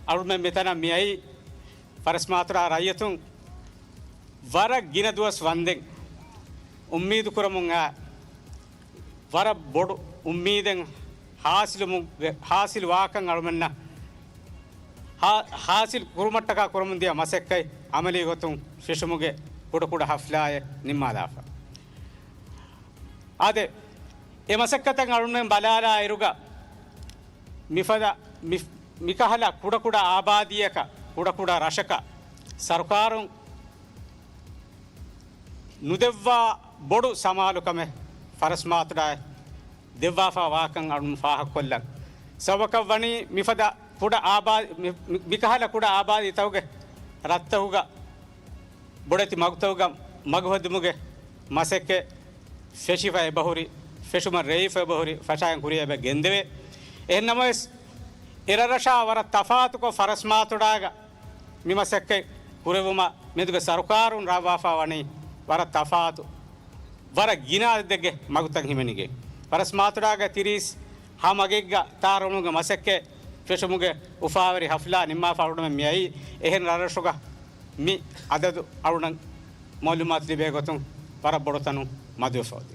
އަޅުމެން މިތަނަށް މިއައީ ފަރަސްމާތޮޑާ ރައްޔިތުން ވަރަށް ގިނަ ދުވަސް ވަންދެން އުއްމީދު ކުރަމުން އާ ވަރަށް ބޮޑު އުއްމީދެއް ހާސިލުމުގެ، ހާސިލު ވާކަން އަޅުމެންނަށް ހާ-، ހާސިލް ކުރުމަށްޓަކާ ކުރަމުންދިޔަ މަސައްކަތް އަމަލީ ގޮތުން ފެށުމުގެ ކުޑަކުޑަ ހަފްލާއެއް ނިންމާލާފަ. އާދެ، އެ މަސައްކަތަށް އަޅުމެން ބަލާލާ އިރުގަ މިފަދަ މި-، މިކަހަލަ ކުޑަކުޑަ އާބާދީއަކަށް، ކުޑަކުޑަ ރަށަކަށް ސަރުކާރުން ނުދެއްވާ ބޮޑު ސަމާލުކަމެއް ފަރަސްމާތޮޑާއަށް ދެއްވާފަ ވާކަން އަޅުން ފާހަގަކޮށްލަން. ސަބަބަކަށް ވަނީ މިފަދަ ކުޑަ އާބާ-، މި-، މި-، މިކަހަލަ ކުޑަ އާބާދީތަކުގެ ރަށްތަކުގަ ބޮޑެތި މަގުތަކުގަ މަގުހެދުމުގެ މަސައްކަތް ފެށިފަ އެބަހުރި، ފެށުމަށް ރޭވިފަ އެބަހުރި، ފަށާގެން ކުރިއަށް އެބަ ގެންދެވޭ. އެހެން ނަމަވެސް، އެ ރަށްރަށާ ވަރަށް ތަފާތުކޮށް ފަރަސްމާތޮޑާގަ މި މަސައްކަތް ކުރެވުމަށް މެދުގެ ސަރުކާރުން ރާވާފާ ވަނީ ވަރަށް ތަފާތު، ވަރަށް ގިނަ އަދަދެއްގެ މަގުތައް ހިމެނިގެން. ފަރަސްމާތޮޑާގެ ތިރީސް ހަ މަގެއްގަ ތާރު އުޅުމުގެ މަސައްކަތް ފެށުމުގެ އުފާވެރި ހަފްލާ ނިންމާފަ އަޅުގަނޑުމެން މިއައީ. އެހެން ރަށްރަށުގަ މި އަދަދު އަޅުގަނޑަށް މައުލޫމާތު ލިބޭ ގޮތުން ވަރަށް ބޮޑު ތަނުން މަދުވެފަ އޮތީ.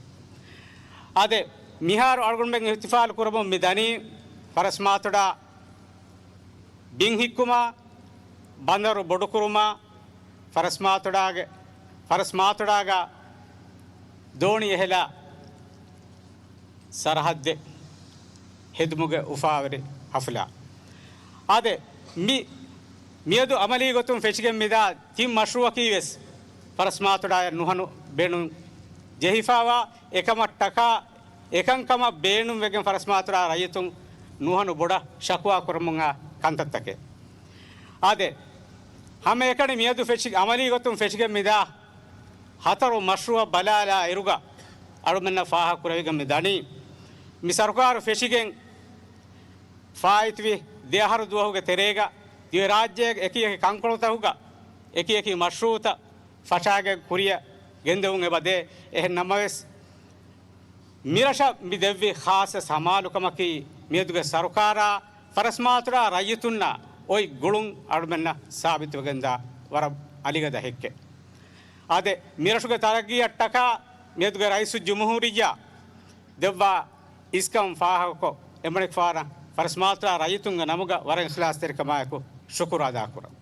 އާދެ، މިހާރު އަޅުގަނޑުމެން އިޙްތިފާލު ކުރަމުން މި ދަނީ ފަރަސްމާތޮޑާ ބިން ހިއްކުމާ، ބަނދަރު ބޮޑުކުރުމާ، ފަރަސްމާތޮޑާގެ، ފަރަސްމާތޮޑާގަ ދޯނި އެހެލާ ސަރަހައްދެއް ހެދުމުގެ އުފާވެރި ހަފުލާ. އާދެ، މި، މިއަދު އަމަލީ ގޮތުން ފެށިގެން މިދާ ތިން މަޝްރޫއަކީ ވެސް ފަރަސްމާތޮޑާއަށް ނުހަނު ބޭނުން ޖެހިފައިވާ، އެކަމަށްޓަކާ އެކަންކަމަށް ބޭނުންވެގެން ފަރަސްމާތޮޑާ ރައްޔިތުން ނުހަނު ބޮޑަށް ޝަކުވާ ކުރަމުން އާ ކަންތައްތަކެއް. އާދެ، ހަމައެކަނި މިއަދު ފެށި، އަމަލީ ގޮތުން ފެށިގެން މިދާ ހަތަރު މަޝްރޫއަށް ބަލާލާ އިރުގަ އަޅުމެންނަށް ފާހަގަކުރެވިގެން މި ދަނީ، މި ސަރުކާރު ފެށިގެން ފާއިތުވި ދެ އަހަރު ދުވަހުގެ ތެރޭގަ ދިވެހިރާއްޖޭގެ އެކި އެކި ކަންކޮޅުތަކުގަ އެކި އެކި މަޝްރޫއުތައް ފަށާގެން ކުރިއަށް ގެންދެވުން އެބަ ދޭ. އެހެން ނަމަވެސް، މިރަށަށް މި ދެއްވި ޚާއްޞަ ސަމާލުކަމަކީ، މިއަދުގެ ސަރުކާރާ ފަރަސްމާތޮޑާ ރައްޔިތުންނާ އޮތް ގުޅުން އަޅުމެންނަށް ސާބިތުވެގެންދާ ވަރަށް އަލިގަދަ ހެއްކެއް. އާދެ، މިރަށުގެ ތަރައްގީއަށްޓަކާ މިއަދުގެ ރައީސުލްޖުމްހޫރިއްޔާ ދެއްވާ އިސްކަން ފާހަގަކޮށް، އެމަނިކުފާނަށް ފަރަސްމާތޮޑާ ރައްޔިތުންގެ ނަމުގަ ވަރަށް އިޚްލާޞްތެރިކަމާއެކު ޝުކުރު އަދާކުރަން.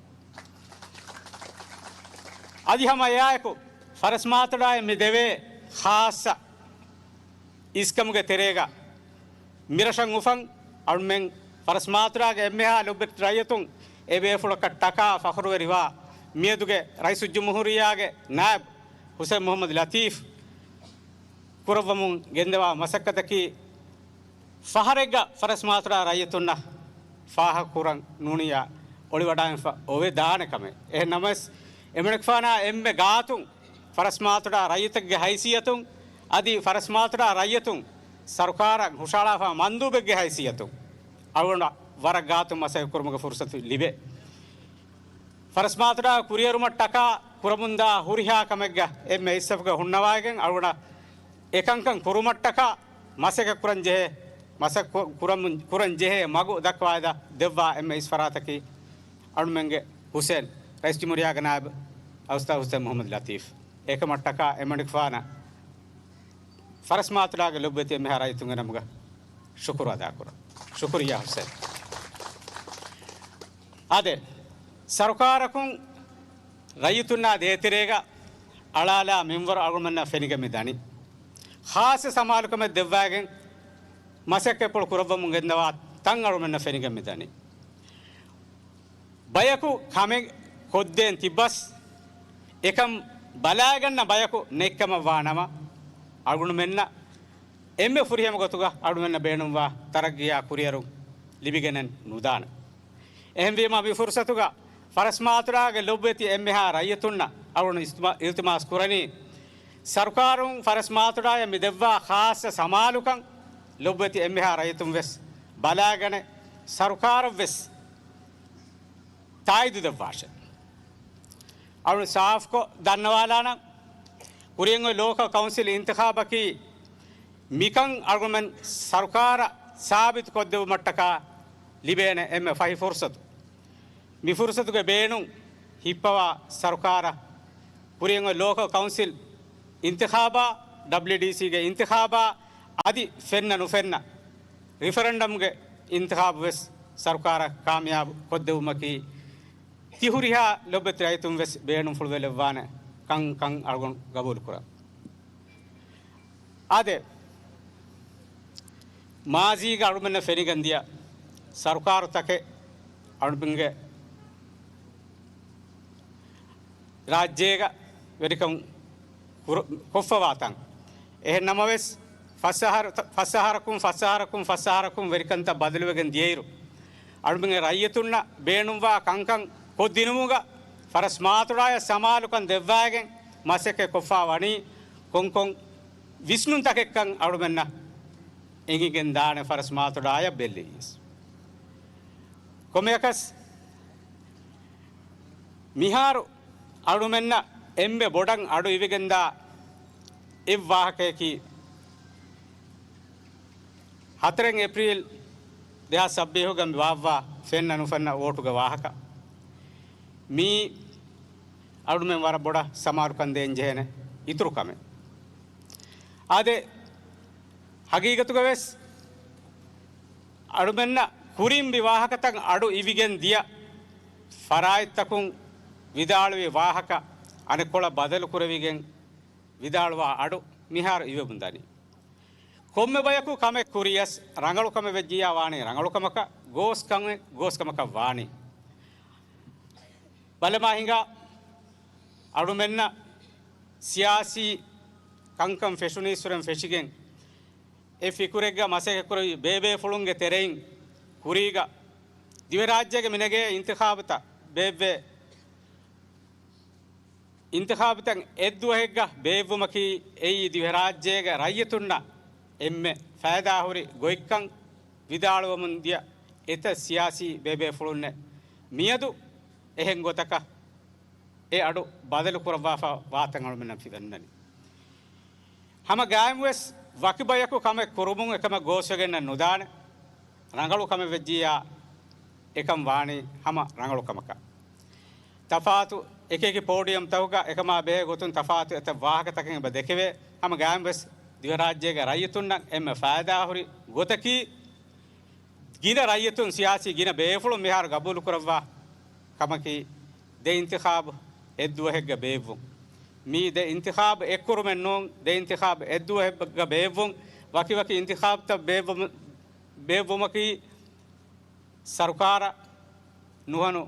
އަދި ހަމަ އެއާއެކު، ފަރަސްމާތޮޑާއަށް މި ދެވޭ ޚާއްޞަ އިސްކަމުގެ ތެރޭގަ، މިރަށަށް އުފަން އަޅުމެން ފަރަސްމާތޮޑާގެ އެންމެހާ ލޮބުވެތި ރައްޔިތުން އެ ބޭފުޅަކަށް ޓަކާ ފަޚުރުވެރިވާ މިއަދުގެ ރައީސުލްޖުމްހޫރިއްޔާގެ ނާއިބު ހުސެން މުޙައްމަދު ލަތީފް ކުރައްވަމުން ގެންދަވާ މަސައްކަތަކީ، ފަހަރެއްގަ ފަރަސްމާތޮޑާ ރައްޔިތުންނަށް ފާހަގަކުރަން ނޫނިއްޔާ އޮޅިވަޑައިގެންފަ އޮވެދާނެ ކަމެއް. އެހެން ނަމަވެސް، އެމަނިކުފާނާ އެންމެ ގާތުން ފަރަސްމާތޮޑާ ރައްޔިތެއްގެ ހައިސިއްޔަތުން، އަދި ފަރަސްމާތޮޑާ ރައްޔިތުން ސަރުކާރަށް ހުށަހަޅާފާ މަންދޫބެއްގެ ހައިސިއްޔަތުން އަޅުގަނޑަށް ވަރަށް ގާތުން މަސައްކަތް ކުރުމުގެ ފުރުސަތު ލިބޭ. ފަރަސްމާތޮޑާ ކުރިއެރުމަށްޓަކާ ކުރަމުންދާ ހުރިހާ ކަމެއްގަ އެންމެ އިސްސަފުގަ ހުންނަވައިގެން އަޅުގަނޑަށް އެކަންކަން ކުރުމަށްޓަކާ މަސައްކަތް ކުރަން ޖެހޭ، މަސައްކަތް ކުރަމުން، ކުރަން ޖެހޭ މަގު ދައްކަވާލާ ދެއްވާ އެންމެ އިސް ފަރާތަކީ އަޅުމެންގެ ހުސެން، ރައީސްޖުމްހޫރިއްޔާގެ ނާއިބު އުސްތާޛު ހުސެން މުޙައްމަދު ލަތީފް. އެކަމަށްޓަކާ އެމަނިކުފާނަށް ފަރަސްމާތުޑާގެ ލޮބުވެތި އެންމެހާ ރައްޔިތުންގެ ނަމުގަ ޝުކުރު އަދާކުރަން. ޝުކުރިއްޔާ ހުސެން. އާދެ، ސަރުކާރަކުން ރައްޔިތުންނާ ދޭތެރޭގަ އަޅާލާ މިންވަރު އަޅުގަނޑުމެންނަށް ފެނިގެން މި ދަނީ. ޚާއްޞަ ސަމާލުކަމެއް ދެއްވާގެން މަސައްކަތްޕުޅު ކުރައްވަމުން ގެންދަވާ ތަން އަޅުގަނޑުމެންނަށް ފެނިގެން މި ދަނީ. ބަޔަކު ކަމެއް ކޮށްދޭން ތިއްބަސް، އެކަން ބަލާގަންނަ ބަޔަކު ނެތްކަމަށް ވާ ނަމަ، އަޅުގަނޑުމެންނަށް އެންމެ ފުރިހަމަ ގޮތުގަ އަޅުގަނޑުމެންނަށް ބޭނުންވާ ތަރައްގީއާ ކުރިއެރުން ލިބިގެނެއް ނުދާނެ. އެހެންވީމަ، މި ފުރުސަތުގަ ފަރަސްމާތުޑާގެ ލޮބުވެތި އެންމެހާ ރައްޔިތުންނަށް އަޅުގަނޑު އިލްތިމާ-، އިލްތިމާސް ކުރަނީ، ސަރުކާރުން ފަރަސްމާތުޑާޔަށް މި ދެއްވާ ޚާއްޞަ ސަމާލުކަން، ލޮބުވެތި އެންމެހާ ރައްޔިތުން ވެސް ބަލާގަނެ، ސަރުކާރަށް ވެސް ތާއީދު ދެއްވާށެ. އަޅުން ސާފްކޮށް ދަންނަވާލާނަން، ކުރިއަށް އޮތް ލޯކަލް ކައުންސިލް އިންތިޚާބަކީ މިކަން އަޅުގަނޑުމެން ސަރުކާރަށް ސާބިތު ކޮށްދެއްވުމަށްޓަކާ ލިބޭނެ އެންމެ ފަހި ފުރުސަތު. މި ފުރުސަތުގެ ބޭނުން ހިއްޕަވާ ސަރުކާރަށް ކުރިއަށް އޮތް ލޯކަލް ކައުންސިލް އިންތިޚާބާ، ޑަބްލިއުޑީސީގެ އިންތިޚާބާ އަދި ފެންނަ ނުފެންނަ ރިފަރެންޑަމްގެ އިންތިޚާބު ވެސް ސަރުކާރަށް ކާމިޔާބު ކޮށްދެއްވުމަކީ، ތި ހުރިހާ ލޮބުވެތި ރައްޔިތުން ވެސް ބޭނުންފުޅުވެލެއްވާނެ ކަން ކަން އަޅުގަނޑު ގަބޫލުކުރަން. އާދެ، މާޒީގަ އަޅުމެންނަށް ފެނިގެން ދިޔަ ސަރުކާރުތަކެއް އަޅުމެންގެ ރާއްޖޭގަ ވެރިކަން ކުރ-، ކޮށްފަވާތަން. އެހެން ނަމަވެސް، ފަސް އަހަރު-، ފަސް އަހަރަކުން، ފަސް އަހަރަކުން، ފަސް އަހަރަކުން ވެރިކަންތައް ބަދަލުވެގެން ދިޔައިރު، އަޅުމެންގެ ރައްޔިތުންނަށް ބޭނުންވާ ކަންކަން ކޮށްދިނުމުގަ ފަރަސްމާތުޑާޔަށް ސަމާލުކަން ދެއްވާގެން މަސައްކަތް ކޮށްފަ ވަނީ ކޮންކޮން ވިސްނުންތަކެއްކަން އަޅުމެންނަށް އެނގިގެން ދާނެ ފަރަސްމާތުޑާޔަށް ބެއްލިޔަސް. ކޮންމެއަކަސް މިހާރު އަޅުމެންނަށް އެންމެ ބޮޑަށް އަޑު އިވިގެންދާ އެއް ވާހަކަޔަކީ، ހަތަރެއް އޭޕްރީލް ދެހާސް ސައްބީސްގަ މި ވާއްވާ ފެންނަ ނުފެންނަ ވޯޓުގެ ވާހަކަ. މީ އަޅުމެން ވަރަށް ބޮޑަށް ސަމާލުކަން ދޭން ޖެހޭނެ އިތުރު ކަމެއް. އާދެ، ހަގީގަތުގަ ވެސް އަޅުމެންނަށް ކުރިން މި ވާހަކަތައް އަޑު އިވިގެން ދިޔަ ފަރާތްތަކުން ވިދާޅުވި ވާހަކަ އަނެއްކޮޅަށް ބަދަލު ކުރެވިގެން ވިދާޅުވާ އަޑު މިހާރު އިވެމުން ދަނީ. ކޮންމެ ބަޔަކު ކަމެއް ކުރިޔަސް ރަނގަޅު ކަމެއް ވެއްޖިއްޔާ ވާނީ ރަނގަޅު ކަމަކަށް، ގޯސް ކަމެއް ގޯސް ކަމަކަށް ވާނީ. ބަލަމާ ހިނގާ އަޅުމެންނަށް ސިޔާސީ ކަންކަން ފެށުނީއްސުރެން ފެށިގެން، އެ ފިކުރެއްގަ މަސައްކަތްކުރެވި ބޭބޭފުޅުންގެ ތެރެއިން ކުރީގަ ދިވެހިރާއްޖޭގެ މިނެގޭ އިންތިޚާބުތައް ބޭއްވޭ. އިންތިޚާބުތައް އެއްދުވަހެއްގަ ބޭއްވުމަކީ އެއީ ދިވެހިރާއްޖޭގެ ރައްޔިތުންނަށް އެންމެ ފައިދާހުރި ގޮތްކަން ވިދާޅުވަމުން ދިޔަ އެތައް ސިޔާސީ ބޭބޭފުޅުންނެއް މިއަދު އެހެން ގޮތަކަށް އެ އަޑު ބަދަލު ކުރައްވާފަ ވާތަން އަޅުމެންނަށް ފިލަންނަނީ. ހަމަ ގާއިމުވެސް ވަކި ބަޔަކު ކަމެއް ކުރުމުން އެކަމަށް ގޯސްވެގެންނެއް ނުދާނެ. ރަނގަޅު ކަމެއް ވެއްޖިއްޔާ އެކަން ވާނީ ހަމަ ރަނގަޅު ކަމަކަށް. ތަފާތު އެކި އެކި ޕޯޑިއަމްތަކުގަ އެކަމާ ބެހޭ ގޮތުން ތަފާތު އެތައް ވާހަކަތަކެއް އެބަ ދެކެވޭ. ހަމަ ގާއިމުވެސް ދިވެހިރާއްޖޭގެ ރައްޔިތުންނަށް އެންމެ ފައިދާހުރި ގޮތަކީ، ގިނަ ރައްޔިތުން ސިޔާސީ ގިނަ ބޭފުޅުން މިހާރު ގަބޫލުކުރައްވާ ކަމަކީ، ދެ އިންތިޚާބު އެއްދުވަހެއްގަ ބޭއްވުން. މީ ދެ އިންތިޚާބު އެއްކުރުމެއް ނޫން، ދެ އިންތިޚާބު އެއްދުވަހެއްގަ ބޭއްވުން. ވަކިވަކި އިންތިޚާބުތައް ބޭއްވުމަ-، ބޭއްވުމަކީ، ސަރުކާރަށް ނުހަނު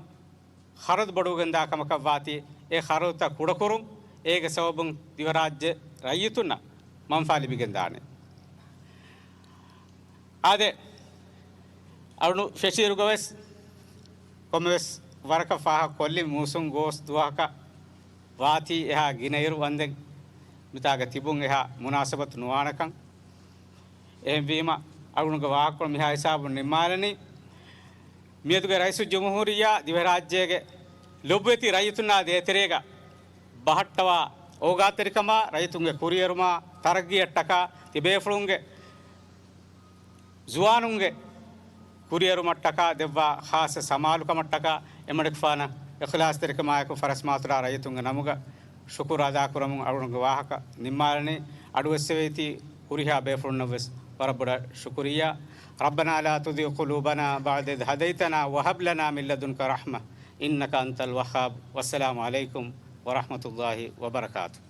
ޚަރަދު ބޮޑުވެގެންދާ ކަމަކަށް ވާތީ، އެ ޚަރަދުތައް ކުޑަކުރުން، އޭގެ ސަބަބުން ދިވެހިރާއްޖެ ރައްޔިތުންނަށް މަންފާ ލިބިގެންދާނެ. އާދެ، އަޅުނު ފެށިއިރުގަވެސް ކޮންމެވެސް ވަރަކަށް ފާހަގަކޮށްލި މޫސުން ގޯސް ދުވަހަކަށް ވާތީ އެހާ ގިނައިރު ވަންދެން މިތާގަ ތިބުން އެހާ މުނާސަބަތު ނުވާނެކަން. އެހެންވީމަ، އަޅުގަނޑުގެ ވާހަކަކޮޅު މިހާ ހިސާބުން ނިންމާލަނީ. މިއަދުގެ ރައީސުލްޖުމްހޫރިއްޔާ ދިވެހިރާއްޖޭގެ ލޮބުވެތި ރައްޔިތުންނާ ދޭތެރޭގަ ބަހައްޓަވާ އޯގާތެރިކަމާ، ރައްޔިތުންގެ ކުރިއެރުމާ، ތަރައްގީއަށްޓަކާ، ތިބޭފުޅުންގެ ޒުވާނުންގެ ކުރިއެރުމަށްޓަކާ ދެއްވާ ޚާއްޞަ ސަމާލުކަމަށްޓަކާ އެމަނިކުފާނަށް އިޚްލާޞްތެރިކަމާއެކު ފަރަސްމާތުރާ ރައްޔިތުންގެ ނަމުގަ ޝުކުރު އަދާކުރަމުން އަޅުގަނޑުގެ ވާހަކަ ނިންމާލަނީ. އަޑުއެއްސެވޭތީ ހުރިހާ ބޭފުޅުންނަށްވެސް ވަރަށް ބޮޑަށް ޝުކުރިއްޔާ. ربنا لا تزغ قلوبنا بعد إذ هديتنا وهب لنا من لدنك رحمة إنك أنت الوهاب. والسلام عليكم ورحمة الله وبركاته.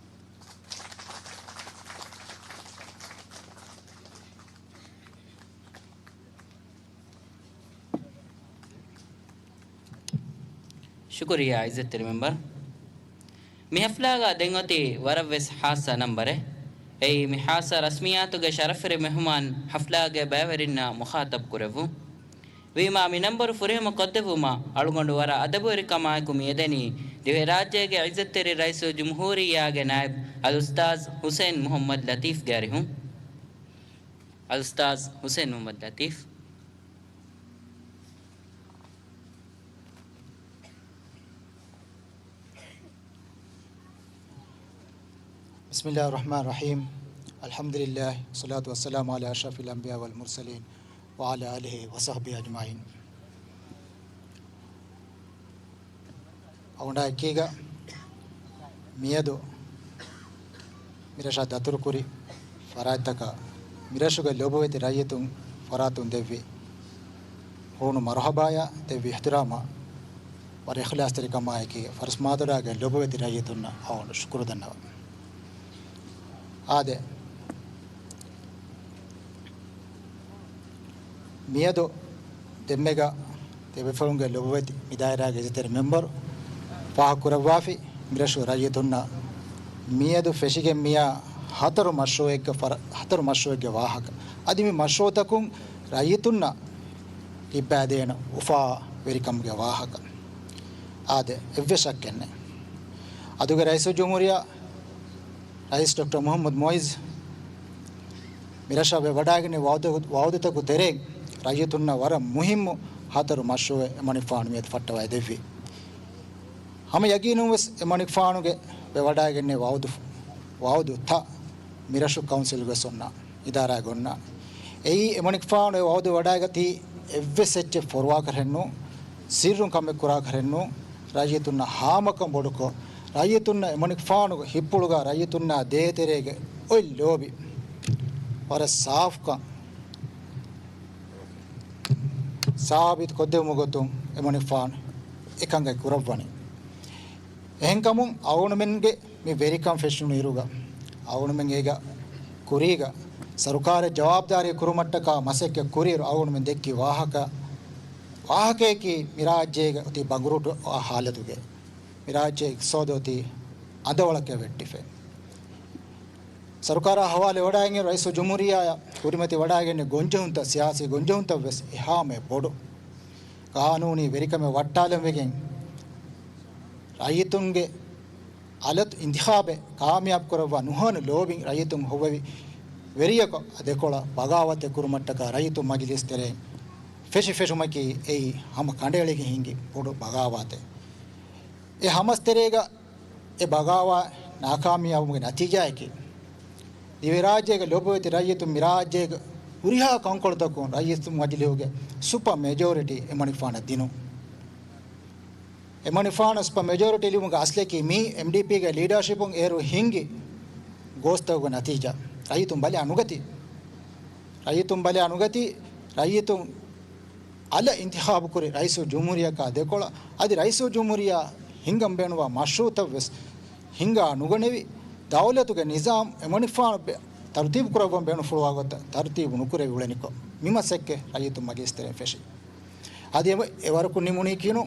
ޝުކުރިއްޔާ އިއްޒަތްތެރި މެމްބަރު. މި ހަފްލާގަ ދެން އޮތީ ވަރަށްވެސް ހާއްސަ ނަންބަރެއް. އެއީ މި ހާއްސަ ރަސްމިއްޔާތުގެ ޝަރަފުވެރި މެހުމާން ހަފްލާގެ ބައިވެރިންނާ މުޚާޠަބު ކުރެއްވުން. ވީމާ މި ނަންބަރު ފުރިހަމަ ކޮށްދެއްވުމަށް އަޅުގަނޑު ވަރަށް އަދަބުވެރިކަމާއެކު މި އެދެނީ ދިވެހިރާއްޖޭގެ އިއްޒަތްތެރި ރައީސުލްޖުމްހޫރިއްޔާގެ ނާއިބް އަލްއުސްތާޛް ޙުސައިން މުޙައްމަދު ލަތީފްގެ އަރިހުން. އަލްއުސްތާޛް ޙުސައިން މުޙައްމަދު ލަތީފް. بسم الله الرحمن الرحيم. الحمد لله والصلاة والسلام على أشرف الأنبياء والمرسلين وعلى آله وصحبه أجمعين. އަޅުގަނޑާ އެކީގަ މިއަދު މިރަށަށް ދަތުރުކުރި ފަރާތްތަކަށް މިރަށުގެ ލޮބުވެތި ރައްޔިތުން ފަރާތުން ދެއްވި ހޫނު މަރުޙަބާއާ ދެއްވި އިޙްތިރާމާ ވަރަށް އިޚްލާޞްތެރިކަމާއެކީ، ފަރަސް މާތޮޑާގެ ލޮބުވެތި ރައްޔިތުންނަށް އަޅުގަނޑު ޝުކުރު ދަންނަވަން. އާދެ، މިއަދު ދެންމެގަ ދެބޭފުޅުންގެ ލޮބުވެތި މި ދާއިރާގެ އިއްޒަތްތެރި މެމްބަރު ފާހަގަކުރައްވާފި، މިރަށު ރައްޔިތުންނަށް މިއަދު ފެށިގެން މިއާ ހަތަރު މަޝްރޫޢެއްގެ ފަރ-، ހަތަރު މަޝްރޫޢެއްގެ ވާހަކަ. އަދި މި މަޝްރޫޢުތަކުން ރައްޔިތުންނަށް ލިއްބައިދޭނެ އުފާވެރިކަމުގެ ވާހަކަ. އާދެ، އެއްވެސް ޝައްކެއް ނެތް. އަދުގެ ރައީސުލްޖުމްހޫރިއްޔާ ރައީސް ޑޮކްޓަރ މުޙައްމަދު މުޢިއްޒު މިރަށަށް ވެވަޑައިގެންނެވި ވަޢުދު-، ވަޢުދުތަކުގެ ތެރެއިން ރައްޔިތުންނަށް ވަރަށް މުހިއްމު ހަތަރު މަޝްރޫޢެއް އެމަނިކުފާނު މިއަދު ފައްޓަވައިދެއްވި. ހަމަ ޔަގީނުން ވެސް އެމަނިކުފާނުގެ ވެވަޑައިގެންނެވި ވަޢުދު-، ވަޢުދުތައް މިރަށު ކައުންސިލް ވެސް އޮންނަ، އިދާރާގެ އޮންނަ. އެއީ އެމަނިކުފާނު އެ ވަޢުދު ވެވަޑައިގަތީ އެއްވެސް އެއްޗެއް ފޮރުވާކަށެއް ނޫން، ސިއްރުން ކަމެއް ކުރާކަށެއް ނޫން، ރައްޔިތުންނަށް ހާމަކަން ބޮޑުކޮށް، ރައްޔިތުންނަށް އެމަނިކުފާނުގެ ހިތްޕުޅުގަ ރައްޔިތުންނާ ދޭތެރޭގެ އޮތް ލޯބި ވަރަށް ސާފުކަން ސާބިތު ކޮށްދެވުމުގެ ގޮތުން އެމަނިކުފާނު އެކަންކަން ކުރައްވަނީ. އެހެންކަމުން އަޅުގަނޑުމެންގެ މި ވެރިކަން ފެށުނު އިރުގަ، އަޅުގަނޑުމެން އޭގަ ކުރީގަ ސަރުކާރެއް ޖަވާބުދާރީ ކުރުމަށްޓަކާ މަސައްކަތް ކުރިއިރު އަޅުގަނޑުމެން ދެއްކި ވާހަކަ، ވާހަކައަކީ މި ރާއްޖޭގަ އޮތީ ބަނގުރޫޓު ހާލަތުގައި، މި ރާއްޖޭ އިޤްތިޞާދު އޮތީ އަނދަވަޅަކަށް ވެއްޓިފައި. ސަރުކާރާ ހަވާލުވެވަޑައިގެން ރައީސުލްޖުމްހޫރިއްޔާއަށް ކުރިމަތިވެވަޑައިގެންނެވި ގޮންޖެހުންތައް، ސިޔާސީ ގޮންޖެހުންތައްވެސް އެހާމެ ބޮޑު. ޤާނޫނީ ވެރިކަމެއް ވައްޓާލަންވެގެން ރައްޔިތުންގެ އަލަށް އިންތިޚާބެއް ކާމިޔާބު ކުރައްވާ ނުހަނު ލޯބިން ރައްޔިތުން ހޮވެވި ވެރިޔަކު ދެކޮޅަށް ބަޣާވާތެއް ކުރުމަށްޓަކާ ރައްޔިތުން މަޖިލީސް ތެރެއިން ފެށި ފެށުމަކީ އެއީ ހަމަ ކަނޑައެޅިގެން ހިނގި ބޮޑު ބަޣާވާތެއް. އެ ހަމަސް ތެރޭގަ އެ ބަޣާވާތް ނާކާމިޔާބުވުމުގެ ނަތީޖާއަކީ، ދިވެހިރާއްޖޭގެ ލޮބުވެތި ރައްޔިތުން މި ރާއްޖޭގެ ހުރިހާ ކަންކޮޅުތަކުން ރައްޔިތުން މަޖިލީހުގެ ސުޕަ މެޖޯރިޓީ އެމަނިކުފާނަށް ދިނުން. އެމަނިކުފާނަށް ސުޕަ މެޖޯރިޓީ ލިބުމުގެ އަސްލަކީ މީ އެމްޑީޕީގެ ލީޑަރޝިޕުން އޭރު ހިންގި ގޯސްތަކުގެ ނަތީޖާ. ރައްޔިތުން ބަލި އަނުގަތީ. ރައްޔިތުން ބަލި އަނުގަތީ. ރައްޔިތުން އަލަށް އިންތިޚާބުކުރި ރައީސުލްޖުމްހޫރިއްޔާއަކާ ދެކޮޅަށް އަދި ރައީސުލްޖުމްހޫރިއްޔާ ހިންގަން ބޭނުންވާ މަޝްރޫޢުތައްވެސް ހިންގާ ނުގަނެވި، ދައުލަތުގެ ނިޒާމް އެމަނިކުފާނު ބެ-، ތަރުތީބު ކުރައްވަން ބޭނުންފުޅުވާ ގޮތަށް ތަރުތީބު ނުކުރެވި އުޅެނިކޮށް، މި މަސައްކަތް ރައްޔިތުން މަޖިލީސް ތެރެއިން ފެށި. އަދި އެ-، އެވަރަކުން ނިމުނީކީނު،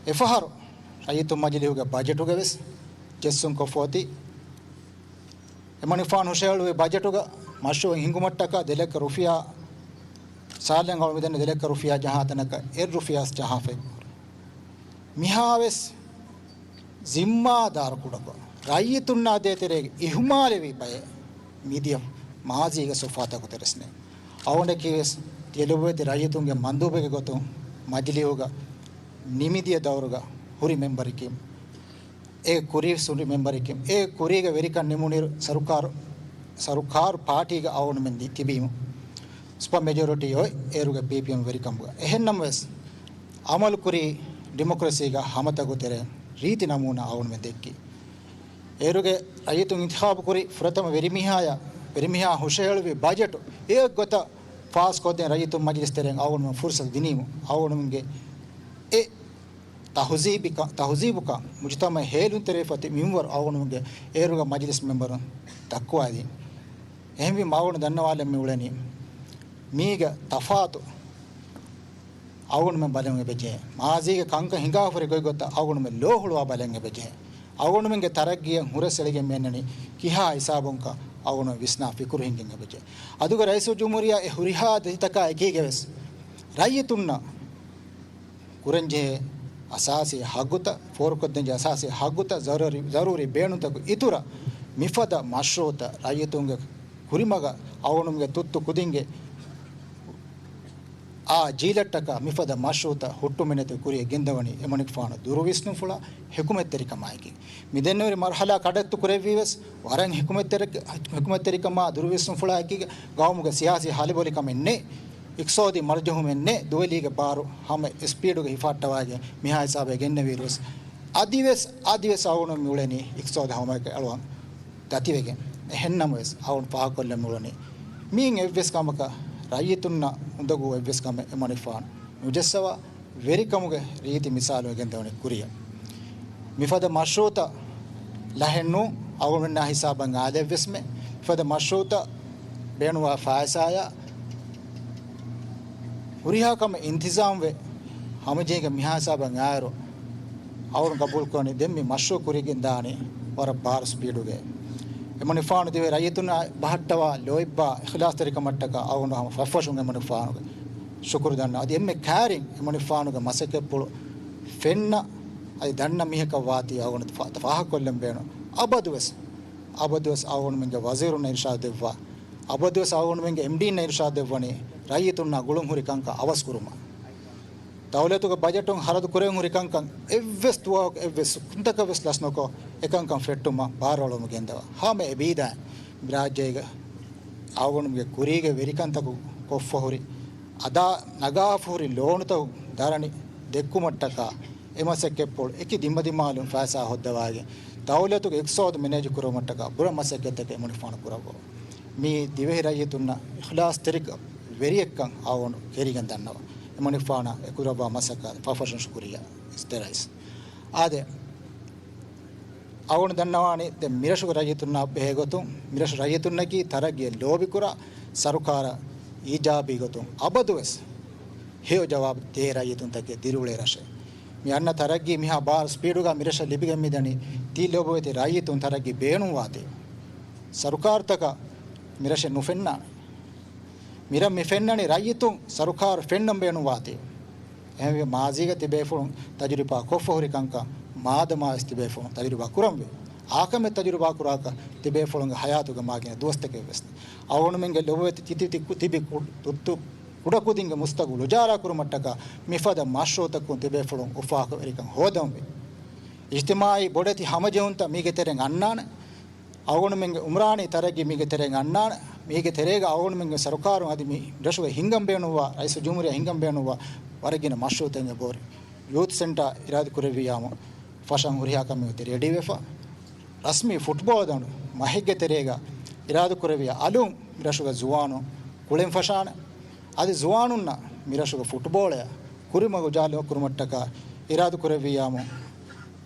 އެފަހަރު ރައްޔިތުން މަޖިލީހުގެ ބަޖެޓުގައިވެސް ޖެއްސުން ކޮށްފަ އޮތީ، އެމަނިކުފާނު ހުށަހެޅުވި ބަޖެޓުގަ މަޝްރޫޢު ހިންގުމަށްޓަކާ ދެ ލައްކަ ރުފިޔާ، ސާލެއް އަޅު މިދަނީ ދެ ލައްކަ ރުފިޔާ ޖަހާ ތަނަކަށް އެއް ރުފިޔާސް ޖަހާފައި. މިހާވެސް ޒިންމާދާރު ކުޑަކޮށް، ރައްޔިތުންނާ ދޭތެރޭގެ އިހުމާލެވި ބައެއް މިދިޔަ މާޒީގެ ސޮފާތަކުގެ ތެރެސް ނެތް. އަޅުގަނޑަކީވެސް ތިޔަ ލޮބުވެތި ރައްޔިތުންގެ މަންދޫބެއްގެ ގޮތުން މަޖިލީހުގަ ނިމިދިޔަ ދައުރުގަ ހުރި މެމްބަރަކީ. އޭގެ ކުރީ ހުރި މެމްބަރެކޭ. އޭގެ ކުރީގަ ވެރިކަން ނިމުނުއިރު ސަރުކާރު، ސަރުކާރު ޕާޓީގަ އަޅުގަނޑުމެން ދި-، ތިބީމު. ސުޕަ މެޖޯރިޓީ އޮތް އޭރުގަ ޕީޕީއެމް ވެރިކަމުގަ. އެހެންނަމަވެސް، އަމަލުކުރީ ޑިމޮކްރަސީގަ ހަމަތަކުގެ ތެރެއިން ރީތި ނަމޫނާ އަޅުގަނޑުމެން ދެއްކީ. އޭރުގެ ރައްޔިތުން އިންތިޚާބު ކުރި ފުރަތަމަ ވެރިމީހާޔާ، ވެރިމީހާ ހުށަހެޅުވި ބަޖެޓު އެއޮތް ގޮތަށް ފާސްކޮށްދޭން ރައްޔިތުން މަޖިލިސް ތެރެއިން އަޅުގަނޑުމެން ފުރުސަތު ދިނީމު، އަޅުގަނޑުމެންގެ އެ ތަހުޒީބިކަ-، ތަހުޒީބުކަން، މުޖުތަމަޢަށް ހޭލުންތެރިވެފަ ތި މިންވަރު އަޅުގަނޑުމެންގެ އޭރުގެ މަޖިލިސް މެމްބަރުން ދައްކުވައިދިން. އެހެންވީމަ އަޅުގަނޑު ދަންނަވާލަން މި އުޅެނީ މީގަ ތަފާތު އަޅުގަނޑުމެން ބަލަން އެބަޖެހޭ. މާޒީގެ ކަންކަން ހިނގާފަ ހުރި ގޮތްގޮތަށް އަޅުގަނޑުމެން ލޯ ހުޅުވާ ބަލަން އެބަޖެހޭ. އަޅުގަނޑުމެންގެ ތަރައްގީއަށް ހުރަސް އެޅިގެން މި އަންނަނީ ކިހާ ހިސާބުންކަން އަޅުގަނޑު ވިސްނާ ފިކުރު ހިންގެން އެބަޖެހޭ. އަދުގެ ރައީސުލްޖުމްހޫރިއްޔާ އެ ހުރިހާ ދަތިތަކާ އެކީގަވެސް ރައްޔިތުންނަށް ކުރަންޖެހޭ އަސާސީ ހައްގުތައް، ފޯރުކޮށްދޭންޖެހޭ އަސާސީ ހައްގުތައް، ޒަރޫރީ، ޒަރޫރީ ބޭނުންތަކުން އިތުރަށް މިފަދަ މަޝްރޫޢުތައް ރައްޔިތުންގެ ކުރިމަގަށް އަޅުގަނޑުމެންގެ ތުއްތު ކުދިންގެ އާ ޖީލަށްޓަކާ މިފަދަ މަޝްރޫޢުތައް ހުއްޓުމެއްނެތި ކުރިއަށް ގެންދަވަނީ އެމަނިކުފާނު ދުރުވިސްނުންފުޅާ ޙިކުމަތްތެރިކަމާއެކީ. މިދެންނެވި މަރުޙަލާ ކަޑައްތު ކުރެއްވީވެސް ވަރަށް ޙިކުމަތްތެރި-، ޙިކުމަތްތެރިކަމާ ދުރުވިސްނުންފުޅާއެކީގަ ގައުމުގެ ސިޔާސީ ހަލިބޮލިކަމެއް ނެތް. އިޤްތިޞާދީ މަރްޖަހުމެއް ނެތް. ދުވެލީގެ ބާރު ހަމަ އެސްޕީޑުގަ ހިފައްޓަވައިގެން މިހާ ހިސާބެއް ގެންނެވިއިރުވެސް އަދިވެސް، އަދިވެސް އަޅުގަނޑު މި އުޅެނީ އިޤްތިޞާދު ހަމައެކަށް އަޅުވަން ދަތިވެގެން. އެހެންނަމަވެސް އަޅުގަނޑު ފާހަގަކޮށްލަން މި އުޅެނީ މިއިން އެއްވެސް ކަމަކަށް ރައްޔިތުންނަށް އުނދަގޫ އެއްވެސް ކަމެއް އެމަނިކުފާނު ނުޖައްސަވާ، ވެރިކަމުގެ ރީތި މިސާލު ގެންދަވަނީ ކުރިއަށް. މިފަދަ މަޝްރޫޢުތައް ލަހެއްނު އަޅުގަނޑުމެންނާ ހިސާބަށް އާލެއްވެސްމެ، މިފަދަ މަޝްރޫޢުތައް ބޭނުންވާ ފައިސާޔާ ހުރިހާ ކަމެއް އިންތިޒާމްވެ ހަމަޖެހިގެން މިހާ ހިސާބަށް އާއިރު، އަޅުގަނޑު ގަބޫލުކުރަނީ ދެން މި މަޝްރޫޢު ކުރިއަށް ގެންދާނީ ވަރަށް ބާރު ސްޕީޑުގައި. އެމަނިކުފާނު ދިވެހި ރައްޔިތުންނާ ބަހައްޓަވާ ލޯތްބާ އިޚްލާޞްތެރިކަމަށްޓަކާ އަޅުގަނޑު ހަމަ ފަށްފަށުން އެމަނިކުފާނުގެ ޝުކުރު ދަންނަވަން. އަދި އެންމެ ކައިރިން އެމަނިކުފާނުގެ މަސައްކަތްޕުޅު ފެންނަ އަދި ދަންނަ މީހަކަށް ވާތީ އަޅުގަނޑު ފާ-، ފާހަގަކޮށްލަން ބޭނުން. އަބަދުވެސް، އަބަދުވެސް އަޅުގަނޑުމެންގެ ވަޒީރުންނަށް އިރުޝާދު ދެއްވާ، އަބަދުވެސް އަޅުގަނޑުމެންގެ އެމްޑީންނަށް އިރުޝާދު ދެއްވަނީ ރައްޔިތުންނާ ގުޅުން ހުރި ކަންކަން އަވަސްކުރުމަށް. ދައުލަތުގެ ބަޖެޓުން ހަރަދު ކުރެވެން ހުރި ކަންކަން އެއްވެސް ދުވަހަކު އެއްވެސް ކުންތަކަށް ވެސް ލަސްނުކޮށް، އެކަންކަން ފެއްޓުމަށް ބާރުއަޅަމުން ގެންދަވާ. ހަމަ އެބީދާ މި ރާއްޖޭގަ އަޅުގަނޑުމެންގެ ކުރީގެ ވެރިކަންތަކުން ކޮށްފަ ހުރި، އަދާ ނަގާފަ ހުރި ލޯނުތަކުން ދަރަނި ދެއްކުމަށްޓަކާ އެ މަސައްކަތްޕުޅު އެކި ދިމަދިމާލުން ފައިސާ ހޯއްދަވައިގެން، ދައުލަތުގެ އިޤްތިޞާދު މެނޭޖު ކުރުމަށްޓަކާ ބުރަ މަސައްކަތްތަކެއް އެމަނިކުފާނު ކުރައްވަވާ. މީ ދިވެހި ރައްޔިތުންނަށް އިޚްލާޞްތެރިކަން ވެރިއެއްކަން އަޅުގަނޑު ކެރިގެން ދަންނަވަން. އެމަނިކުފާނަށް އެ ކުރައްވާ މަސައްކަތަށް ފަށްފަށުން ޝުކުރިއްޔާ އިސްތެރައިސް. އާދެ، އަޅުގަނޑު ދަންނަވާނީ ދެން މިރަށުގެ ރައްޔިތުންނާ ބެހޭގޮތުން، މިރަށު ރައްޔިތުންނަކީ ތަރައްގީއަށް ލޯބިކުރާ، ސަރުކާރަށް އީޖާބީ ގޮތުން އަބަދުވެސް ހެޔޮ ޖަވާބު ދޭ ރައްޔިތުންތަކެއް ދިރިއުޅޭ ރަށެއް. މި އަންނަ ތަރައްގީ މިހާ ބާރު ސްޕީޑުގަ މިރަށަށް ލިބިގެން މިދަނީ ތި ލޮބުވެތި ރައްޔިތުން ތަރައްގީ ބޭނުންވާތީ. ސަރުކާރުތަކަށް މިރަށެއް ނުފެންނާނެ. މިރަށް މި ފެންނަނީ ރައްޔިތުން ސަރުކާރު ފެންނަން ބޭނުންވާތީ. އެހެންވެ މާޒީގަ ތިބޭފުޅުން ތަޖުރިބާ ކޮށްފަ ހުރި ކަންކަން މާދަމާވެސް ތިބޭފުޅުން ތަޖުރިބާ ކުރަންވީ. އާކަމެއް ތަޖުރިބާ ކުރާކަށް ތިބޭފުޅުންގެ ހަޔާތުގެ މާގިނަ ދުވަސްތަކެއް ވެސް. އަޅުގަނޑުމެންގެ ލޮބުވެތި ތިތި ތި-، ތިބި ކު-، ތުއްތު ކުޑަކުދިންގެ މުސްތަގު ލުޖާރާ ކުރުމަށްޓަކާ މިފަދަ މަޝްރޫޢުތަކުން ތިބޭފުޅުން އުފާކޮށް ވެރިކަން ހޯދަންވީ. އިޖްތިމާޢީ ބޮޑެތި ހަމަޖެހުންތައް މީގެ ތެރެއިން އަންނާނެ. އަޅުގަނޑުމެންގެ އުމްރާނީ ތަރައްގީ މީގެ ތެރެއިން އަންނާނެ. މީގެ ތެރޭގަ އަޅުގަނޑުމެންގެ ސަރުކާރުން އަދި މި ރަށުގަ ހިންގަން ބޭނުންވާ، ރައީސުލްޖުމްހޫރިއްޔާ ހިންގަން ބޭނުންވާ ވަރަށް ގިނަ މަޝްރޫޢުތައް އެބަހުރި. ޔޫތު ސެންޓާ އިރާދަ ކުރެއްވިއްޔާމު ފަށަން ހުރިހާ ކަމެއް އޮތީ ރެޑީވެފަ. ރަސްމީ ފުޓްބޯޅަ ދަނޑު މަހެއްގެ ތެރޭގަ އިރާދަ ކުރެއްވިއްޔާ އަލުން މި ރަށުގެ ޒުވާނުން ކުޅެން ފަށާނެ. އަދި ޒުވާނުންނަށް މި ރަށުގެ ފުޓްބޯޅަޔަށް ކުރިމަގު ޖާލު ކުރުމަށްޓަކާ އިރާދަ ކުރެއްވިއްޔާމު،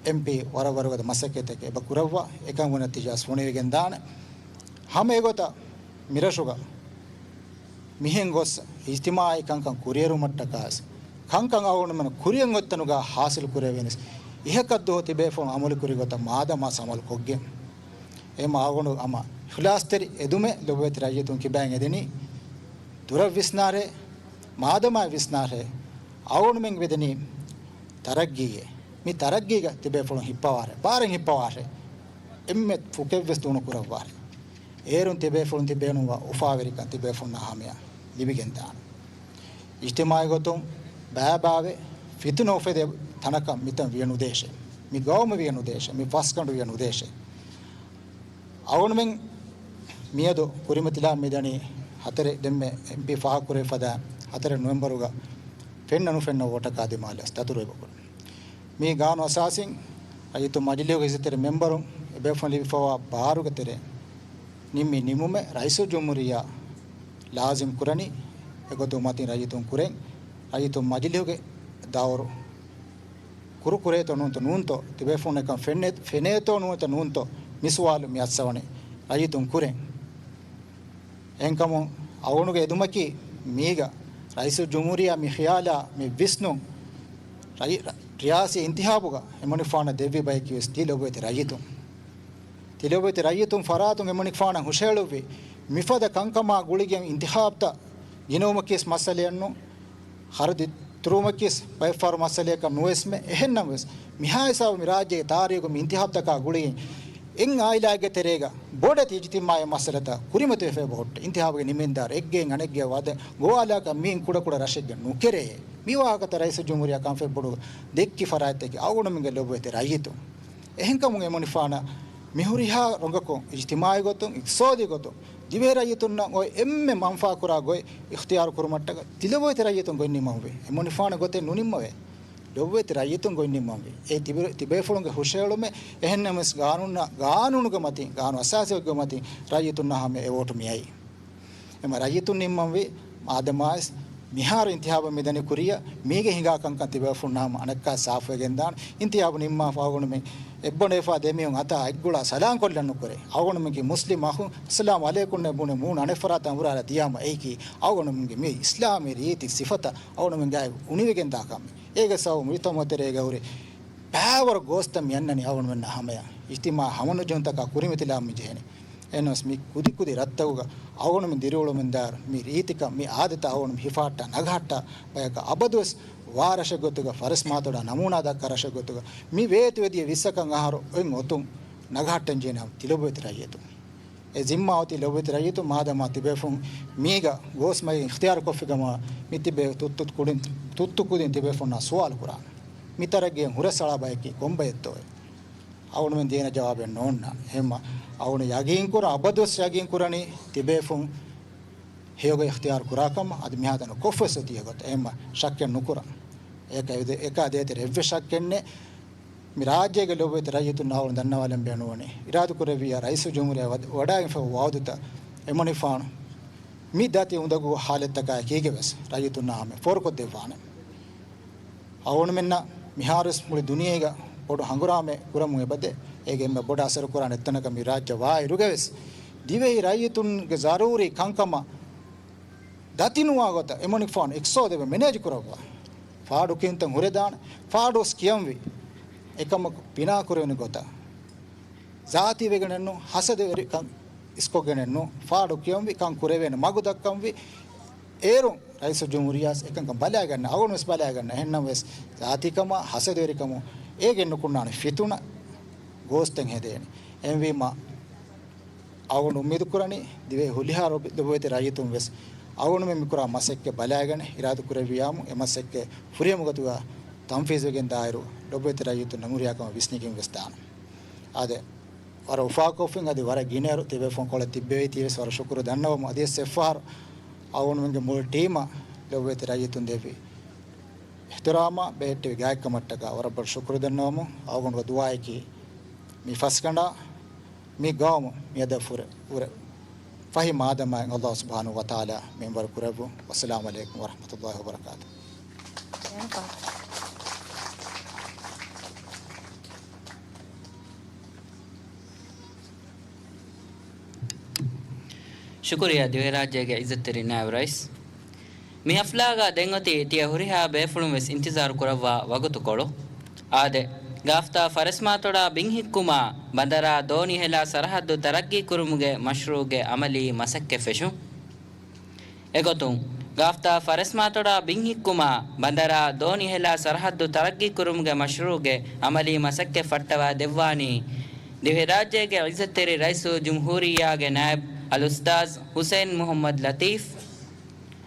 އެމްޕީ ވަރަށް ވަރުގަދަ މަސައްކަތްތަކެއް އެބަ ކުރައްވާ، އެކަން ވުން ނަތީޖާ ވެސް ފޮނުވިގެން ދާނެ. ހަމަ އެގޮތަށް މިރަށުގަ މިހެން ގޮސް އިޖްތިމާޢީ ކަންކަން ކުރިއެރުމަށްޓަކާ ވެސް، ކަންކަން އަޅުގަނޑުމެން ކުރިއަށް އޮތްތަނުގަ ހާސިލް ކުރެވޭނެސް، އިހަކަށް ދުވަހު ތިބޭފުޅުން އަމަލު ކުރި ގޮތަށް މާދަމާ ސަމަލު ކޮށްގެން. އެހެން އަޅުގަނޑު ހަމަ އިޚްލާޞްތެރި އެދުމެއް ލޮބުވެތި ރައްޔިތުން ކިބައިން އެދެނީ. ދުރަށް ވިސްނާށޭ، މާދަމާ ވިސްނާށޭ، އަޅުގަނޑުމެން ވެދެނީ ތަރައްގީއޭ. މި ތަރައްގީގަ ތިބޭފުޅުން ހިއްޕަވާށޭ، ބާރެއް ހިއްޕަވާށޭ. އެންމެ ފުކެއްވެސް ދޫނުކުރައްވާށޭ. އޭރުން ތިބޭފުޅުން ތިބޭނުންވާ އުފާވެރިކަން ތިބޭފުޅުންނާ ހަމަޔަށް ލިބިގެންދާނެ. އިޖްތިމާޢީ ގޮތުން ބައިބައިވެ، ފިތުނަ އުފެދޭ ތަނަކަށް މިތަން ވިޔަ ނުދޭށޭ. މި ގައުމު ވިޔަ ނުދޭށޭ. މި ފަސްގަނޑު ވިޔަ ނުދޭށޭ. އަޅުގަނޑުމެން މިއަދު ކުރިމަތިލާ މިދަނީ ހަތަރެއް، ދެންމެ އެމްޕީ ފާހަގަކުރެވި ފަދަ ހަތަރެއް ނޮވެމްބަރުގަ ފެންނަ ނުފެންނަ ވޯޓަކާ ދިމާލަސް ދަތުރު އެބަކުރަން. މި ގާނޫނު އަސާސީން ރައްޔިތު މަޖިލީހުގެ އިއްޒަތްތެރި މެމްބަރުން ބޭފުޅުން ލިބިފައިވާ ބާރުގެ ތެރެއިން ނިންމި ނިންމުމެއް ރައީސުލްޖުމްހޫރިއްޔާ ލާޒިމް ކުރަނީ. އެގޮތުން މަތިން ރައްޔިތުން ކުރެން، ރައްޔިތުން މަޖިލީހުގެ ދައުރު ކުރު ކުރޭތޯ ނޫންތޯ ނޫންތޯ، ތިބޭފުޅުންނަށް އެކަން ފެންނޭ-، ފެނޭތޯ ނޫންތޯ ނޫންތޯ، މި ސުވާލު މި އައްސަވަނީ ރައްޔިތުން ކުރެން. އެހެންކަމުން އަޅުގަނޑުގެ އެދުމަކީ މީގަ ރައީސުލްޖުމްހޫރިއްޔާ މި ޚިޔާލާ މި ވިސްނުން ރައީ-، ރިޔާސީ އިންތިހާބުގަ އެމަނިކުފާނަށް ދެއްވި ބަޔަކީ ވެސް ތި ލޮބުވެތި ރައްޔިތުން. ތި ލޮބުވެތި ރައްޔިތުން ފަރާތުން އެމަނިކުފާނަށް ހުށަހެޅުއްވި މިފަދަ ކަންކަމާ ގުޅިގެން އިންތިހާބްތައް ގިނަވުމަކީ ވެސް މައްސަލައެއް ނޫން. ޚަރަދު އިތުރުވުމަކީ ވެސް ބައެއްފަހަރު މައްސަލައަކަށް ނުވެސްމެ. އެހެންނަމަވެސް، މިހާ ހިސާބު މި ރާއްޖޭގެ ތާރީޚުގަ މި އިންތިހާބްތަކާ ގުޅިގެން އެއް އާއިލާއެއްގެ ތެރޭގަ ބޮޑެތި އިޖްތިމާޢީ މައްސަލަތައް ކުރިމަތިވެފައި ހުއްޓި. އިންތިހާބުގެ ނިމެންދާރު އެއްގެއިން އަނެއްގެ ވަދެ ގޮވާލާކަށް މީން ކުޑަކުޑަ ރަށެއްގެ ނުކެރޭ. މި ވާހަކަތައް ރައީސުލްޖުމްހޫރިއްޔާ ކަންފަތް ބޮޑު ދެއްކި ފަރާތްތަކެއް އަޅުގަނޑުމެންގެ ލޮބުވެތި ރައްޔިތުން. އެހެންކަމުން އެމަނިކުފާނަށް މިހުރިހާ ރޮނގަކުން އިޖްތިމާޢީ ގޮތުން، އިޤްތިޞާދީ ގޮތުން، ދިވެހި ރައްޔިތުންނަށް އޮތް އެންމެ މަންފާކުރާ ގޮތް އިޚްތިޔާރު ކުރުމަށްޓަކައި ތިލޮބުވެތި ރައްޔިތުން ގޮތް ނިންމަންވީ. އެމަނިކުފާނަށް ގޮތެއް ނުނިންމަވޭ. ލޮބުވެތި ރައްޔިތުން ގޮތް ނިންމަންވީ. އެ ތިބެ-، ތިބޭފުޅުންގެ ހުށަހެޅުމެއް އެހެންނަމަވެސް ގާނޫނާ-، ގާނޫނުގެ މަތިން، ގާނޫނު އަސާސީގެ މަތިން ރައްޔިތުންނާ ހަމަ އެ ވޯޓު މިއައީ. އެމަ ރައްޔިތުން ނިންމަންވީ މާދަމާވެސް މިހާރު އިންތިހާބަށް މިދަނީ ކުރިއަށް މީގެ ހިނގާ ކަންކަން ތިބޭފުޅުންނާ ހަމަ އަނެއްކާ ސާފުވެގެންދާނެ. އިންތިހާބު ނިންމާފަ އަޅުގަނޑުމެން އެއްބަނޑުވެފަ ދެމީހުން އަތާ އެއްގުޅާ ސަލާން ކޮށްލަން ނުކުރޭ. އަޅުގަނޑުމެންގެ މުސްލިމް އަޚުން އައްސަލާމު ޢަލައިކުމް ބުނެ މޫނު އަނެއްފަރާތަށް އަނބުރާލާ ދިޔާމަ އެއީކީ އަޅުގަނޑުމެންގެ މި އިސްލާމީ ރީތި ސިފަތައް އަޅުގަނޑުމެން ގާތް އުނިވެގެންދާ ކަމެއް. އޭގެ ސަބަބުން މުޖުތަމަޢު ތެރޭގަ ހުރި ބައިވަރު ގޯސްތައް މި އަންނަނީ އަޅުގަނޑުމެންނާ ހަމަޔަށް. އިޖްތިމާޢީ ހަމަނުޖެހުންތަކާ ކުރިމަތިލާން މި ޖެހެނީ. އެހެނަސް މި ކުދިކުދި ރަށްތަކުގަ އަޅުގަނޑުމެން ދިރިއުޅުމުންދާއިރު މި ރީތިކަން މި އާދަތައް އަޅުގަނޑުމެން ހިފަހައްޓާ ނަގަހައްޓާ ބަޔަކަށް އަބަދުވެސް ވާ ރަށެއް ގޮތުގަ ފަރެސްމާތޮޑާ ނަމޫނާ ދައްކާ ރަށެއް ގޮތުގަ މި ވޭތުވެދިޔަ ވިއްސަކަށް އަހަރު އޮތް އޮތުން ނަގަހައްޓަން ޖެހޭނީ ތިލޮބުވެތި ރައްޔިތުން. އެ ޒިންމާ އޮތީ ލޮބުވެތި ރައްޔިތުން. މާދަމާ ތިބޭފުން މީގަ ގޯސްމަގެއް އިޚްތިޔާރު ކޮށްފި ކަމަށް މި ތިބޭ ތުއްތު ކުދިން، ތުއްތު ކުދިން ތިބޭފުންނާ ސުވާލު ކުރާނެ. މި ތަރައްގީއަށް ހުރަސްއަޅާ ބަޔަކީ ކޮން ބައެއްތޯއޭ؟ އަޅުގަނޑުމެން ދޭނެ ޖަވާބެއް ނޯންނާނެ. އެހެންމަ އަޅުގަނޑު ޔަގީން ކުރަން، އަބަދުވެސް ޔަގީން ކުރަނީ ތިބޭފުން ހެޔޮގޮތް އިޚްތިޔާރު ކުރާ ކަމަށް. އަދި މިހާތަނަށް ކޮށްފަވެސް އޮތީ އެގޮތަށް. އެހެންމަ ޝައްކެއް ނުކުރަން. އެކަ އެކާ ދޭތެރޭ އެއްވެސް ޝައްކެއް ނެތް. މި ރާއްޖޭގެ ލޮބުވެތި ރައްޔިތުންނަށް އަޅުގަނޑު ދަންނަވާލަން ބޭނުންވަނީ، އިރާދަކުރެއްވިއްޔާ ރައީސުލްޖުމްހޫރިއްޔާ ވަ-، ވަޑައިގެންފައި ވައުދުތައް އެމަނިކުފާނު މި ދަތި އުނދަގޫ ހާލަތްތަކާ އެކީގަވެސް ރައްޔިތުންނާ ހަމަޔަށް ފޯރުކޮށްދެއްވާނެ. އަޅުގަނޑުމެންނަށް މިހާރުވެސް މުޅި ދުނިޔޭގަ ބޮޑު ހަނގުރާމައެއް ކުރަމުން އެބަދޭ. އޭގެ އެންމެ ބޮޑަށް އަސަރުކުރާނެ އެއްތަނަކަށް މި ރާއްޖެ ވާއިރުގަވެސް ދިވެހި ރައްޔިތުންގެ ޒަރޫރީ ކަންކަމަށް ދަތިނުވާ ގޮތަށް އެމަނިކުފާނު އިޤްތިޞާދު އެބަ މެނޭޖް ކުރައްވާ. ފާޑު ކިހިންތައް ހުރެދާނެ، ފާޑުވެސް ކިޔަންވީ. އެކަމަކު ބިނާ ކުރެވެނި ގޮތަށް، ޒާތީ ވެގެނެއްނު، ހަސަދަވެރިކަން އިސްކޮށްގެނެއްނު، ފާޑު ކިޔަންވީ، ކަން ކުރެވޭނެ މަގު ދައްކަންވީ. އޭރުން ރައީސުލްޖުމްހޫރިއްޔާ އެކަންކަން ބަލާގަންނަ، އަޅުގަނޑުވެސް ބަލާގަންނަ. އެހެންނަމަވެސް ޒާތީކަމާ ހަސަދަވެރިކަމުން އޭގެ ނުކުންނާނެ ފިތުނަ ގޯސްތެއް ހެދޭނެ. އެހެންވީމަ އަޅުގަނޑު އުއްމީދު ކުރަނީ ދިވެހި ހުރިހާ ރޮބި-، ލޮބުވެތި ރައްޔިތުން ވެސް އަޅުގަނޑުމެން މިކުރާ މަސައްކަތް ބަލާގަނެ، އިރާދަ ކުރެއްވިޔާމު އެ މަސައްކަތް ފުރިހަމަ ގޮތުގަ ތަންފީޒުވެގެން ދާއިރު ލޮބުވެތި ރައްޔިތުން ނަމުރިހާ ކަމަށް ވިސްނިގެން ވެސް ދާނަން. އާދެ، ވަރަށް އުފާކޮށްފިން އަދި ވަރަށް ގިނައިރު ތިބޭފުން ކޮޅެއް ތިއްބެވީތީވެސް ވަރަށް ޝުކުރު ދަންނަވަމު. އަދިވެސް އެއްފަހަރު އަޅުގަނޑުމެންގެ މުޅި ޓީމަށް ލޮބުވެތި ރައްޔިތުން ދެއްވި އިޙްތިރާމާ ބެހެއްޓެވި ގާތްކަމަށްޓަކާ ވަރަށް ބޮޑަށް ޝުކުރު ދަންނަވަމު. އަޅުގަނޑުގެ ދުޢާއަކީ މި ފަސްގަނޑާ މި ގައުމު މިއަދަށް ފުރެ-، ފުރެ-، ފަހި މާދަމާއިން ﷲ ސުބްޙާނަހޫ ވަތަޢާލާ މިންވަރު ކުރެއްވުން. ވައްސަލާމު ޢަލައިކުމް ވަރަޙްމަތުﷲި ވަބަރަކާތުހު. ޝުކުރިއްޔާ ދިވެހިރާއްޖޭގެ ޢިއްޒަތްތެރި ނާއިބު ރައީސް. މި ޙަފްލާގަ ދެން އޮތީ ތިޔަ ހުރިހާ ބޭފުޅުން ވެސް އިންތިޒާރު ކުރައްވާ ވަގުތުކޮޅު. އާދެ، ގާފްތާ ފަރެސްމާތޮޑާ ބިން ހިއްކުމާ، ބަނދަރާ ދޯނިހެލާ ސަރަޙައްދު ތަރައްގީ ކުރުމުގެ މަޝްރޫޢުގެ ޢަމަލީ މަސައްކަތް ފެށުން. އެގޮތުން، ގާފްތާ ފަރެސްމާތޮޑާ ބިން ހިއްކުމާ، ބަނދަރާ ދޯނިހެލާ ސަރަޙައްދު ތަރައްގީ ކުރުމުގެ މަޝްރޫޢުގެ ޢަމަލީ މަސައްކަތް ފައްޓަވާ ދެއްވާނީ، ދިވެހިރާއްޖޭގެ ޢިއްޒަތްތެރި ރައީސުލްޖުމްހޫރިއްޔާގެ ނާއިބު އަލްއުސްތާޛް ޙުސައިން މުޙައްމަދު ލަތީފް.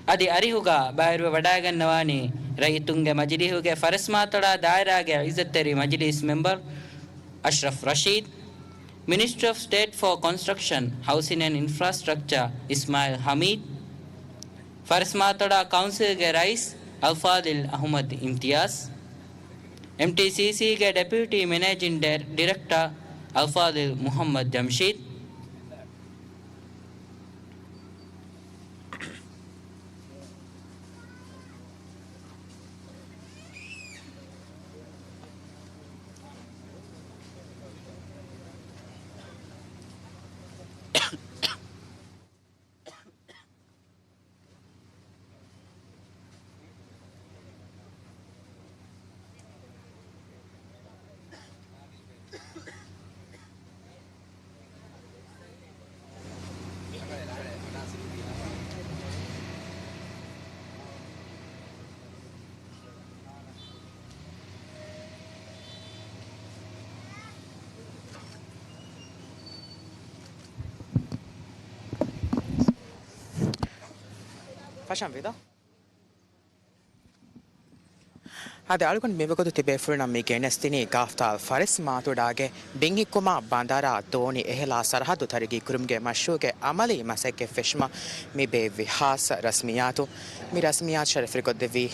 އަދި އަރިހުގަ ބައިވެރިވެވަޑައިގަންނަވާނީ، ރައްޔިތުންގެ މަޖިލީހުގެ ފަރެސްމާތޮޑާ ދާއިރާގެ ޢިއްޒަތްތެރި މަޖިލީސް މެމްބަރު އަޝްރަފް ރަޝީދު، މިނިސްޓްރީ އޮފް ސްޓޭޓް ފޯ ކޮންސްޓްރަކްޝަން، ހައުސިން އެންޑް އިންފްރާސްޓްރަކްޗާ އިސްމާޢީލް ހަމީދު، ފަރެސްމާތޮޑާ ކައުންސިލްގެ ރައީސް އަލްފާޟިލް އަޙުމަދު އިމްތިޔާޒް، އެމްޓީސީސީގެ ޑެޕިއުޓީ މެނޭޖިން ޑި-، ޑިރެކްޓާ އަލްފާޟިލް މުޙައްމަދު ޖަމްޝީދު. ފަށަން ވިދާ. އާދެ، އަޅުގަނޑު މިވަގުތު ތިބޭފުޅުންނަށް މި ގެނެސްދިނީ ގާފްތާލް ފަރެސް މާތޮޑާގެ ބިން ހިއްކުމާ ބަނދަރާ ދޯނި އެހެލާ ސަރަހައްދު ތަރައްގީ ކުރުމުގެ މަޝްރޫޢުގެ އަމަލީ މަސައްކަތް ފެށުމަށް މި ބޭއްވި ހާއްސަ ރަސްމިއްޔާތު. މި ރަސްމިއްޔާތު ޝަރަފުވެރިކޮށްދެއްވީ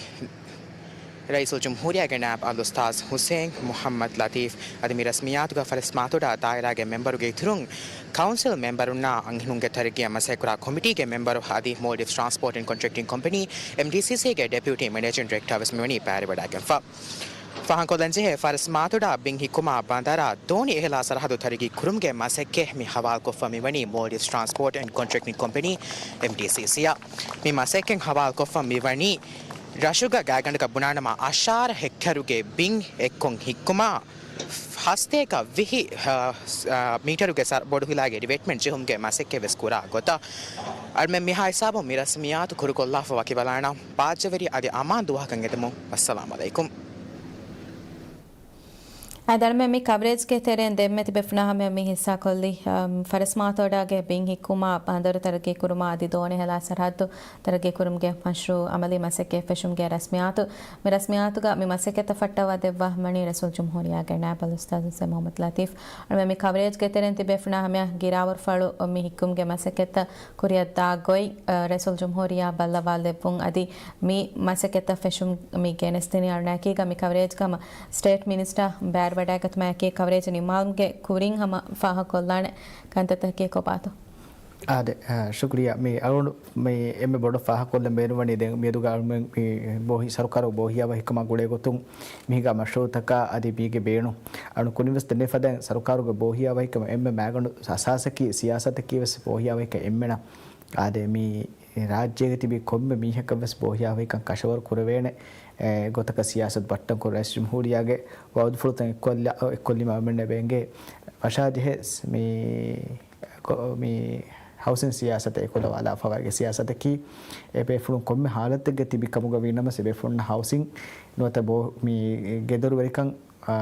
ރައީސުލްޖުމްހޫރިއްޔާގެ ނާއިބު އަލްއުސްތާޛު ހުސެއިން މުޙައްމަދު ލަތީފް. އަދި މި ރަސްމިއްޔާތުގަ ފަރެސް މާތޮޑާ ދާއިރާގެ މެމްބަރުގެ އިތުރުން، ކައުންސިލް މެމްބަރުންނާ އަންހެނުންގެ ތަރައްގީއަށް މަސައްކަތްކުރާ ކޮމިޓީގެ މެމްބަރު އަދި މޯލްޑިވްސް ޓްރާންސްޕޯޓް އެންޑް ކޮންޓްރެކްޓިން ކޮމްޕެނީ، އެމްޑީސީސީގެ ޑެޕިއުޓީ މެނޭޖިން ޑިރެކްޓަރ ވެސް މިވަނީ ބައިވެރިވެވަޑައިގެންފަ. ފާހަގަކޮށްލަންޖެހޭ، ފަރެސް މާތޮޑާ ބިން ހިއްކުމާ ބަނދަރާ ދޯނި އެހެލާ ސަރަހައްދު ތަރައްގީ ކުރުމުގެ މަސައްކަތް މި ހަވާލުކޮށްފަ މިވަނީ މޯލްޑިވްސް ޓްރާންސްޕޯޓް އެންޑް ކޮންޓްރެކްޓިން ކޮމްޕެނީ، އެމްޑީސީސީއަށް. މި މަސައްކަތް ހަވާލުކޮށްފަ މިވަނީ ރަށުގަ ގާތްގަނޑަކަށް ބުނާނަމަ، އަށާރަ ހެކްޓަރުގެ ބިން އެއްކޮށް ހިއްކުމާ، ހަސަތޭކަ ވިހި، އާ، ސް-، އާ، މީޓަރުގެ ސަރަ-، ބޮޑުހިލާގެ ރިވެޓްމަންޓް ޖެހުމުގެ މަސައްކަތް ވެސް ކުރާ ގޮތަށް، އަޅުމެން މިހާ ހިސާބުން މި ރަސްމިއްޔާތު ކުރުކޮށްލާފަ ވަކިވަލާނަން. ބާއްޖަވެރި އަދި އަމާން ދުވަހަކަށް އެދެމުން. އައްސަލާމު ޢަލައިކުމް. އަދި އަޅުމެން މި ކަވަރޭޖްގެ ތެރެއިން ދެންމެ ތިބޭފުޅުންނާ ހަމަޔަށް މި ހިއްސާކޮށްލީ، އަމް، ފަރެސް މާތޮޑާގެ ބިން ހިއްކުމާ، ބަނދަރު ތަރައްގީ ކުރުމާ އަދި ދޯނި އެހެލާ ސަރަހައްދު ތަރައްގީ ކުރުމުގެ މަޝްރޫޢު އަމަލީ މަސައްކަތް ފެށުމުގެ ރަސްމިއްޔާތު. މި ރަސްމިއްޔާތުގަ މި މަސައްކަތަށް ފައްޓަވާ ދެއްވާ ހަމަވަނީ ރައީސުލްޖުމްހޫރިއްޔާގެ ނާއިބު އަލްއުސްތާޛު ހުސެއިން މުޙައްމަދު ލަތީފް. އަޅުމެން މި ކަވަރޭޖްގެ ތެރެއިން ތިބޭފުޅުންނާ ހަމަޔަށް ގިރާވަރު ފަޅު މި ހިއްކުމުގެ މަސައްކަތްތައް ކުރިއަށްދާ ގޮތް، އަ، ރައީސުލްޖުމްހޫރިއްޔާ ބައްލަވާލެއްވުން އަދި މި މަސައްކަތްތައް ފެށުން މި ގެނެސްދިނީ އަޅުންނާއެކީގަ މި ކަވަރޭޖްގަ ހަމަ ސްޓޭޓް މިނިސްޓަރ ބައިވެރިވަޑައިގަތުމާއެކީ ކަވަރޭޖް ނިންމާލުމުގެ ކުރިން ހަމަ ފާހަގަކޮށްލާނެ ކަންތައްތަކަކީ ކޮބާތޯ؟ އާދެ، އަ، ޝުކުރިއްޔާ. މި އަޅުގަނޑު މި އެންމެ ބޮޑަށް ފާހަގަކޮށްލަން ބޭނުންވަނީ ދެން މިއަދުގަ އަޅުމެން މި ބޯހި-، ސަރުކާރު ބޯހިޔާވަހިކަމާ ގުޅޭ ގޮތުން މީގަ މަޝްރޫޢުތަކާ އަދި މީގެ ބޭނުން އަޅުން ކުރިން ވެސް ދެންނެވި ފަދައިން ސަރުކާރުގެ ބޯހިޔާވަހިކަމަށް އެންމެ މައިގަނޑު އަސާސަކީ ސިޔާސަތަކީ ވެސް ބޯހިޔާވަހިކަން އެންމެނަށް. އާދެ، މި ރާއްޖޭގަ ތިބި ކޮންމެ މީހަކަށް ވެސް ބޯހިޔާވަހިކަން ކަށަވަރު ކުރެވޭނެ، އެ، ގޮތަކަށް ސިޔާސަތު ބައްޓަން ކުރުން ރައީސް ޖުމްހޫރިއްޔާގެ ވައުދުފުޅުތައް އެއްކޮށްލާ-، އެއްކޮށްލީމަ އަޅުމެންނަށް އެނގޭ. ފަށާޖެހޭ މި ކޮ-، މި ހައުސިން ސިޔާސަތަށް އެކުލަވާލާފަވާގެ ސިޔާސަތަކީ، އެބޭފުޅުން ކޮންމެ ހާލަތެއްގަ ތިބި ކަމުގަ ވީނަމަސް، އެބޭފުޅުންނަށް ހައުސިން ނުވަތަ ބޯ-، މި ގެދޮރުވެރިކަން، އާ،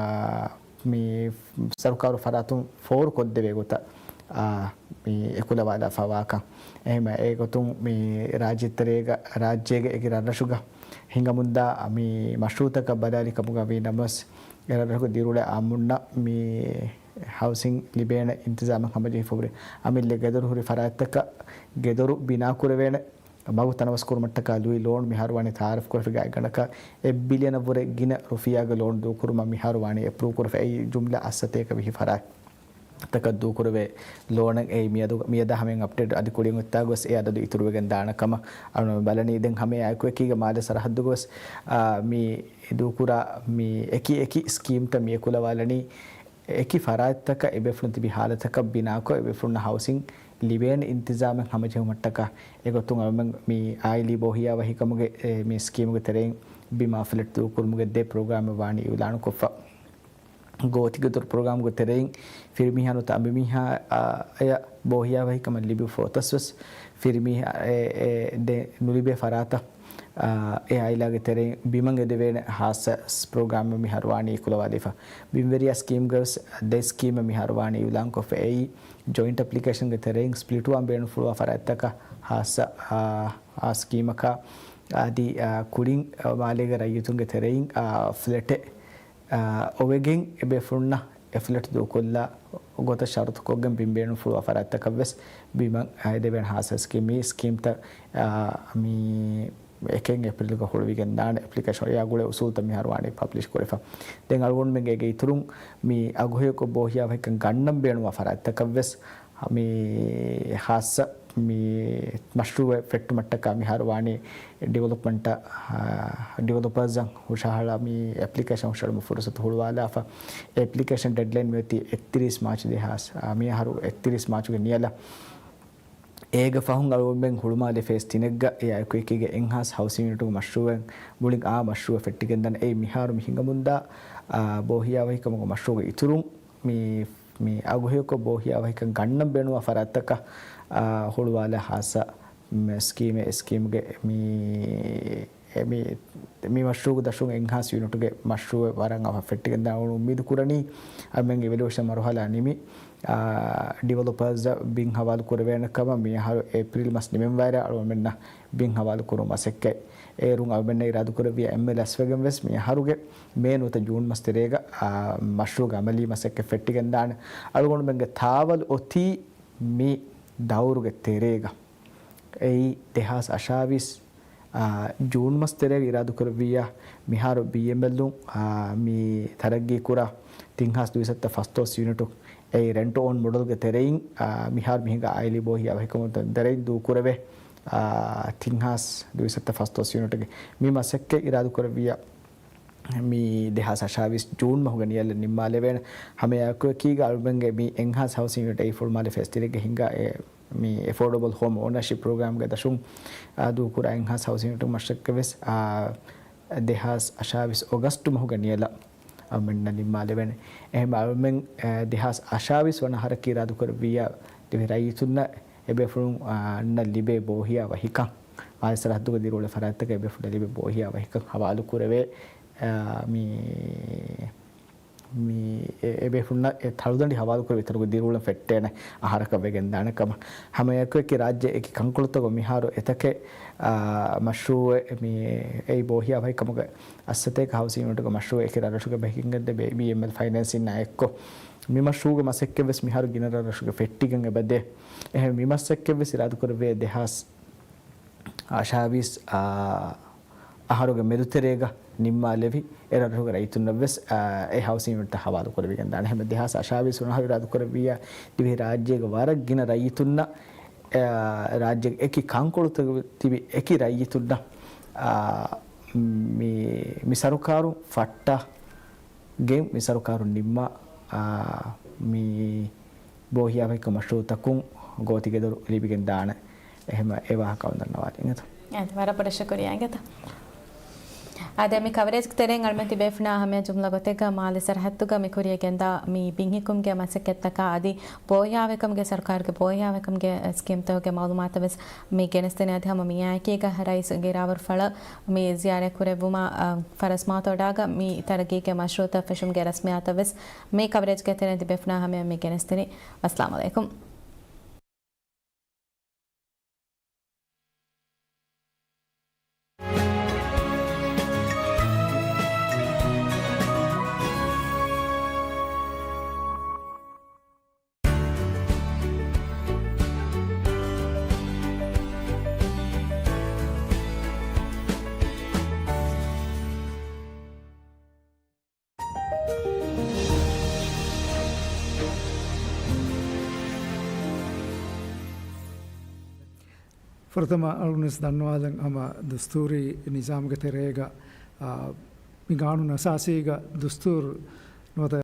މި ސަރުކާރު ފަރާތުން ފޯރު ކޮށްދެވޭ ގޮތަށް، އާ، މި އެކުލަވާލާފަވާކަން. އެހެން އެގޮތުން މި ރާއްޖެތެރޭގަ، ރާއްޖޭގެ އެކި ރަށްރަށުގަ ހިނގަމުންދާ މި މަޝްރޫޢުތަކަށް ބަލާލި ކަމުގަ ވީނަމަސް، އެ ރަށްރަށުގެ ދިރިއުޅޭ އާއްމުންނަށް މި ހައުސިން ލިބޭނެ އިންތިޒާމެއް ހަމަޖެހިފަ ހުރި. އަމިއްލަ ގެދޮރު ހުރި ފަރާތްތަކަށް ގެދޮރު ބިނާ ކުރެވޭނެ މަގު ތަނަވަސްކުރުމަށްޓަކާ ލުއި ލޯން މިހާރު ވަނީ ތައާރަފް ކުރެފި ގާތްގަނޑަކަށް އެއް ބިލިއަނަށްވުރެ ގިނަ ރުފިޔާގެ ލޯން ދޫކުރުމަށް މިހާރު ވާނީ އެޕްރޫވް ކުރެފަ. އެއީ ޖުމްލަ އަށް ސަތޭކަ ވިހި ފަރާތް ތަކަށް ދޫކުރެވޭ ލޯނެއް. އެއީ މިއަދު، މިއަދާ ހަމައިން އަޕްޑޭޓް އަދި ކުރިން އޮތްތާ ގޮސް އެ އަދަދު އިތުރުވެގެން ދާނެ ކަމަށް އަޅުން ބަލަނީ. ދެން ހަމައެއާއެކު އެކީގަ މާލެ ސަރަހައްދުގަ ވެސް، އާ، މި ދޫކުރާ މި އެކި އެކި ސްކީމްތައް މި އެކުލަވާލަނީ އެކި ފަރާތްތަކަށް އެބޭފުޅުން ތިބި ހާލަތަކަށް ބިނާކޮށް، އެބޭފުޅުންނަށް ހައުސިން ލިބޭނެ އިންތިޒާމެއް ހަމަޖެހުމަށްޓަކާ އެގޮތުން އަޅުމެން މި އާއިލީ ބޯހިޔާވަހިކަމުގެ، އެ، މި ސްކީމުގެ ތެރެއިން ބިމާ ފްލެޓް ދޫކުރުމުގެ ދެ ޕްރޮގްރާމެއް ވާނީ އިއުލާނުކޮށްފަ. ގޯތިގެދޮރު ޕްރޮގްރާމުގެ ތެރެއިން ފިރިމީހާ ނުވަތަ އަނބިމީހާ، އާ، އަށް ބޯހިޔާވަހިކަމަށް ލިބި ފުރުސަތު ވެސް ފިރިމީހާ އެ، އެ، ދެ ނުލިބޭ ފަރާތަށް، އާ، އެ އާއިލާގެ ތެރެއިން ބިމަށް އެދެވޭނެ ހާއްސަ ޕްރޮގްރާމެއް މިހާރު ވާނީ އެކުލަވާލީފަ. ބިންވެރިޔާ ސްކީމްގަވެސް ދެ ސްކީމެއް މިހާރު ވާނީ އިއުލާންކޮށްފަ. އެއީ ޖޮއިންޓް އެޕްލިކޭޝަންގެ ތެރެއިން ސްޕްލިޓުވާން ބޭނުންފުޅުވާ ފަރާތްތަކަށް ހާއްސަ، އާ، އާ، ސްކީމަކާ އަދި، އާ، ކުރިން، އާ، މާލޭގެ ރައްޔިތުންގެ ތެރެއިން، އާ، ފްލެޓެއް، އާ، އޮވެގެން އެބޭފުޅުންނަށް އެ ފްލެޓް ދޫކޮށްލާ ގޮތަށް ޝަރުތުކޮށްގެން ބިން ބޭނުންފުޅުވާ ފަރާތްތަކަށްވެސް ބިމަށް އެދެވޭނެ ހާއްސަ ސްކީމް. މި ސްކީމްތައް، އާ، މި އެކެއް އޭޕްރީލްގަ ހުޅުވިގެން ދާނެ. އެޕްލިކޭޝަން އެއާ ގުޅޭ އުސޫލުތައް މިހާރު ވާނީ ޕަބްލިޝް ކުރެފަ. ދެން އަޅުގަނޑުމެންގެ އޭގެ އިތުރުން މި އަގުހެޔޮކޮށް ބޯހިޔާވަހިކަން ގަންނަން ބޭނުންވާ ފަރާތްތަކަށްވެސް މި ހާއްސަ މި މަޝްރޫއެއް ފެއްޓުމަށްޓަކާ މިހާރު ވާނީ ޑިވެލޮޕްމަންޓަށް، އާ، ޑިވެލޮޕަރސްއަށް ހުށަހަޅާ މި އެޕްލިކޭޝަން ހުށަހެޅުމަށް ފުރުސަތު ހުޅުވާލާފަ. އެޕްލިކޭޝަން ޑެޑްލައިން މިއޮތީ އެއްތިރީސް މާޗް ދެހާސް، އާ، މިއަހަރު އެއްތިރީސް މާޗުގެ ނިޔަލަށް. އޭގެ ފަހުން އަޅުގަނޑުމެން ހުޅުމާލެ ފޭސް ތިނެއްގަ އެއާއެކު އެކީގަ އެންހާންސް ހައުސިން ޔުނިޓުގެ މަޝްރޫއެއް މުޅިން އާ މަޝްރޫއެއް ފެއްޓިގެންދާނެ. އެއީ މިހާރު މި ހިނގަމުންދާ، އާ، ބޯހިޔާވަހިކަމުގެ މަޝްރޫއުގެ އިތުރުން މި، މި އަގުހެޔޮކޮށް ބޯހިޔާވަހިކަން ގަންނަން ބޭނުންވާ ފަރާތްތަކަށް، އާ، ހުޅުވާލާ ހާއްސަ މި ސްކީމެއް، ސްކީމްގެ މި އެ މި، މި މަޝްރޫއުގެ ދަށުން އެންހާންސް ޔުނިޓުގެ މަޝްރޫއެއް ވަރަށް އަވަހަށް ފެއްޓިގެންދާނެ އުންމީދު ކުރަނީ. އަޅުމެން އިވެލުއޭޝަން މަރުހަލާ ނިމި، އާ، ޑިވެލޮޕަރސްއަށް ބިން ހަވާލު ކުރެވޭނެ ކަމަށް މިއަހަރު އޭޕްރީލް މަސް ނިމެން ވައިރަށް އަޅުމެންނަށް ބިން ހަވާލު ކުރުން މަސައްކަތް. އޭރުން އަޅުމެންނަށް އިރާދަކުރެއްވިޔާ އެންމެ ލަސްވެގެން ވެސް މިއަހަރުގެ މޭ ނުވަތަ ޖޫން މަސް ތެރޭގަ، އާ، މަޝްރޫއުގެ އަމަލީ މަސައްކަތް ފެއްޓިގެންދާނެ. އަޅުގަނޑުމެންގެ ތާވަލު އޮތީ މި ދައުރުގެ ތެރޭގަ. އެއީ ދެހާސް އަށާވީސް، އާ، ޖޫން މަސް ތެރޭގަ އިރާދަކުރެއްވިއްޔާ، މިހާރު ބީއެމްއެލުން، އާ، މި ތަރައްގީކުރާ ތިންހާސް ދުއިސައްތަ ފަސްދޮޅަސް ޔުނިޓު އެއީ ރެންޓް އޯން މޮޑެލްގެ ތެރެއިން، އާ، މިހާރު މި ހިނގާ އާއިލީ ބޯހިޔާވަހިކަމުގެ ތެރެއިން ދޫކުރެވޭ، އާ، ތިންހާސް ދުއިސައްތަ ފަސްދޮޅަސް ޔުނިޓުގެ މި މަސައްކަތް އިރާދަކުރެއްވިއްޔާ، މި ދެހާސް އަށާވީސް ޖޫން މަހުގެ ނިޔަލަށް ނިންމާލެވޭނެ. ހަމައެއާއެކު އެކީގަ އަޅުމެންގެ މި އެންހާންސް ހައުސިން ޔުނިޓް އެއީ ފުޅުމާލެ ފޭސް ތިނެއްގަ ހިނގާ އެ މި އެފޯޑަބަލް ހޯމް އޯނަރޝިޕް ޕްރޮގްރާމްގެ ދަށުން، އާ، ދޫކުރާ އެންހާންސް ހައުސިން ޔުނިޓު މަސައްކަތް ވެސް، އާ، ދެހާސް އަށާވީސް އޮގަސްޓު މަހުގެ ނިޔަލަށް އަޅުމެންނަށް ނިންމާލެވޭނެ. އެހެން އަޅުމެން، އާ، ދެހާސް އަށާވީސް ވަނަ އަހަރަކީ އިރާދަކުރެއްވިއްޔާ ދިވެހި ރައްޔިތުންނަށް އެބޭފުޅުން، އާ، އަންނަ ލިބޭ ބޯހިޔާ ވަހިކަން، މާލެ ސަރަހައްދުގަ ދިރިއުޅޭ ފަރާތްތަކަށް އެބޭފުޅުންނަށް ލިބޭ ބޯހިޔާ ވަހިކަން ހަވާލު ކުރެވޭ. އާ، މި، މި އެ، އެބޭފުޅުންނަށް އެ ތަޅުދަނޑި ހަވާލު ކުރެވި ތަނުގަ ދިރިއުޅެން ފެއްޓޭނެ އަހަރަކަށް ވެގެން ދާނެ ކަމަށް. ހަމައެއާއެކު އެކި ރާއްޖެ އެކި ކަންކޮޅުތަކުގަ މިހާރު އެތަކެއް، އާ، މަޝްރޫއެއް މި އެއީ ބޯހިޔާ ވަހިކަމުގެ އައްސަތޭކަ ހައުސިން ޔުނިޓުގެ މަޝްރޫއެއް އެކި ރަށްރަށުގެ ބަހެއްގެ ބޭ-، ބީއެމްއެލް ފައިނޭންސިން އާ އެއްކޮށް. މި މަޝްރޫއުގެ މަސައްކަތް ވެސް މިހާރު ގިނަ ރަށްރަށުގެ ފެއްޓިގެން އެބަދޭ. އެހެން މި މަސައްކަތް ވެސް އިރާދަކުރެއްވިއްޔާ ދެހާސް އަށާވީސް، އާ، އަހަރުގެ މެދުތެރޭގަ ނިންމާލެވި އެ ރަށްރަށުގެ ރައްޔިތުންނަށް ވެސް، އާ، އެ ހައުސިން ޔުނިޓްތައް ހަވާލު ކުރެވިގެން ދާނެ. އެހެން ދެހާސް އަށާވީސް ވަނަ އަހަރު އިރާދަކުރެއްވިއްޔާ ދިވެހި ރާއްޖޭގެ ވަރަށް ގިނަ ރައްޔިތުންނަށް، އާ، ރާއްޖޭގެ އެކި ކަންކޮޅުތަކުގަ ތިބި އެކި ރައްޔިތުންނަށް، އާ، މި، މި ސަރުކާރުން ފައްޓާ ގެން މި ސަރުކާރުން ނިންމާ، އާ، މި ބޯހިޔާވަހިކަމުގެ މަޝްރޫއުތަކުން ގޯތިގެދޮރު ލިބިގެން ދާނެ. އެހެން އެ ވާހަކަ އޮންނަންނަވާލި އިނގޭތަ؟ އާދެ، ވަރަށް ބޮޑަށް ޝުކުރިއްޔާ އިނގޭތަ؟ އާދެ، މި ކަވަރޭޖްގެ ތެރެއިން އަޅުމެން ތިބޭފުޅުންނާ ހަމަޔަށް ޖުމްލަ ގޮތެއްގަ މާލެ ސަރަހައްދުގަ މި ކުރިޔަށް ގެންދާ މި ބިންހިއްކުމުގެ މަސައްކަތްތަކާ އަދި ބޯހިޔާވަހިކަމުގެ ސަރުކާރުގެ ބޯހިޔާވަހިކަމުގެ ސްކީމްތަކުގެ މައުލޫމާތަށް ވެސް މި ގެނެސްދިނީ. އަދި ހަމަ މިއާއެކީގަ ރައީސް އިރާވަރު ފަޅަށް މި ޒިޔާރަތް ކުރެއްވުމަށް، އަ، ފަރަސްމާތޮޑާގަ މި ތަރައްގީގެ މަޝްރޫއުތައް ފެށުމުގެ ރަސްމިއްޔާތަށް ވެސް މި ކަވަރޭޖްގެ ތެރެއިން ތިބޭފުޅުންނާ ހަމަޔަށް މި ގެނެސްދިނީ. އައްސަލާމު ޢަލައިކުމް. ފުރަތަމަ އަޅުގަނޑުވެސް ދަންނަވާލަން ހަމަ ދުސްތޫރީ ނިޒާމުގެ ތެރޭގަ، އާ، މި ގާނޫނު އަސާސީގަ ދުސްތޫރު ނުވަތަ